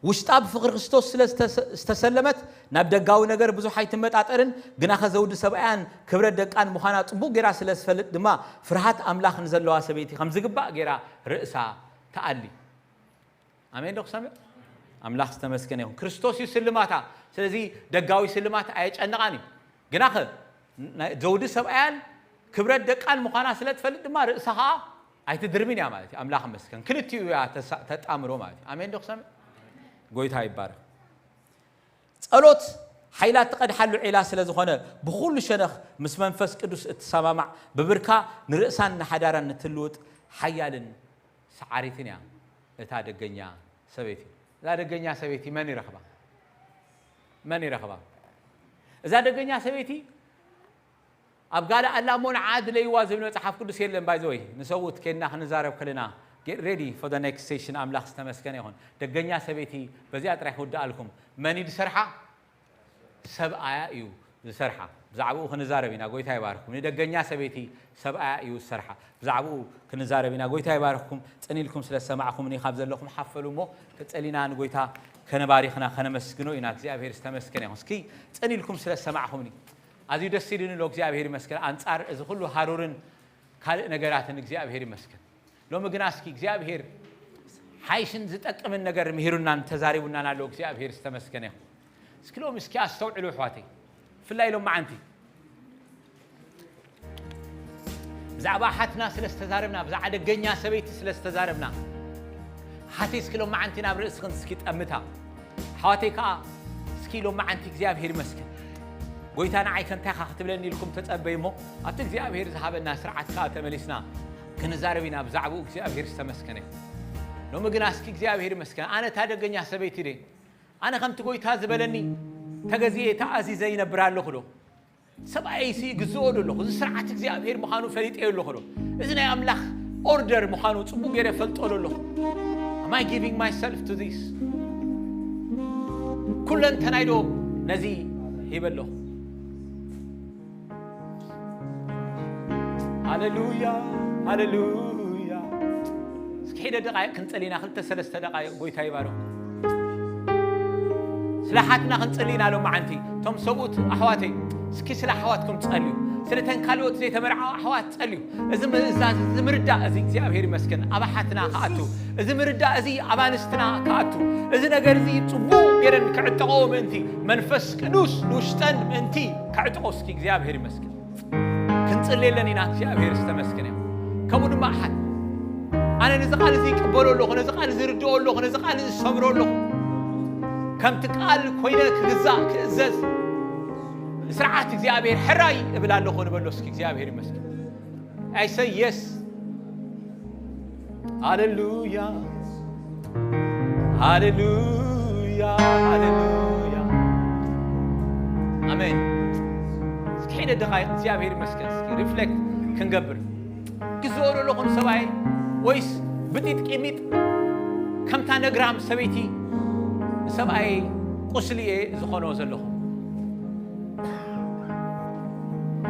ውሽጣ ብፍቕሪ ክርስቶስ ስለ ዝተሰ-፣ ዝተሰለመት፣ ናብ ደጋዊ ነገር ብዙሕ ኣይትመጣጠርን፣ ግናኸ ዘውዲ ሰብኣያን ክብረት ደቃን ምዃና ጽቡቕ ጌራ ስለ ዝፈልጥ ድማ፣ ፍርሃት ኣምላኽ ንዘለዋ ሰበይቲ ከም ዝግባእ ጌራ ርእሳ ትኣሊ። ኣሜን ዶ ክሰምዕ? ኣምላኽ ዝተመስገነ ይኹን። ክርስቶስ እዩ ስልማታ። ስለዚ ደጋዊ ስልማት ኣየጨንቓን እዩ። ግናኸ ናይ ዘውዲ ሰብኣያን ክብረት ደቃን ምዃና ስለ ትፈልጥ ድማ፣ ርእሳ ኸኣ ኣይትድርብን እያ ማለት እዩ። ኣምላኽ ይመስገን። ክልቲኡ እያ ተሳ-፣ ተጣምሮ ማለት እዩ። ኣሜን ዶ ክሰምዕ? ጎይታ ይባረኽ። ጸሎት ሓይላ ትቐድሓሉ ዒላ ስለ ዝኾነ፣ ብኹሉ ሸነኽ ምስ መንፈስ ቅዱስ እትሰማማዕ፣ ብብርካ ንርእሳን ንሓዳራን እትልውጥ ሓያልን ሰዓሪትን እያ እታ ደገኛ ሰበይቲ። እዛ ደገኛ ሰበይቲ መን ይረኽባ? መን ይረኽባ? እዛ ደገኛ ሰበይቲ ኣብ ጋላ ኣላ እሞ ንዓ ድለይዋ ዝብል መጽሓፍ ቅዱስ የለን። By the way፣ ንሰብኡት ኬድና ክንዛረብ ከለና፣ get ready for the next session። ኣምላኽ ዝተመስገነ ይኹን። ደገኛ ሰበይቲ በዚኣ ጥራይ ክውድኣልኩም። መን እዩ ዝሰርሓ? ሰብኣያ እዩ ዝሰርሓ። ብዛዕባኡ ክንዛረብ ኢና። ጎይታ ይባርኽኩም። ንደገኛ ሰበይቲ ሰብኣያ እዩ ዝሰርሓ። ብዛዕባኡ ክንዛረብ ኢና። ጎይታ ይባርኽኩም። ጽን ኢልኩም ስለ ዝሰማዕኹምኒ፣ ካብ ዘለኹም ሓፈሉ እሞ፣ ቀጸሊና ንጎይታ ከነባሪኽና ከነመስግኖ ኢና። እግዚኣብሔር ዝተመስገነ ይኹን። እስኪ ጽን ኢልኩም ስለ ዝሰማዕኹምኒ ኣዝዩ ደስ ኢሉኒ ኣሎ። እግዚኣብሔር ይመስገን። ኣንጻር እዚ ኩሉ ሃሩርን ካልእ ነገራትን እግዚኣብሔር ይመስገን። ሎሚ ግና እስኪ እግዚኣብሔር ሓይሽን ዝጠቅምን ነገር ምሂሩናን ተዛሪቡናን ኣሎ። እግዚኣብሔር ዝተመስገነ ይኹን። እስኪ ሎሚ እስኪ ኣስተውዕሉ ኣሕዋተይ፣ ብፍላይ ሎም መዓንቲ ብዛዕባ ሓትና ስለ ዝተዛረብና፣ ብዛዕባ ደገኛ ሰበይቲ ስለ ዝተዛረብና፣ ሓተይ እስኪ ሎም መዓንቲ ናብ ርእስኽን እስኪ ጠምታ። ኣሕዋተይ ከኣ እስኪ ሎም መዓንቲ እግዚኣብሔር ይመስገን። ጎይታ ንዓይ ከ እንታይ ኢኻ ክትብለኒ ኢልኩም ተጸበዩ እሞ፣ ኣብቲ እግዚኣብሔር ዝሃበና ስርዓት ከኣ ተመሊስና ክንዛረብ ኢና ብዛዕባኡ። እግዚኣብሔር ዝተመስገነ ይኹን። ሎሚ ግና እስኪ እግዚኣብሔር ይመስገን። ኣነ እታ ደገኛ ሰበይቲ ድየ? ኣነ ከምቲ ጎይታ ዝበለኒ ተገዚኤ ተኣዚዘ ይነብር ኣለኹ ዶ? ሰብኣይሲ ይግዝኦ ዶ ኣለኹ? እዚ ስርዓት እግዚኣብሔር ምዃኑ ፈሊጠዮ ኣለኹ ዶ? እዚ ናይ ኣምላኽ ኦርደር ምዃኑ ጽቡቕ ገይረ ፈልጦ ዶ ኣለኹ? Am I giving myself to this? ኩለንተናይ ዶ ነዚ ሂበ ኣለኹ? ሃሌሉያ፣ ሃሌሉያ። እስኪ ሒደ ደቃይቕ ክንጸሊ ኢና፣ ክልተ ሰለስተ ደቃይቕ። ጎይታ ይባርኹ። ስለ ሓትና ክንጸሊ ኢና ሎማዓንቲ። እቶም ሰብኡት ኣሕዋተይ፣ እስኪ ስለ ኣሕዋትኩም ጸልዩ። ስለ ተን ካልኦት ዘይተመርዓዋ ኣሕዋት ጸልዩ። እዚ ምእዛዝ፣ እዚ ምርዳእ እዚ እግዚኣብሔር ይመስገን ኣብ ኣሓትና ክኣቱ፣ እዚ ምርዳእ እዚ ኣብ ኣንስትና ክኣቱ፣ እዚ ነገር እዚ ጽቡቕ ገይረን ክዕጠቐኦ ምእንቲ፣ መንፈስ ቅዱስ ንውሽጠን ምእንቲ ከዕጥቖ እስኪ እግዚኣብሔር ይመስገን። ክንጽልየለን ኢና። እግዚኣብሔር ዝተመስገነ ይኹን። ከምኡ ድማ ኣሓት፣ ኣነ ነዚ ቃል እዚ ይቅበሎ ኣለኹ፣ ነዚ ቃል እዚ ይርድኦ ኣለኹ፣ ነዚ ቃል እዚ ዝሰምሮ ኣለኹ። ከምቲ ቃል ኮይነ ክግዛእ፣ ክእዘዝ፣ ስርዓት እግዚኣብሔር ሕራይ እብል ኣለኹ ንበሎ እስኪ። እግዚኣብሔር ይመስገን። I say yes. ሃሌሉያ፣ ሃሌሉያ፣ ሃሌሉያ። ኣሜን። እስኪ ሓደ ደቓይቕ እግዚኣብሔር ይመስገን እስኪ ሪፍሌክት ክንገብር። ግዝኦ ዶ ኣለኹ ንሰብኣየ? ወይስ ብጢጥ ቂሚጥ ከምታ ነግራም ሰበይቲ ንሰብኣየ ቁስሊ እየ ዝኾኖ ዘለኹ?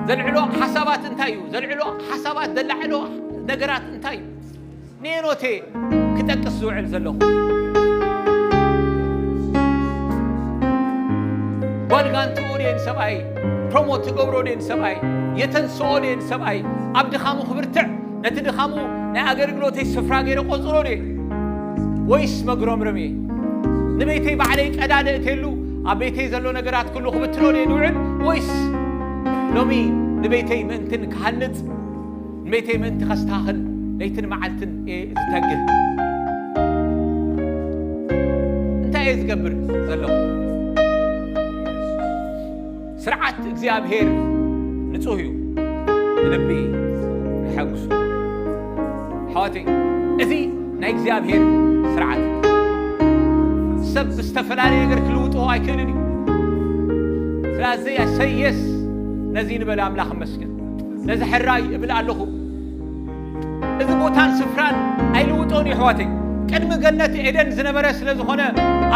ዘልዕሎ ሓሳባት እንታይ እዩ? ዘልዕሎ ሓሳባት፣ ዘላዕሎ ነገራት እንታይ እዩ? ንየኖቴ ክጠቅስ ዝውዕል ዘለኹ? ጓል ጋንትኡ ድየ ንሰብኣይ ፕሮሞት ትገብሮ ድየ ንሰብኣይ? የተንስኦ ድየ ንሰብኣይ? ኣብ ድኻሙ ክብርትዕ፣ ነቲ ድኻሙ ናይ ኣገልግሎተይ ስፍራ ገይረ ቆጽሮ ድየ? ወይስ መግረምረም እየ? ንቤተይ ባዕለይ ቀዳደ እትየሉ፣ ኣብ ቤተይ ዘሎ ነገራት ኩሉ ክብትኖ ድየ ዝውዕል? ወይስ ሎሚ ንቤተይ ምእንትን ክሃንጽ፣ ንቤተይ ምእንቲ ከስተኻኽል ለይትን መዓልትን እየ ዝተግህ? እንታይ እየ ዝገብር ዘለኹ? ስርዓት እግዚኣብሔር ንጹህ እዩ፣ ንልቢ የሐጉሱ። ኣሕዋተይ፣ እዚ ናይ እግዚኣብሔር ስርዓት እዩ። ሰብ ብዝተፈላለየ ነገር ክልውጥዎ ኣይክእልን እዩ። ስለዚ I say yes ነዚ ንበለ ኣምላኽ እመስገን። ነዚ ሕራይ እብል ኣለኹ። እዚ ቦታን ስፍራን ኣይልውጦን እዩ ኣሕዋተይ። ቅድሚ ገነት ኤደን ዝነበረ ስለ ዝኾነ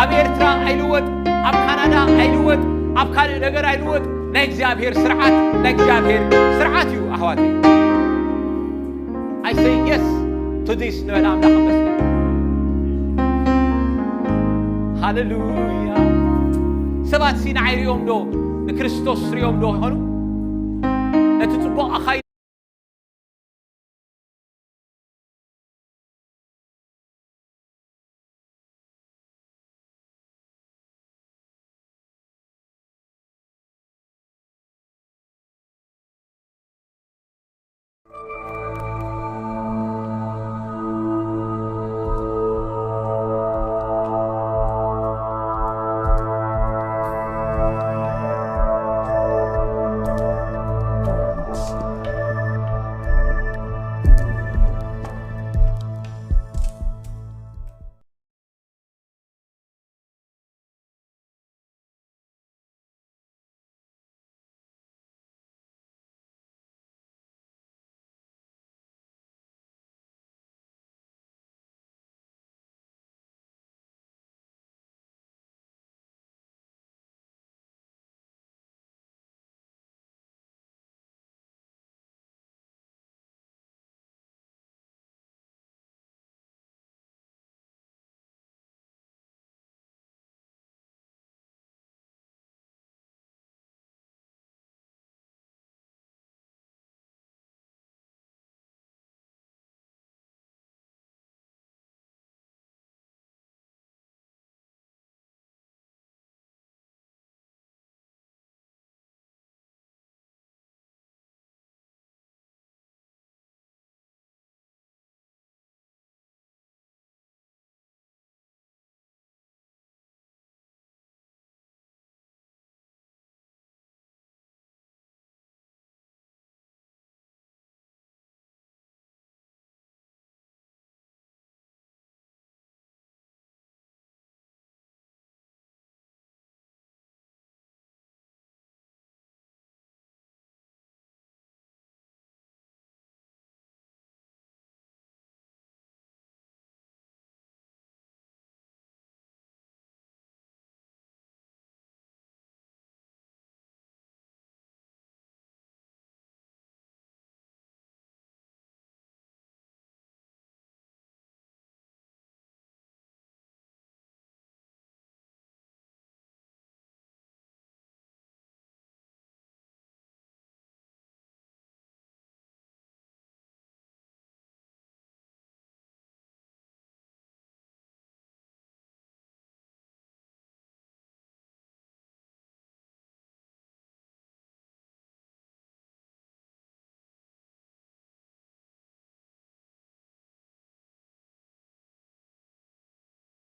ኣብ ኤርትራ ኣይልወጥ፣ ኣብ ካናዳ ኣይልወጥ፣ ኣብ ካልእ ነገር ኣይልወጥ። ናይ እግዚኣብሔር ስርዓት ናይ እግዚኣብሔር ስርዓት እዩ ኣሕዋተይ። I say yes to this ንበል ኣምላኽ ይመስገን። ሃሌሉያ። ሰባት ሲ ንዓይ ሪኦም ዶ ንክርስቶስ ሪኦም ዶ ይኾኑ? ነቲ ጽቡቕ ኣኻይ